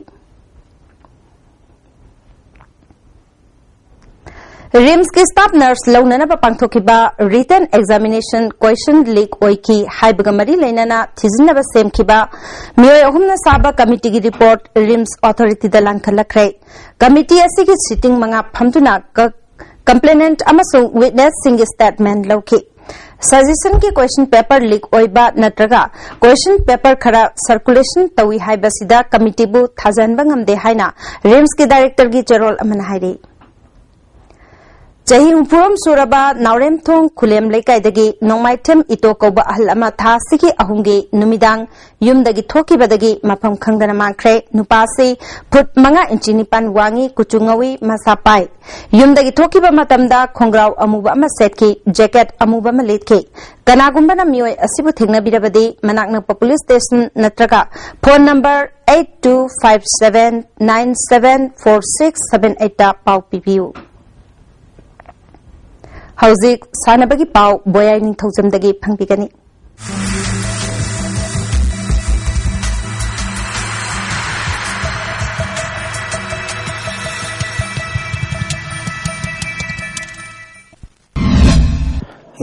ꯔꯤꯝꯁꯀꯤ ꯁ꯭ꯇꯥꯐ ꯅꯔꯁ ꯂꯧꯅꯅꯕ ꯄꯥꯡꯊꯣꯛꯈꯤꯕ ꯔꯤꯇꯟ ꯑꯦꯛꯖꯥꯃꯤꯅꯦꯁꯟ ꯀꯣꯏꯁꯟ ꯂꯤꯛ ꯑꯣꯏꯈꯤ ꯍꯥꯏꯕꯒ ꯃꯔꯤ ꯂꯩꯅꯅ ꯊꯤꯖꯤꯟꯅꯕ ꯁꯦꯝꯈꯤꯕ ꯃꯤꯑꯣꯏ ꯑꯍꯨꯝꯅ ꯁꯥꯕ ꯀꯃꯤꯇꯤꯒꯤ ꯔꯤꯄꯣꯔꯠ ꯔꯤꯝꯁ ꯑꯣꯊꯣꯔꯤꯇꯤꯗ ꯂꯥꯟꯈꯠꯂꯛꯈ꯭ꯔꯦ꯫ ꯀꯃꯤꯇꯤ ꯑꯁꯤꯒꯤ ꯁꯤꯇꯤꯡ ꯃꯉꯥ ꯐꯝꯗꯨꯅ ꯀ-, ꯀꯝꯄ꯭ꯂꯦꯅꯦꯟꯠ ꯑꯃꯁꯨꯡ ꯋꯤꯠꯅꯦꯁꯁꯤꯡꯒꯤ ꯁ꯭ꯇꯦꯠꯃꯦꯟꯠ ꯂꯧꯈꯤ꯫ ꯁꯖꯦꯁꯟꯒꯤ ꯀꯣꯏꯁꯟ ꯄꯦꯄꯔ ꯂꯤꯛ ꯑꯣꯏꯕ ꯅꯠꯇ꯭ꯔꯒ ꯀꯣꯏꯁꯟ ꯄꯦꯄꯔ ꯈꯔ ꯁꯔꯀꯨꯂꯦꯁꯟ ꯇꯧꯏ ꯍꯥꯏꯕꯁꯤꯗ ꯀꯃꯤꯇꯤꯕꯨ ꯊꯥꯖꯍꯟꯕ ꯉꯝꯗꯦ ꯍꯥꯏꯅ ꯔꯤꯝꯁꯀꯤ ꯗꯥꯏꯔꯦꯛꯇꯔꯒꯤ ꯆꯦꯔꯣꯜ ꯑꯃꯅ ꯍꯥꯏꯔꯤ꯫ ꯆꯍꯤ ꯍꯨꯝꯐꯨ ꯑꯃ ꯁꯨꯔꯕ ꯅꯥꯎꯔꯦꯝꯊꯣꯡ ꯈꯨꯂꯦꯝ ꯂꯩꯀꯥꯏꯗꯒꯤ ꯅꯣꯡꯃꯥꯏꯊꯦꯝ ꯏꯇꯣ ꯀꯧꯕ ꯑꯍꯜ ꯑꯃ ꯊꯥ ꯑꯁꯤꯒꯤ ꯑꯍꯨꯝꯒꯤ ꯅꯨꯃꯤꯗꯥꯡ ꯌꯨꯝꯗꯒꯤ ꯊꯣꯛꯈꯤꯕꯗꯒꯤ ꯃꯐꯝ ꯈꯪꯗꯅ ꯃꯥꯡꯈ꯭ꯔꯦ꯫ ꯅꯨꯄꯥꯁꯤ ꯐꯨꯠ ꯃꯉꯥ ꯏꯟꯆꯤ ꯅꯤꯄꯥꯟ ꯋꯥꯡꯉꯤ, ꯀꯨꯆꯨ ꯉꯧꯏ, ꯃꯁꯥ ꯄꯥꯏ꯫ ꯌꯨꯝꯗꯒꯤ ꯊꯣꯛꯈꯤꯕ ꯃꯇꯝꯗ ꯈꯣꯡꯒ꯭ꯔꯥꯎ ꯑꯃꯨꯕ ꯑꯃ ꯁꯦꯠꯈꯤ, ꯖꯦꯀꯦꯠ ꯑꯃꯨꯕ ꯑꯃ ꯂꯤꯠꯈꯤ꯫ ꯀꯅꯥꯒꯨꯝꯕꯅ ꯃꯤꯑꯣꯏ ꯑꯁꯤꯕꯨ ꯊꯦꯡꯅꯕꯤꯔꯕꯗꯤ ꯃꯅꯥꯛ ꯅꯛꯄ ꯄꯨꯂꯤꯁ ꯁ꯭ꯇꯦꯁꯟ ꯅꯠꯇ꯭ꯔꯒ phone number eight two five seven nine seven four six seven eight ꯇ ꯄꯥꯎ ꯄꯤꯕꯤꯌꯨ꯫ ꯍꯧꯖꯤꯛ ꯁꯥꯟꯅꯕꯒꯤ ꯄꯥꯎ ꯕꯣꯌꯥꯏ ꯅꯤꯡꯊꯧꯖꯝꯗꯒꯤ ꯐꯪꯕꯤꯒꯅꯤ꯫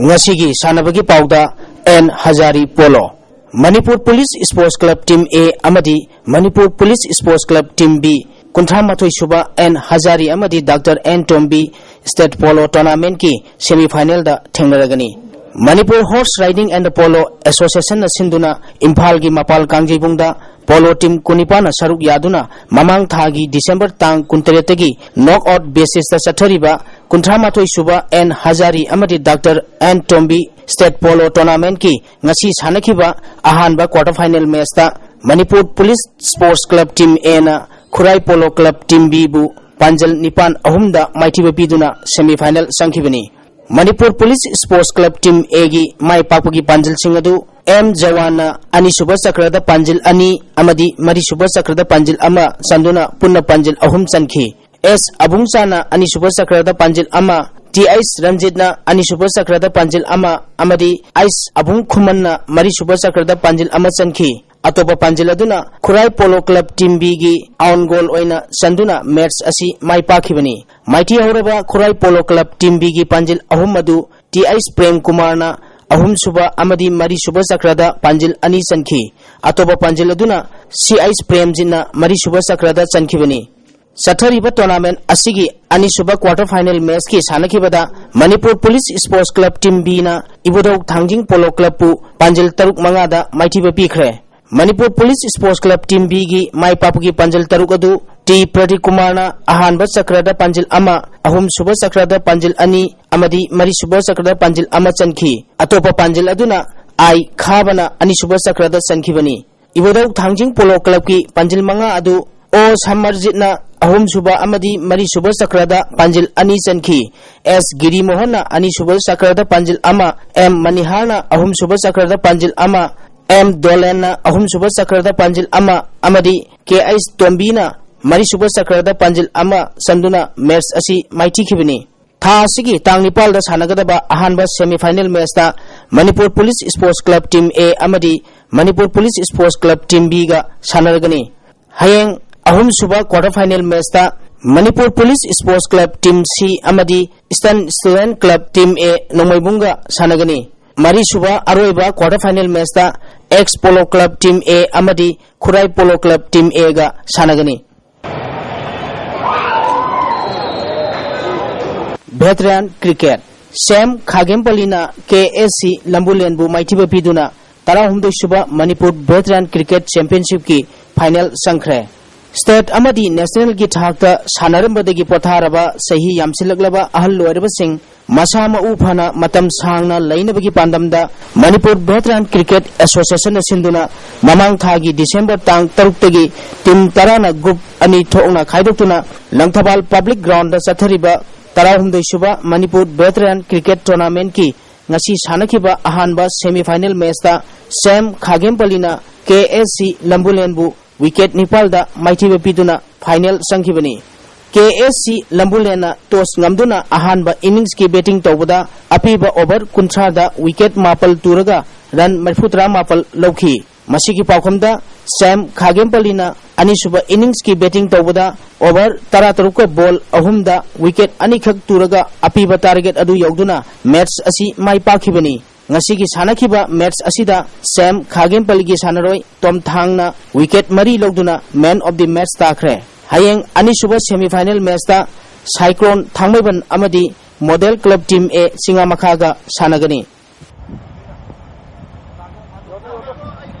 ꯉꯁꯤꯒꯤ ꯁꯥꯟꯅꯕꯒꯤ ꯄꯥꯎꯗ N Hazari polo. Manipur police sports club team A ꯑꯃꯗꯤ Manipur police sports club team B, ꯀꯨꯟꯊ꯭ꯔꯥ ꯃꯥꯊꯣꯏ ꯁꯨꯕ ꯑꯦꯟ ꯍꯖꯥꯔꯤ ꯑꯃꯗꯤ doctor N Tombi state polo ꯇꯣꯔꯅꯥꯃꯦꯟꯠꯀꯤ ꯁꯦꯃꯤ ꯐꯥꯏꯅꯦꯜꯗ ꯊꯦꯡꯅꯔꯒꯅꯤ꯫ Manipur horse riding and polo ꯑꯦꯁꯣꯁꯤꯌꯦꯁꯟꯅ ꯁꯤꯟꯗꯨꯅ ꯏꯝꯐꯥꯜꯒꯤ ꯃꯄꯥꯜ ꯀꯥꯡꯖꯩꯕꯨꯡꯗ ꯄꯣꯂꯣ ꯇꯤꯝ ꯀꯨꯟꯅꯤꯄꯥꯟꯅ ꯁꯔꯨꯛ ꯌꯥꯗꯨꯅ ꯃꯃꯥꯡ ꯊꯥꯒꯤ ꯗꯤꯁꯦꯝꯕꯔ ꯇꯥꯡ ꯀꯨꯟꯇꯔꯦꯠꯇꯒꯤ ꯅꯣꯛ ꯑꯥꯎꯠ ꯕꯦꯁꯤꯁꯇ ꯆꯠꯊꯔꯤꯕ ꯀꯨꯟꯊ꯭ꯔꯥ ꯃꯥꯊꯣꯏ ꯁꯨꯕ ꯑꯦꯟ ꯍꯖꯥꯔꯤ ꯑꯃꯗꯤ doctor N Tombi state polo ꯇꯣꯔꯅꯥꯃꯦꯟꯠꯀꯤ ꯉꯁꯤ ꯁꯥꯟꯅꯈꯤꯕ ꯑꯍꯥꯟꯕ ꯀ꯭ꯋꯥꯔꯇꯔ ꯐꯥꯏꯅꯦꯜ ꯃꯦꯆꯇ Manipur police sports club team ꯑꯦꯅ ꯈꯨꯔꯥꯏ ꯄꯣꯂꯣ ꯀ꯭ꯂꯕ ꯇꯤꯝ ꯕꯤꯕꯨ ꯄꯥꯟꯖꯜ ꯅꯤꯄꯥꯟ ꯑꯍꯨꯝꯗ ꯃꯥꯏꯊꯤꯕ ꯄꯤꯗꯨꯅ ꯁꯦꯃꯤ ꯐꯥꯏꯅꯦꯜ ꯆꯪꯈꯤꯕꯅꯤ꯫ Manipur police sports club team ꯑꯦꯒꯤ ꯃꯥꯏ ꯄꯥꯛꯄꯒꯤ ꯄꯥꯟꯖꯜꯁꯤꯡ ꯑꯗꯨ ꯑꯦꯝ ꯖꯋꯥꯟꯅ ꯑꯅꯤꯁꯨꯕ ꯆꯀ꯭ꯔꯗ ꯄꯥꯟꯖꯜ ꯑꯅꯤ ꯑꯃꯗꯤ ꯃꯔꯤꯁꯨꯕ ꯆꯀ꯭ꯔꯗ ꯄꯥꯟꯖꯜ ꯑꯃ ꯆꯟꯗꯨꯅ ꯄꯨꯟꯅ ꯄꯥꯟꯖꯜ ꯑꯍꯨꯝ ꯆꯟꯈꯤ꯫ ꯑꯦꯁ ꯑꯕꯨꯡꯆꯥꯅ ꯑꯅꯤꯁꯨꯕ ꯆꯀ꯭ꯔꯗ ꯄꯥꯟꯖꯜ ꯑꯃ, ꯇꯤ ꯑꯩꯆ ꯔꯟꯖꯤꯠꯅ ꯑꯅꯤꯁꯨꯕ ꯆꯀ꯭ꯔꯗ ꯄꯥꯟꯖꯜ ꯑꯃ ꯑꯃꯗꯤ ꯑꯩꯆ ꯑꯕꯨꯡ ꯈꯨꯃꯟꯅ ꯃꯔꯤꯁꯨꯕ ꯆꯀ꯭ꯔꯗ ꯄꯥꯟꯖꯜ ꯑꯃ ꯆꯟꯈꯤ꯫ ꯑꯇꯣꯞꯄ ꯄꯥꯟꯖꯜ ꯑꯗꯨꯅ ꯈꯨꯔꯥꯏ ꯄꯣꯂꯣ ꯀ꯭ꯂꯕ ꯇꯤꯝ ꯕꯤꯒꯤ ꯑꯣꯟ ꯒꯣꯜ ꯑꯣꯏꯅ ꯆꯟꯗꯨꯅ ꯃꯦꯆ ꯑꯁꯤ ꯃꯥꯏ ꯄꯥꯛꯈꯤꯕꯅꯤ꯫ ꯃꯥꯏꯊꯤ ꯍꯧꯔꯕ ꯈꯨꯔꯥꯏ ꯄꯣꯂꯣ ꯀ꯭ꯂꯕ ꯇꯤꯝ ꯕꯤꯒꯤ ꯄꯥꯟꯖꯜ ꯑꯍꯨꯝ ꯑꯗꯨ ꯇꯤ ꯑꯩꯆ ꯄ꯭ꯔꯦꯝ ꯀꯨꯃꯥꯔꯅ ꯑꯍꯨꯝꯁꯨꯕ ꯑꯃꯗꯤ ꯃꯔꯤꯁꯨꯕ ꯆꯀ꯭ꯔꯗ ꯄꯥꯟꯖꯜ ꯑꯅꯤ ꯆꯟꯈꯤ꯫ ꯑꯇꯣꯞꯄ ꯄꯥꯟꯖꯜ ꯑꯗꯨꯅ ꯁꯤ ꯑꯩꯆ ꯄ꯭ꯔꯦꯝꯖꯤꯠꯅ ꯃꯔꯤꯁꯨꯕ ꯆꯀ꯭ꯔꯗ ꯆꯟꯈꯤꯕꯅꯤ꯫ ꯆꯠꯊꯔꯤꯕ ꯇꯣꯔꯅꯥꯃꯦꯟ ꯑꯁꯤꯒꯤ ꯑꯅꯤꯁꯨꯕ ꯀ꯭ꯋꯥꯔꯇꯔ ꯐꯥꯏꯅꯦꯜ ꯃꯦꯆꯀꯤ ꯁꯥꯟꯅꯈꯤꯕꯗ Manipur police sports club team ꯕꯤꯅ ꯏꯕꯨꯙꯧ ꯊꯥꯡꯖꯤꯡ ꯄꯣꯂꯣ ꯀ꯭ꯂꯕꯄꯨ ꯄꯥꯟꯖꯜ ꯇꯔꯨꯛ ꯃꯉꯥꯗ ꯃꯥꯏꯊꯤꯕ ꯄꯤꯈ꯭ꯔꯦ꯫ ꯃꯅꯤꯄꯨꯔ ꯄꯨꯂꯤꯁ ꯁ꯭ꯄꯣꯔꯠꯁ ꯀ꯭ꯂꯕ ꯇꯤꯝ ꯕꯤꯒꯤ ꯃꯥꯏ ꯄꯥꯛꯄꯒꯤ ꯄꯥꯟꯖꯜ ꯇꯔꯨꯛ ꯑꯗꯨ ꯇꯤ ꯄ꯭ꯔꯗꯤꯞ ꯀꯨꯃꯥꯔꯅ ꯑꯍꯥꯟꯕ ꯆꯀ꯭ꯔꯗ ꯄꯥꯟꯖꯜ ꯑꯃ, ꯑꯍꯨꯝꯁꯨꯕ ꯆꯀ꯭ꯔꯗ ꯄꯥꯟꯖꯤꯜ ꯑꯅꯤ ꯑꯃꯗꯤ ꯃꯔꯤꯁꯨꯕ ꯆꯀ꯭ꯔꯗ ꯄꯥꯟꯖꯤꯜ ꯑꯃ ꯆꯟꯈꯤ꯫ ꯑꯇꯣꯞꯄ ꯄꯥꯟꯖꯤꯜ ꯑꯗꯨꯅ ꯑꯥꯏ ꯈꯥꯕꯅ ꯑꯅꯤꯁꯨꯕ ꯆꯀ꯭ꯔꯗ ꯆꯟꯈꯤꯕꯅꯤ꯫ ꯏꯕꯨꯙꯧ ꯊꯥꯡꯖꯤꯡ ꯄꯣꯂꯣ ꯀ꯭ꯂꯕꯀꯤ ꯄꯥꯟꯖꯤꯜ ꯃꯉꯥ ꯑꯗꯨ ꯑꯣ ꯁꯃꯔꯖꯤꯠꯅ ꯑꯍꯨꯝꯁꯨꯕ ꯑꯃꯗꯤ ꯃꯔꯤꯁꯨꯕ ꯆꯀ꯭ꯔꯗ ꯄꯥꯟꯖꯤꯜ ꯑꯅꯤ ꯆꯟꯈꯤ꯫ ꯑꯦꯁ ꯒꯤꯔꯤꯃꯣꯍꯟꯅ ꯑꯅꯤꯁꯨꯕ ꯆꯀ꯭ꯔꯗ ꯄꯥꯟꯖꯤꯜ ꯑꯃ, ꯑꯦꯝ ꯃꯅꯤꯍꯥꯔꯅ ꯑꯍꯨꯝꯁꯨꯕ ꯆꯀ꯭ꯔꯗ ꯄꯥꯟꯖꯤꯜ ꯑꯃ, ꯑꯦꯝ ꯗꯣꯂꯦꯟꯅ ꯑꯍꯨꯝꯁꯨꯕ ꯆꯀ꯭ꯔꯗ ꯄꯥꯟꯖꯤꯜ ꯑꯃ ꯑꯃꯗꯤ ꯀꯦ ꯑꯩꯆ ꯇꯣꯝꯕꯤꯅ ꯃꯔꯤꯁꯨꯕ ꯆꯀ꯭ꯔꯗ ꯄꯥꯟꯖꯤꯜ ꯑꯃ ꯆꯟꯗꯨꯅ ꯃꯦꯆ ꯑꯁꯤ ꯃꯥꯏꯊꯤꯈꯤꯕꯅꯤ꯫ ꯊꯥ ꯑꯁꯤꯒꯤ ꯇꯥꯡ ꯅꯤꯄꯥꯜꯗ ꯁꯥꯟꯅꯒꯗꯕ ꯑꯍꯥꯟꯕ semi final ꯃꯦꯆꯇ Manipur police sports club team A ꯑꯃꯗꯤ Manipur police sports club team ꯕꯤꯒ ꯁꯥꯟꯅꯔꯒꯅꯤ꯫ ꯍꯌꯦꯡ ꯑꯍꯨꯝꯁꯨꯕ quarter final ꯃꯦꯆꯇ Manipur police sports club team C ꯑꯃꯗꯤ eastern student club team A ꯅꯣꯡꯃꯩꯕꯨꯡꯒ ꯁꯥꯟꯅꯒꯅꯤ꯫ ꯃꯔꯤꯁꯨꯕ ꯑꯔꯣꯏꯕ quarter final ꯃꯦꯆꯇ X polo club team A ꯑꯃꯗꯤ ꯈꯨꯔꯥꯏ ꯄꯣꯂꯣ ꯀ꯭ꯂꯕ ꯇꯤꯝ ꯑꯦꯒ ꯁꯥꯟꯅꯒꯅꯤ꯫ Veteran cricket, ꯁꯦꯝ ꯈꯥꯒꯦꯝꯄꯜꯂꯤꯅ ꯀꯦ ꯑꯦꯁ ꯁꯤ ꯂꯝꯕꯨꯂꯦꯟꯕꯨ ꯃꯥꯏꯊꯤꯕ ꯄꯤꯗꯨꯅ ꯇꯔꯥꯍꯨꯝꯗꯣꯏꯁꯨꯕ ꯃꯅꯤꯄꯨꯔ ꯚꯦꯇꯔꯥꯟ ꯀ꯭ꯔꯤꯀꯦꯠ ꯆꯦꯝꯄꯤꯌꯟꯁꯤꯞꯀꯤ ꯐꯥꯏꯅꯦꯜ ꯆꯪꯈ꯭ꯔꯦ꯫ ꯁ꯭ꯇꯦꯠ ꯑꯃꯗꯤ ꯅꯦꯁꯅꯦꯜꯒꯤ ꯊꯥꯛꯇ ꯁꯥꯟꯅꯔꯝꯕꯗꯒꯤ ꯄꯣꯊꯥꯔꯕ ꯆꯍꯤ ꯌꯥꯝꯁꯤꯜꯂꯛꯂꯕ ꯑꯍꯜ ꯑꯣꯏꯔꯕꯁꯤꯡ ꯃꯁꯥ ꯃꯎ ꯐꯅ ꯃꯇꯝ ꯁꯥꯡꯅ ꯂꯩꯅꯕꯒꯤ ꯄꯥꯟꯗꯝꯗ ꯃꯅꯤꯄꯨꯔ ꯚꯦꯇꯔꯥꯟ ꯀ꯭ꯔꯤꯀꯦꯠ ꯑꯦꯁꯣꯁꯤꯌꯦꯁꯟꯅ ꯁꯤꯟꯗꯨꯅ ꯃꯃꯥꯡ ꯊꯥꯒꯤ ꯗꯤꯁꯦꯝꯕꯔ ꯇꯥꯡ ꯇꯔꯨꯛꯇꯒꯤ ꯇꯤꯝ ꯇꯔꯥꯅ ꯒ꯭ꯔꯨꯞ ꯑꯅꯤ ꯊꯣꯛꯅ ꯈꯥꯏꯗꯣꯛꯇꯨꯅ ꯂꯪꯊꯕꯥꯜ ꯄꯕ꯭ꯂꯤꯛ ꯒ꯭ꯔꯥꯎꯟꯗ ꯆꯠꯊꯔꯤꯕ ꯇꯔꯥꯍꯨꯝꯗꯣꯏꯁꯨꯕ ꯃꯅꯤꯄꯨꯔ ꯚꯦꯇꯔꯥꯟ ꯀ꯭ꯔꯤꯀꯦꯠ ꯇꯣꯔꯅꯥꯃꯦꯟꯠꯀꯤ ꯉꯁꯤ ꯁꯥꯟꯅꯈꯤꯕ ꯑꯍꯥꯟꯕ semi final ꯃꯦꯆꯇ ꯁꯦꯝ ꯈꯥꯒꯦꯝꯄꯜꯂꯤꯅ ꯀꯦ ꯑꯦꯁ ꯁꯤ ꯂꯝꯕꯨꯂꯦꯟꯕꯨ ꯋꯤꯀꯦꯠ ꯅꯤꯄꯥꯜꯗ ꯃꯥꯏꯊꯤꯕ ꯄꯤꯗꯨꯅ ꯐꯥꯏꯅꯦꯜ ꯆꯪꯈꯤꯕꯅꯤ꯫ ꯀꯦ ꯑꯦꯁ ꯁꯤ ꯂꯝꯕꯨꯂꯦꯟꯅ ꯇꯣꯁ ꯉꯝꯗꯨꯅ ꯑꯍꯥꯟꯕ ꯏꯅꯤꯡꯁꯀꯤ ꯕꯦꯇꯤꯡ ꯇꯧꯕꯗ ꯑꯄꯤꯕ ꯑꯣꯚꯔ ꯀꯨꯟꯊ꯭ꯔꯥꯗ ꯋꯤꯀꯦꯠ ꯃꯥꯄꯜ ꯇꯨꯔꯒ ꯔꯟ ꯃꯔꯤꯐꯨꯇꯔꯥ ꯃꯥꯄꯜ ꯂꯧꯈꯤ꯫ ꯃꯁꯤꯒꯤ ꯄꯥꯎꯈꯨꯝꯗ ꯁꯦꯝ ꯈꯥꯒꯦꯝꯄꯜꯂꯤꯅ ꯑꯅꯤꯁꯨꯕ ꯏꯅꯤꯡꯁꯀꯤ ꯕꯦꯇꯤꯡ ꯇꯧꯕꯗ ꯑꯣꯚꯔ ꯇꯔꯥꯇꯔꯨꯛꯀ ꯕꯣꯜ ꯑꯍꯨꯝꯗ ꯋꯤꯀꯦꯠ ꯑꯅꯤꯈꯛ ꯇꯨꯔꯒ ꯑꯄꯤꯕ ꯇꯥꯔꯒꯦꯠ ꯑꯗꯨ ꯌꯧꯗꯨꯅ ꯃꯦꯆ ꯑꯁꯤ ꯃꯥꯏ ꯄꯥꯛꯈꯤꯕꯅꯤ꯫ ꯉꯁꯤꯒꯤ ꯁꯥꯟꯅꯈꯤꯕ ꯃꯦꯆ ꯑꯁꯤꯗ ꯁꯦꯝ ꯈꯥꯒꯦꯝꯄꯜꯂꯤꯒꯤ ꯁꯥꯟꯅꯔꯣꯏ ꯇꯣꯝꯊꯥꯡꯅ ꯋꯤꯀꯦꯠ ꯃꯔꯤ ꯂꯧꯗꯨꯅ man of the match ꯇꯥꯈ꯭ꯔꯦ꯫ ꯍꯌꯦꯡ ꯑꯅꯤꯁꯨꯕ semi final ꯃꯦꯆꯇ ꯁꯥꯏꯀ꯭ꯂꯣꯟ ꯊꯥꯡꯃꯩꯕꯟ ꯑꯃꯗꯤ ꯃꯣꯗꯦꯜ ꯀ꯭ꯂꯕ ꯇꯤꯝ ꯑꯦ ꯆꯤꯉꯥꯃꯈꯥꯒ ꯁꯥꯟꯅꯒꯅꯤ꯫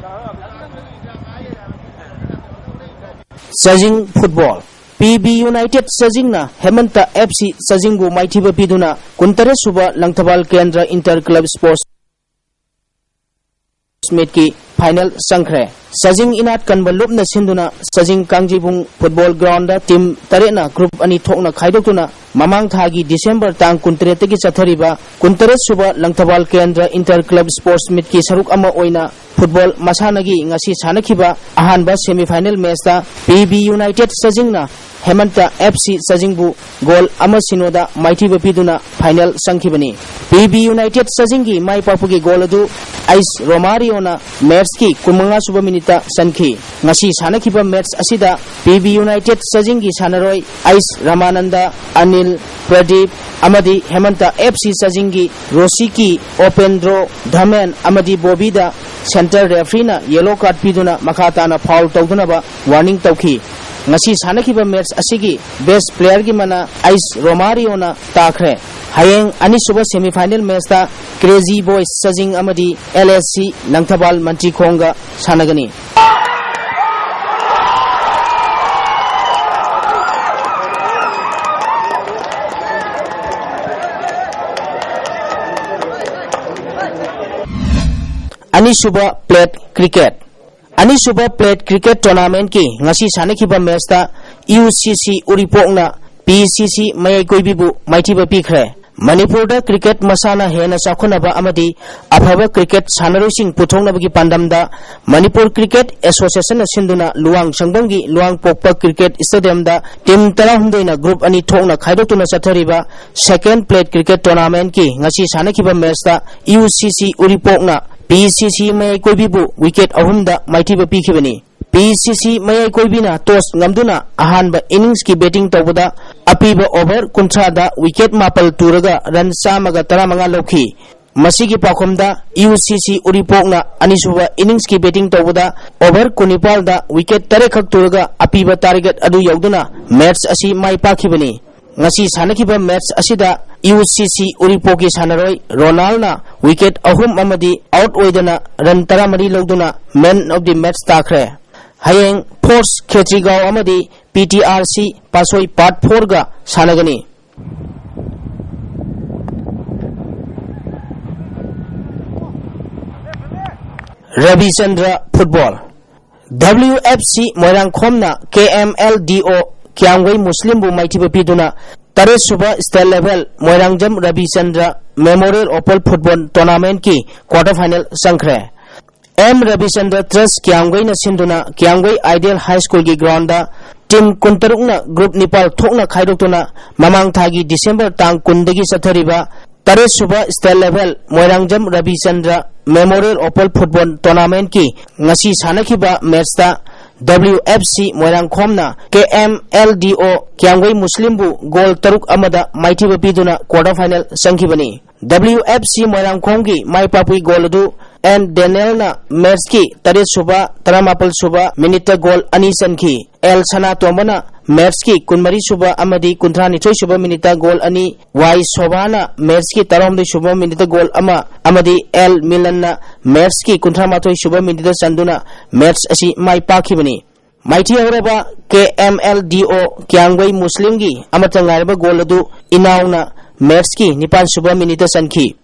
Chajing football. P B united ꯆꯥꯖꯤꯡꯅ ꯍꯦꯃꯟꯇ ꯑꯦꯐ ꯁꯤ ꯆꯥꯖꯤꯡꯕꯨ ꯃꯥꯏꯊꯤꯕ ꯄꯤꯗꯨꯅ ꯀꯨꯟꯇꯔꯦꯠ ꯁꯨꯕ Langthabal Kendra inter club sports ꯃꯤꯠꯀꯤ ꯐꯥꯏꯅꯦꯜ ꯆꯪꯈ꯭ꯔꯦ꯫ ꯆꯥꯖꯤꯡ ꯏꯅꯥꯠ ꯀꯟꯕ ꯂꯨꯞꯅ ꯁꯤꯟꯗꯨꯅ Chajing Kangjeibung football ground team ꯇꯔꯦꯠꯅ ꯒ꯭ꯔꯨꯞ ꯑꯅꯤ ꯊꯣꯛꯅ ꯈꯥꯏꯗꯣꯛꯇꯨꯅ ꯃꯃꯥꯡ ꯊꯥꯒꯤ ꯗꯤꯁꯦꯝꯕꯔ ꯇꯥꯡ ꯀꯨꯟꯇꯔꯦꯠꯇꯒꯤ ꯆꯠꯊꯔꯤꯕ ꯀꯨꯟꯇꯔꯦꯠ ꯁꯨꯕ Langthabal Kendra inter club sports ꯃꯤꯠꯀꯤ ꯁꯔꯨꯛ ꯑꯃ ꯑꯣꯏꯅ ꯐꯨꯠꯕꯣꯜ ꯃꯁꯥꯟꯅꯒꯤ ꯉꯁꯤ ꯁꯥꯟꯅꯈꯤꯕ ꯑꯍꯥꯟꯕ ꯁꯦꯃꯤꯐꯥꯏꯅꯦꯜ ꯃꯦꯆꯇ ꯄꯤ ꯕꯤ ꯌꯨꯅꯥꯏꯇꯦꯗ ꯆꯥꯖꯤꯡꯅ ꯍꯦꯃꯟꯇ ꯑꯦꯐ ꯁꯤ ꯆꯥꯖꯤꯡꯕꯨ ꯒꯣꯜ ꯑꯃ ꯁꯤꯅꯣꯗ ꯃꯥꯏꯊꯤꯕ ꯄꯤꯗꯨꯅ ꯐꯥꯏꯅꯦꯜ ꯆꯪꯈꯤꯕꯅꯤ꯫ ꯄꯤ ꯕꯤ ꯌꯨꯅꯥꯏꯇꯦꯗ ꯆꯥꯖꯤꯡꯒꯤ ꯃꯥꯏ ꯄꯥꯛꯄꯒꯤ ꯒꯣꯜ ꯑꯗꯨ ꯑꯩꯁ ꯔꯣꯃꯥꯔꯤꯌꯣꯅ ꯃꯦꯆꯀꯤ ꯀꯨꯟꯃꯉꯥ ꯁꯨꯕ ꯃꯤꯅꯤꯠꯇ ꯆꯟꯈꯤ꯫ ꯉꯁꯤ ꯁꯥꯟꯅꯈꯤꯕ ꯃꯦꯆ ꯑꯁꯤꯗ ꯄꯤ ꯕꯤ ꯌꯨꯅꯥꯏꯇꯦꯗ ꯆꯥꯖꯤꯡꯒꯤ ꯁꯥꯟꯅꯔꯣꯏ ꯑꯩꯁ ꯔꯃꯥꯅꯟꯗ, ꯑꯅꯤꯜ, ꯄ꯭ꯔꯗꯤꯞ ꯑꯃꯗꯤ ꯍꯦꯃꯟꯇ ꯑꯦꯐ ꯁꯤ ꯆꯥꯖꯤꯡꯒꯤ ꯔꯣꯁꯤꯀꯤ, ꯑꯣꯄꯦꯟꯗ꯭ꯔꯣ, ꯙꯃꯦꯟ ꯑꯃꯗꯤ ꯕꯣꯕꯤꯗ ꯁꯦꯟꯇꯔ ꯔꯦꯐ꯭ꯔꯤꯅ ꯌꯦꯂꯣ ꯀꯥꯔꯗ ꯄꯤꯗꯨꯅ ꯃꯈꯥ ꯇꯥꯅ ꯐꯥꯎꯜ ꯇꯧꯗꯅꯕ ꯋꯥꯔꯅꯤꯡ ꯇꯧꯈꯤ꯫ ꯉꯁꯤ ꯁꯥꯟꯅꯈꯤꯕ ꯃꯦꯆ ꯑꯁꯤꯒꯤ ꯕꯦꯁ ꯄ꯭ꯂꯦꯌꯔꯒꯤ ꯃꯅꯥ ꯑꯩꯁ ꯔꯣꯃꯥꯔꯤꯌꯣꯅ ꯇꯥꯈ꯭ꯔꯦ꯫ ꯍꯌꯦꯡ ꯑꯅꯤꯁꯨꯕ ꯁꯦꯃꯤꯐꯥꯏꯅꯦꯜ ꯃꯦꯆꯇ ꯀ꯭ꯔꯦꯖꯤ ꯕꯣꯏꯁ ꯆꯥꯖꯤꯡ ꯑꯃꯗꯤ ꯑꯦꯜ ꯑꯦꯁ ꯁꯤ ꯂꯪꯊꯕꯥꯜ ꯃꯟꯇ꯭ꯔꯤꯈꯣꯡꯒ ꯁꯥꯟꯅꯒꯅꯤ꯫ ꯑꯅꯤꯁꯨꯕ ꯄ꯭ꯂꯦꯠ ꯀ꯭ꯔꯤꯀꯦꯠ꯫ ꯑꯅꯤꯁꯨꯕ ꯄ꯭ꯂꯦꯠ ꯀ꯭ꯔꯤꯀꯦꯠ ꯇꯣꯔꯅꯥꯃꯦꯟꯠꯀꯤ ꯉꯁꯤ ꯁꯥꯟꯅꯈꯤꯕ ꯃꯦꯆꯇ ꯌꯨ ꯁꯤ ꯁꯤ ꯎꯔꯤꯄꯣꯛꯅ ꯄꯤ ꯁꯤ ꯁꯤ ꯃꯌꯥꯏ ꯀꯣꯏꯕꯤꯕꯨ ꯃꯥꯏꯊꯤꯕ ꯄꯤꯈ꯭ꯔꯦ꯫ ꯃꯅꯤꯄꯨꯔꯗ ꯀ꯭ꯔꯤꯀꯦꯠ ꯃꯁꯥꯟꯅ ꯍꯦꯟꯅ ꯆꯥꯎꯈꯠꯅꯕ ꯑꯃꯗꯤ ꯑꯐꯕ ꯀ꯭ꯔꯤꯀꯦꯠ ꯁꯥꯟꯅꯔꯣꯏꯁꯤꯡ ꯄꯨꯊꯣꯛꯅꯕꯒꯤ ꯄꯥꯟꯗꯝꯗ ꯃꯅꯤꯄꯨꯔ ꯀ꯭ꯔꯤꯀꯦꯠ ꯑꯦꯁꯣꯁꯤꯌꯦꯁꯟꯅ ꯁꯤꯟꯗꯨꯅ ꯂꯨꯋꯥꯡ ꯁꯪꯕꯝꯒꯤ ꯂꯨꯋꯥꯡꯄꯣꯛꯄ ꯀ꯭ꯔꯤꯀꯦꯠ ꯁ꯭ꯇꯦꯗꯤꯌꯝꯗ ꯇꯤꯝ ꯇꯔꯥꯍꯨꯝꯗꯣꯏꯅ ꯒ꯭ꯔꯨꯞ ꯑꯅꯤ ꯊꯣꯛꯅ ꯈꯥꯏꯗꯣꯛꯇꯨꯅ ꯆꯠꯊꯔꯤꯕ ꯁꯦꯀꯦꯟ ꯄ꯭ꯂꯦꯠ ꯀ꯭ꯔꯤꯀꯦꯠ ꯇꯣꯔꯅꯥꯃꯦꯟꯠꯀꯤ ꯉꯁꯤ ꯁꯥꯟꯅꯈꯤꯕ ꯃꯦꯆꯇ ꯌꯨ ꯁꯤ ꯁꯤ ꯎꯔꯤꯄꯣꯛꯅ ꯄꯤ ꯁꯤ ꯁꯤ ꯃꯌꯥꯏ ꯀꯣꯏꯕꯤꯕꯨ ꯋꯤꯀꯦꯠ ꯑꯍꯨꯝꯗ ꯃꯥꯏꯊꯤꯕ ꯄꯤꯈꯤꯕꯅꯤ꯫ ꯄꯤ ꯁꯤ ꯁꯤ ꯃꯌꯥꯏ ꯀꯣꯏꯕꯤꯅ ꯇꯣꯁ ꯉꯝꯗꯨꯅ ꯑꯍꯥꯟꯕ ꯏꯅꯤꯡꯁꯀꯤ ꯕꯦꯇꯤꯡ ꯇꯧꯕꯗ ꯑꯄꯤꯕ ꯑꯣꯚꯔ ꯀꯨꯟꯊ꯭ꯔꯥꯗ ꯋꯤꯀꯦꯠ ꯃꯥꯄꯜ ꯇꯨꯔꯒ ꯔꯟ ꯆꯥꯝꯃꯒ ꯇꯔꯥꯃꯉꯥ ꯂꯧꯈꯤ꯫ ꯃꯁꯤꯒꯤ ꯄꯥꯎꯈꯨꯝꯗ ꯌꯨ ꯁꯤ ꯁꯤ ꯎꯔꯤꯄꯣꯛꯅ ꯑꯅꯤꯁꯨꯕ ꯏꯅꯤꯡꯁꯀꯤ ꯕꯦꯇꯤꯡ ꯇꯧꯕꯗ ꯑꯣꯚꯔ ꯀꯨꯟꯅꯤꯄꯥꯜꯗ ꯋꯤꯀꯦꯠ ꯇꯔꯦꯠꯈꯛ ꯇꯨꯔꯒ ꯑꯄꯤꯕ ꯇꯥꯔꯒꯦꯠ ꯑꯗꯨ ꯌꯧꯗꯨꯅ ꯃꯦꯆ ꯑꯁꯤ ꯃꯥꯏ ꯄꯥꯛꯈꯤꯕꯅꯤ꯫ ꯉꯁꯤ ꯁꯥꯟꯅꯈꯤꯕ ꯃꯦꯆ ꯑꯁꯤꯗ ꯌꯨ ꯁꯤ ꯁꯤ ꯎꯔꯤꯄꯣꯛꯀꯤ ꯁꯥꯟꯅꯔꯣꯏ ꯔꯣꯅꯥꯜꯅ ꯋꯤꯀꯦꯠ ꯑꯍꯨꯝ ꯑꯃꯗꯤ ꯑꯥꯎꯠ ꯑꯣꯏꯗꯅ ꯔꯟ ꯇꯔꯥꯃꯔꯤ ꯂꯧꯗꯨꯅ ꯃꯦꯟ ꯑꯣꯐ ꯗꯤ ꯃꯦꯆ ꯇꯥꯈ꯭ꯔꯦ꯫ ꯍꯌꯦꯡ ꯐꯣꯔꯁ ꯈꯦꯇ꯭ꯔꯤꯒꯥꯎ ꯑꯃꯗꯤ ꯄꯤ ꯇꯤ ꯑꯥꯔ ꯁꯤ ꯄꯥꯠꯁꯣꯏ ꯄꯥꯔꯠ ꯐꯣꯔꯒ ꯁꯥꯟꯅꯒꯅꯤ꯫ ꯔꯕꯤꯆꯟꯗ꯭ꯔ ꯐꯨꯠꯕꯣꯜ꯫ ꯗꯕ꯭ꯂꯤꯌꯨ ꯑꯦꯐ ꯁꯤ ꯃꯣꯏꯔꯥꯡꯈꯣꯝꯅ ꯀꯦ ꯑꯦꯝ ꯑꯦꯜ ꯗꯤ ꯑꯣ ꯀꯤꯌꯥꯝꯒꯩ ꯃꯨꯁꯂꯤꯝꯕꯨ ꯃꯥꯏꯊꯤꯕ ꯄꯤꯗꯨꯅ ꯇꯔꯦꯠ ꯁꯨꯕ state level Moirangjam Rabichandra memorial open football ꯇꯣꯔꯅꯥꯃꯦꯟꯠꯀꯤ ꯀ꯭ꯋꯥꯔꯇꯔ ꯐꯥꯏꯅꯦꯜ ꯆꯪꯈ꯭ꯔꯦ꯫ ꯑꯦꯝ ꯔꯕꯤꯆꯟꯗ꯭ꯔ ꯇ꯭ꯔꯁ ꯀꯤꯌꯥꯝꯒꯩꯅ ꯁꯤꯟꯗꯨꯅ ꯀꯤꯌꯥꯝꯒꯩ ꯑꯥꯏꯗꯤꯌꯦꯜ ꯍꯥꯏ ꯁ꯭ꯀꯨꯜꯒꯤ ꯒ꯭ꯔꯥꯎꯟꯗ ꯇꯤꯝ ꯀꯨꯟꯇꯔꯨꯛꯅ ꯒ꯭ꯔꯨꯞ ꯅꯤꯄꯥꯜ ꯊꯣꯛꯅ ꯈꯥꯏꯗꯣꯛꯇꯨꯅ ꯃꯃꯥꯡ ꯊꯥꯒꯤ ꯗꯤꯁꯦꯝꯕꯔ ꯇꯥꯡ ꯀꯨꯟꯗꯒꯤ ꯆꯠꯊꯔꯤꯕ ꯇꯔꯦꯠ ꯁꯨꯕ state level Moirangjam Rabichandra memorial open football ꯇꯣꯔꯅꯥꯃꯦꯟꯠꯀꯤ ꯉꯁꯤ ꯁꯥꯟꯅꯈꯤꯕ ꯃꯦꯠꯁꯇ ꯗꯕ꯭ꯂꯤꯌꯨ ꯑꯦꯐ ꯁꯤ ꯃꯣꯏꯔꯥꯡꯈꯣꯝꯅ ꯀꯦ ꯑꯦꯝ ꯑꯦꯜ ꯗꯤ ꯑꯣ ꯀꯤꯌꯥꯝꯒꯩ ꯃꯨꯁꯂꯤꯝꯕꯨ ꯒꯣꯜ ꯇꯔꯨꯛ ꯑꯃꯗ ꯃꯥꯏꯊꯤꯕ ꯄꯤꯗꯨꯅ ꯀ꯭ꯋꯥꯔꯇꯔ ꯐꯥꯏꯅꯦꯜ ꯆꯪꯈꯤꯕꯅꯤ꯫ ꯗꯕ꯭ꯂꯤꯌꯨ ꯑꯦꯐ ꯁꯤ ꯃꯣꯏꯔꯥꯡꯈꯣꯝꯒꯤ ꯃꯥꯏ ꯄꯥꯛꯄꯒꯤ ꯒꯣꯜ ꯑꯗꯨ ꯑꯦꯟ ꯗꯦꯅꯦꯜꯅ ꯃꯦꯠꯁꯀꯤ ꯇꯔꯦꯠ ꯁꯨꯕ, ꯇꯔꯥꯃꯥꯄꯜ ꯁꯨꯕ ꯃꯤꯅꯤꯠꯇ ꯒꯣꯜ ꯑꯅꯤ ꯆꯟꯈꯤ꯫ ꯑꯦꯜ ꯁꯅꯥꯇꯣꯝꯕꯅ ꯃꯦꯠꯁꯀꯤ ꯀꯨꯟꯃꯔꯤ ꯁꯨꯕ ꯑꯃꯗꯤ ꯀꯨꯟꯊ꯭ꯔꯥꯅꯤꯊꯣꯏ ꯁꯨꯕ ꯃꯤꯅꯤꯠꯇ ꯒꯣꯜ ꯑꯅꯤ, ꯋꯥꯏ ꯁꯣꯚꯥꯅ ꯃꯦꯠꯁꯀꯤ ꯇꯔꯥꯍꯨꯝꯗꯣꯏ ꯁꯨꯕ ꯃꯤꯅꯤꯠꯇ ꯒꯣꯜ ꯑꯃ ꯑꯃꯗꯤ ꯑꯦꯜ ꯃꯤꯂꯟꯅ ꯃꯦꯠꯁꯀꯤ ꯀꯨꯟꯊ꯭ꯔꯥꯃꯥꯊꯣꯏ ꯁꯨꯕ ꯃꯤꯅꯤꯠꯇ ꯆꯟꯗꯨꯅ ꯃꯦꯠꯁ ꯑꯁꯤ ꯃꯥꯏ ꯄꯥꯛꯈꯤꯕꯅꯤ꯫ ꯃꯥꯏꯊꯤ ꯍꯧꯔꯕ ꯀꯦ ꯑꯦꯝ ꯑꯦꯜ ꯗꯤ ꯑꯣ ꯀꯤꯌꯥꯝꯒꯩ ꯃꯨꯁꯂꯤꯝꯒꯤ ꯑꯃꯠꯇ ꯉꯥꯏꯔꯕ ꯒꯣꯜ ꯑꯗꯨ ꯏꯅꯥꯎꯅ ꯃꯦꯠꯁꯀꯤ ꯅꯤꯄꯥꯟ ꯁꯨꯕ ꯃꯤꯅꯤꯠꯇ ꯆꯟꯈꯤ꯫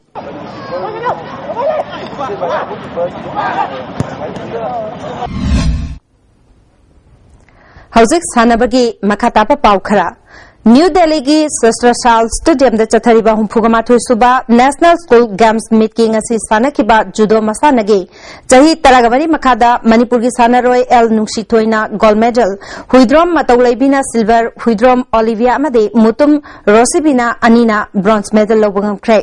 ꯍꯧꯖꯤꯛ ꯁꯥꯟꯅꯕꯒꯤ ꯃꯈꯥ ꯇꯥꯕ ꯄꯥꯎ ꯈꯔ꯫ ꯅ꯭ꯌꯨ ꯗꯦꯜꯂꯤꯒꯤ ꯁꯁꯇ꯭ꯔꯁꯥꯜ ꯁ꯭ꯇꯦꯗꯤꯌꯝꯗ ꯆꯠꯊꯔꯤꯕ ꯍꯨꯝꯐꯨꯒ ꯃꯥꯊꯣꯏ ꯁꯨꯕ ꯅꯦꯁꯅꯦꯜ ꯁ꯭ꯀꯨꯜ ꯒꯦꯝꯁ ꯃꯤꯠꯀꯤ ꯉꯁꯤ ꯁꯥꯟꯅꯈꯤꯕ ꯖꯨꯗꯣ ꯃꯁꯥꯟꯅꯒꯤ ꯆꯍꯤ ꯇꯔꯥꯒ ꯃꯔꯤ ꯃꯈꯥꯗ ꯃꯅꯤꯄꯨꯔꯒꯤ ꯁꯥꯟꯅꯔꯣꯏ ꯑꯦꯜ ꯅꯨꯡꯁꯤꯊꯣꯏꯅ ꯒꯣꯜꯗ ꯃꯦꯗꯜ, ꯍꯨꯏꯗ꯭ꯔꯣꯝ ꯃꯇꯧꯂꯩꯕꯤꯅ ꯁꯤꯜꯚꯔ, ꯍꯨꯏꯗ꯭ꯔꯣꯝ ꯑꯣꯂꯤꯚꯤꯌꯥ ꯑꯃꯗꯤ ꯃꯨꯇꯨꯝ ꯔꯣꯁꯤꯕꯤꯅ ꯑꯅꯤꯅ ꯕ꯭ꯔꯣꯟꯖ ꯃꯦꯗꯜ ꯂꯧꯕ ꯉꯝꯈ꯭ꯔꯦ꯫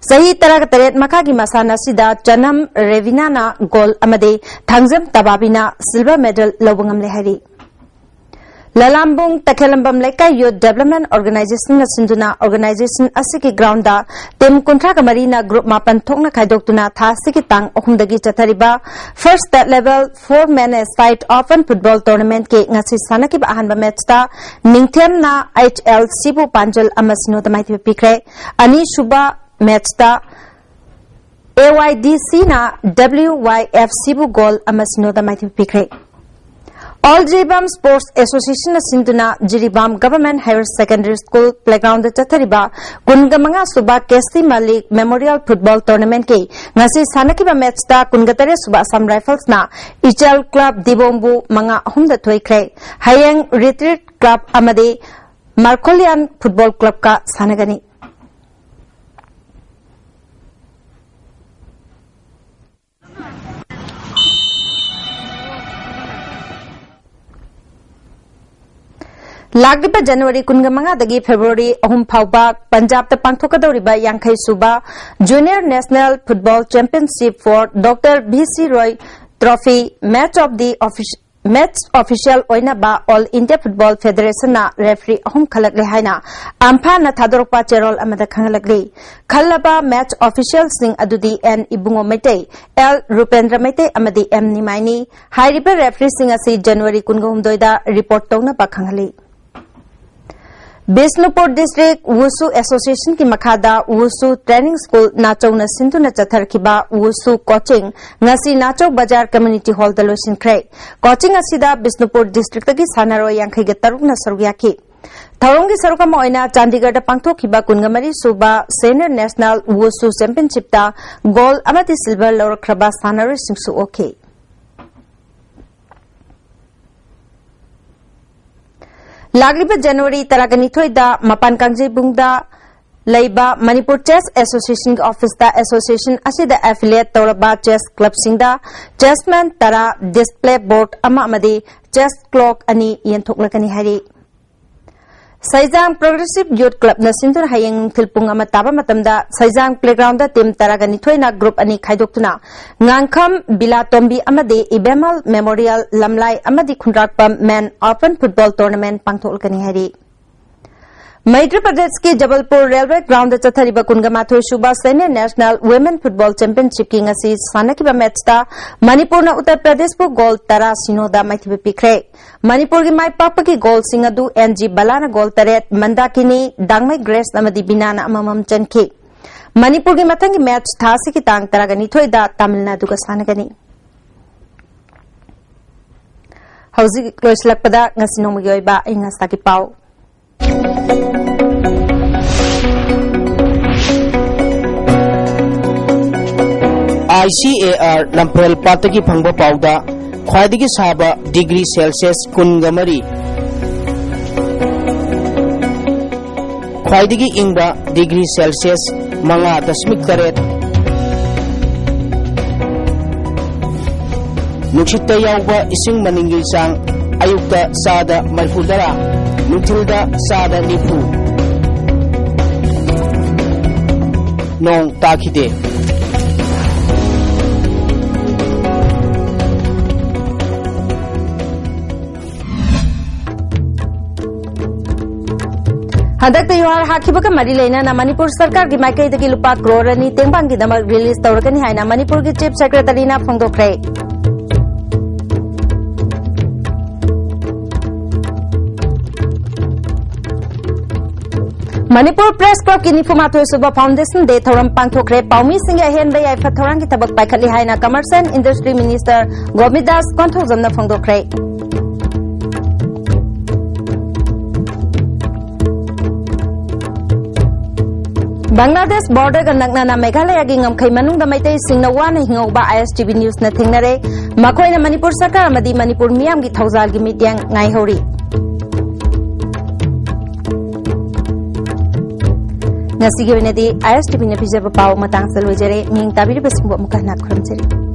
ꯆꯍꯤ ꯇꯔꯥꯒ ꯇꯔꯦꯠ ꯃꯈꯥꯒꯤ ꯃꯁꯥꯟꯅ ꯑꯁꯤꯗ ꯆꯅꯝ ꯔꯦꯕꯤꯅꯥꯅ ꯒꯣꯜ ꯑꯃꯗꯤ ꯊꯥꯡꯖꯝ ꯇꯕꯥꯕꯤꯅ ꯁꯤꯜꯚꯔ ꯃꯦꯗꯜ ꯂꯧꯕ ꯉꯝꯂꯦ ꯍꯥꯏꯔꯤ꯫ ꯂꯂꯥꯝꯕꯨꯡ ꯇꯈꯦꯂꯝꯕꯝ ꯂꯩꯀꯥꯏ ꯌꯨꯠ ꯗꯦꯕꯂꯞꯃꯦꯟ ꯑꯣꯔꯒꯅꯥꯏꯖꯦꯁꯟꯅ ꯁꯤꯟꯗꯨꯅ ꯑꯣꯔꯒꯅꯥꯏꯖꯦꯁꯟ ꯑꯁꯤꯒꯤ ꯒ꯭ꯔꯥꯎꯟꯗ ꯇꯤꯝ ꯀꯨꯟꯊ꯭ꯔꯥꯒ ꯃꯔꯤꯅ ꯒ꯭ꯔꯨꯞ ꯃꯥꯄꯟ ꯊꯣꯛꯅ ꯈꯥꯏꯗꯣꯛꯇꯨꯅ ꯊꯥ ꯑꯁꯤꯒꯤ ꯇꯥꯡ ꯑꯍꯨꯝꯗꯒꯤ ꯆꯠꯊꯔꯤꯕ first state level for men A side open football ꯇꯣꯔꯅꯥꯃꯦꯟꯠꯀꯤ ꯉꯁꯤ ꯁꯥꯟꯅꯈꯤꯕ ꯑꯍꯥꯟꯕ ꯃꯦꯠꯁꯇ ꯅꯤꯡꯊꯦꯝꯅ ꯑꯩꯆ ꯑꯦꯜ ꯁꯤꯕꯨ ꯄꯥꯟꯖꯜ ꯑꯃ ꯁꯤꯅꯣꯗ ꯃꯥꯏꯊꯤꯕ ꯄꯤꯈ꯭ꯔꯦ꯫ ꯑꯅꯤꯁꯨꯕ ꯃꯦꯠꯁꯇ ꯑꯦ ꯋꯥꯏ ꯗꯤ ꯁꯤꯅ ꯗꯕ꯭ꯂꯤꯌꯨ ꯋꯥꯏ ꯑꯦꯐ ꯁꯤꯕꯨ ꯒꯣꯜ ꯑꯃ ꯁꯤꯅꯣꯗ ꯃꯥꯏꯊꯤꯕ ꯄꯤꯈ꯭ꯔꯦ꯫ All Jiribam Sports Association ꯅ ꯁꯤꯟꯗꯨꯅ Jiribam Government Higher Secondary School playground ꯗ ꯆꯠꯊꯔꯤꯕ ꯀꯨꯟꯒ ꯃꯉꯥ ꯁꯨꯕ ꯀꯦꯁꯇꯤ ꯃꯥꯂꯤꯛ Memorial Football Tournament ꯀꯤ ꯉꯁꯤ ꯁꯥꯟꯅꯈꯤꯕ match ꯇ ꯀꯨꯟꯒ ꯇꯔꯦꯠ ꯁꯨꯕ Assam Rifles ꯅ ꯏꯆꯦꯜ Club ꯗꯤꯕꯣꯡꯕꯨ ꯃꯉꯥ ꯑꯍꯨꯝꯗ ꯊꯣꯏꯈ꯭ꯔꯦ꯫ ꯍꯌꯦꯡ Retreat Club ꯑꯃꯗꯤ Markholian Football Club ꯀ ꯁꯥꯟꯅꯒꯅꯤ꯫ ꯂꯥꯛꯂꯤꯕ ꯖꯅꯋꯥꯔꯤ ꯀꯨꯟꯒ ꯃꯉꯥꯗꯒꯤ ꯐꯦꯕ꯭ꯔꯨꯋꯥꯔꯤ ꯑꯍꯨꯝ ꯐꯥꯎꯕ ꯄꯟꯖꯥꯕꯇ ꯄꯥꯡꯊꯣꯛꯀꯗꯧꯔꯤꯕ ꯌꯥꯡꯈꯩ ꯁꯨꯕ Junior National Football Championship for Doctor B C Roy Trophy Match of the Offic-, Match Official ꯑꯣꯏꯅꯕ All India Football Federation ꯅ referee ꯑꯍꯨꯝ ꯈꯜꯂꯛꯂꯦ ꯍꯥꯏꯅ ꯑꯝꯐꯥꯅ ꯊꯥꯗꯣꯔꯛꯄ ꯆꯦꯔꯣꯜ ꯑꯃꯗ ꯈꯪꯍꯜꯂꯛꯂꯤ꯫ ꯈꯜꯂꯕ match official ꯁꯤꯡ ꯑꯗꯨꯗꯤ N ꯏꯕꯨꯡꯉꯣ ꯃꯩꯇꯩ, L ꯔꯨꯄꯦꯟꯗ꯭ꯔ ꯃꯩꯇꯩ ꯑꯃꯗꯤ M ꯅꯤꯃꯥꯏꯅꯤ꯫ ꯍꯥꯏꯔꯤꯕ referee ꯁꯤꯡ ꯑꯁꯤ ꯖꯅꯋꯥꯔꯤ ꯀꯨꯟꯒ ꯍꯨꯝꯗꯣꯏꯗ report ꯇꯧꯅꯕ ꯈꯪꯍꯜꯂꯤ꯫ ꯕꯤꯁꯅꯨꯄꯨꯔ District Wushu Association ꯀꯤ ꯃꯈꯥꯗ Wushu Training School ꯅꯥꯆꯧꯅ ꯁꯤꯟꯗꯨꯅ ꯆꯠꯊꯔꯛꯈꯤꯕ Wushu coaching ꯉꯁꯤ ꯅꯥꯆꯧ ꯕꯖꯥꯔ Community Hall ꯗ ꯂꯣꯏꯁꯤꯟꯈ꯭ꯔꯦ꯫ Coaching ꯑꯁꯤꯗ ꯕꯤꯁꯅꯨꯄꯨꯔ district ꯇꯒꯤ ꯁꯥꯟꯅꯔꯣꯏ ꯌꯥꯡꯈꯩꯒ ꯇꯔꯨꯛꯅ ꯁꯔꯨꯛ ꯌꯥꯈꯤ꯫ ꯊꯧꯔꯝꯒꯤ ꯁꯔꯨꯛ ꯑꯃ ꯑꯣꯏꯅ ꯆꯥꯟꯗꯤꯒꯔꯗ ꯄꯥꯡꯊꯣꯛꯈꯤꯕ ꯀꯨꯟꯒ ꯃꯔꯤ ꯁꯨꯕ Senior National Wushu Championship ꯇ gold ꯑꯃꯗꯤ silver ꯂꯧꯔꯛꯈ꯭ꯔꯕ ꯁꯥꯟꯅꯔꯣꯏꯁꯤꯡꯁꯨ ꯑꯣꯛꯈꯤ꯫ ꯂꯥꯛꯂꯤꯕ ꯖꯅꯋꯥꯔꯤ ꯇꯔꯥꯒ ꯅꯤꯊꯣꯏꯗ ꯃꯄꯥꯟ ꯀꯥꯡꯖꯩꯕꯨꯡꯗ ꯂꯩꯕ ꯃꯅꯤꯄꯨꯔ Chess Association ꯒꯤ office ꯇ association ꯑꯁꯤꯗ affiliate ꯇꯧꯔꯕ chess club ꯁꯤꯡꯗ chessmen ꯇꯔꯥ, display board ꯑꯃ ꯑꯃꯗꯤ chess clock ꯑꯅꯤ ꯌꯦꯟꯊꯣꯛꯂꯒꯅꯤ ꯍꯥꯏꯔꯤ꯫ ꯁꯩꯖꯥꯡ Progressive Youth Club ꯅ ꯁꯤꯟꯗꯨꯅ ꯍꯌꯦꯡ ꯅꯨꯡꯊꯤꯜ ꯄꯨꯡ ꯑꯃ ꯇꯥꯕ ꯃꯇꯝꯗ ꯁꯩꯖꯥꯡ playground ꯗ team ꯇꯔꯥꯒ ꯅꯤꯊꯣꯏꯅ group ꯑꯅꯤ ꯈꯥꯏꯗꯣꯛꯇꯨꯅ ꯉꯥꯡꯈꯝ, ꯕꯤꯂꯥꯇꯣꯝꯕꯤ ꯑꯃꯗꯤ ꯏꯕꯦꯝꯍꯜ Memorial, ꯂꯝꯂꯥꯏ ꯑꯃꯗꯤ ꯈꯨꯟꯗ꯭ꯔꯥꯛꯄꯝ Men Open Football Tournament ꯄꯥꯡꯊꯣꯛꯂꯒꯅꯤ ꯍꯥꯏꯔꯤ꯫ ꯃꯩꯗ꯭ꯔ ꯄ꯭ꯔꯗꯦꯁꯀꯤ ꯖꯕꯜꯄꯨꯔ railway ground ꯗ ꯆꯠꯊꯔꯤꯕ ꯀꯨꯟꯒ ꯃꯥꯊꯣꯏ ꯁꯨꯕ Senior National Women Football Championship ꯀꯤ ꯉꯁꯤ ꯁꯥꯟꯅꯈꯤꯕ match ꯇ ꯃꯅꯤꯄꯨꯔꯅ ꯎꯠꯇꯔ ꯄ꯭ꯔꯗꯦꯁꯄꯨ goal ꯇꯔꯥ ꯁꯤꯅꯣꯗ ꯃꯥꯏꯊꯤꯕ ꯄꯤꯈ꯭ꯔꯦ꯫ ꯃꯅꯤꯄꯨꯔꯒꯤ ꯃꯥꯏ ꯄꯥꯛꯄꯒꯤ goal ꯁꯤꯡ ꯑꯗꯨ N G ꯕꯂꯥꯅ goal ꯇꯔꯦꯠ, ꯃꯟꯗꯥꯀꯤꯅꯤ ꯗꯥꯡꯃꯩ ꯒ꯭ꯔꯦꯁ ꯑꯃꯗꯤ ꯕꯤꯅꯥꯅ ꯑꯃꯃꯝ ꯆꯟꯈꯤ꯫ ꯃꯅꯤꯄꯨꯔꯒꯤ ꯃꯊꯪꯒꯤ match ꯊꯥ ꯑꯁꯤꯒꯤ ꯇꯥꯡ ꯇꯔꯥꯒ ꯅꯤꯊꯣꯏꯗ ꯇꯥꯃꯤꯜ ꯅꯥꯗꯨꯒ ꯁꯥꯟꯅꯒꯅꯤ꯫ ꯍꯧꯖꯤꯛ ꯂꯣꯏꯁꯤꯜꯂꯛꯄꯗ ꯉꯁꯤ ꯅꯣꯡꯃꯒꯤ ꯑꯣꯏꯕ ꯑꯏꯪ ꯑꯁꯥꯒꯤ ꯄꯥꯎ꯫ ꯑꯥꯏ ꯁꯤ ꯑꯦ ꯑꯥꯔ ꯂꯝꯐꯦꯜ ꯄꯥꯠꯇꯒꯤ ꯐꯪꯕ ꯄꯥꯎꯗ, ꯈ꯭ꯋꯥꯏꯗꯒꯤ ꯁꯥꯕ ꯗꯤꯒ꯭ꯔꯤ ꯁꯦꯜꯁꯤꯌꯁ ꯀꯨꯟꯒ ꯃꯔꯤ, ꯈ꯭ꯋꯥꯏꯗꯒꯤ ꯏꯪꯕ ꯗꯤꯒ꯭ꯔꯤ ꯁꯦꯜꯁꯤꯌꯁ ꯃꯉꯥ ꯗꯁꯃꯤꯛ ꯇꯔꯦꯠ, ꯅꯨꯡꯁꯤꯠꯇ ꯌꯥꯎꯕ ꯏꯁꯤꯡ ꯃꯅꯤꯜꯒꯤ ꯆꯥꯡ, ꯑꯌꯨꯛꯇ ꯆꯥꯗ ꯃꯔꯤꯐꯨ ꯇꯔꯥ, ꯅꯨꯡꯊꯤꯜꯗ ꯆꯥꯗ ꯅꯤꯐꯨ꯫ ꯅꯣꯡ ꯇꯥꯈꯤꯗꯦ꯫ ꯍꯟꯗꯛꯇ ꯌꯨꯍꯥꯔ ꯍꯥꯈꯤꯕꯒ ꯃꯔꯤ ꯂꯩꯅꯅ ꯃꯅꯤꯄꯨꯔ ꯁꯔꯀꯥꯔꯒꯤ ꯃꯥꯏꯀꯩꯗꯒꯤ ꯂꯨꯄꯥ ꯀ꯭ꯔꯣꯔ ꯑꯅꯤ ꯇꯦꯡꯕꯥꯡꯒꯤꯗꯃꯛ ꯔꯤꯂꯤꯖ ꯇꯧꯔꯒꯅꯤ ꯍꯥꯏꯅ ꯃꯅꯤꯄꯨꯔꯒꯤ ꯆꯤꯐ ꯁꯦꯀ꯭ꯔꯦꯇꯔꯤꯅ ꯐꯣꯡꯗꯣꯛꯈ꯭ꯔꯦ꯫ ꯃꯅꯤꯄꯨꯔ ꯄ꯭ꯔꯦꯁ ꯀ꯭ꯂꯕꯀꯤ ꯅꯤꯐꯨ ꯃꯥꯊꯣꯏ ꯁꯨꯕ ꯐꯥꯎꯟꯗꯦꯁꯟ ꯗꯦ ꯊꯧꯔꯝ ꯄꯥꯡꯊꯣꯛꯈ꯭ꯔꯦ꯫ ꯄꯥꯎꯃꯤꯁꯤꯡꯒꯤ ꯑꯍꯦꯟꯕ ꯌꯥꯏꯐ ꯊꯧꯔꯥꯡꯒꯤ ꯊꯕꯛ ꯄꯥꯏꯈꯠꯂꯤ ꯍꯥꯏꯅ commerce and industry minister Govindas ꯀꯣꯟꯊꯧꯖꯝꯅ ꯐꯣꯡꯗꯣꯛꯈ꯭ꯔꯦ꯫ ꯕꯪꯒ꯭ꯂꯥꯗꯦꯁ ꯕꯣꯔꯗꯔꯒ ꯅꯛꯅꯅ ꯃꯦꯘꯥꯂꯌꯥꯒꯤ ꯉꯝꯈꯩ ꯃꯅꯨꯡꯗ ꯃꯩꯇꯩꯁꯤꯡꯅ ꯋꯥꯅ ꯍꯤꯡꯍꯧꯕ ꯑꯥꯏ ꯑꯦꯁ ꯇꯤ ꯚꯤ ꯅ꯭ꯌꯨꯁꯅ ꯊꯦꯡꯅꯔꯦ꯫ ꯃꯈꯣꯏꯅ ꯃꯅꯤꯄꯨꯔ ꯁꯔꯀꯥꯔ ꯑꯃꯗꯤ ꯃꯅꯤꯄꯨꯔ ꯃꯤꯌꯥꯝꯒꯤ ꯊꯧꯖꯥꯜꯒꯤ ꯃꯤꯠꯌꯦꯡ ꯉꯥꯏꯍꯧꯔꯤ꯫ ꯉꯁꯤꯒꯤ ꯑꯣꯏꯅꯗꯤ ꯑꯥꯏ ꯑꯦꯁ ꯇꯤ ꯚꯤꯅ ꯄꯤꯖꯕ ꯄꯥꯎ ꯃꯇꯥꯡꯁꯤꯗ ꯂꯣꯏꯖꯔꯦ꯫ ꯃꯤꯠꯌꯦꯡ ꯇꯥꯕꯤꯔꯤꯕꯁꯤꯡꯕꯨ ꯑꯃꯨꯛꯀ ꯍꯟꯅ ꯈꯨꯔꯨꯝꯖꯔꯤ꯫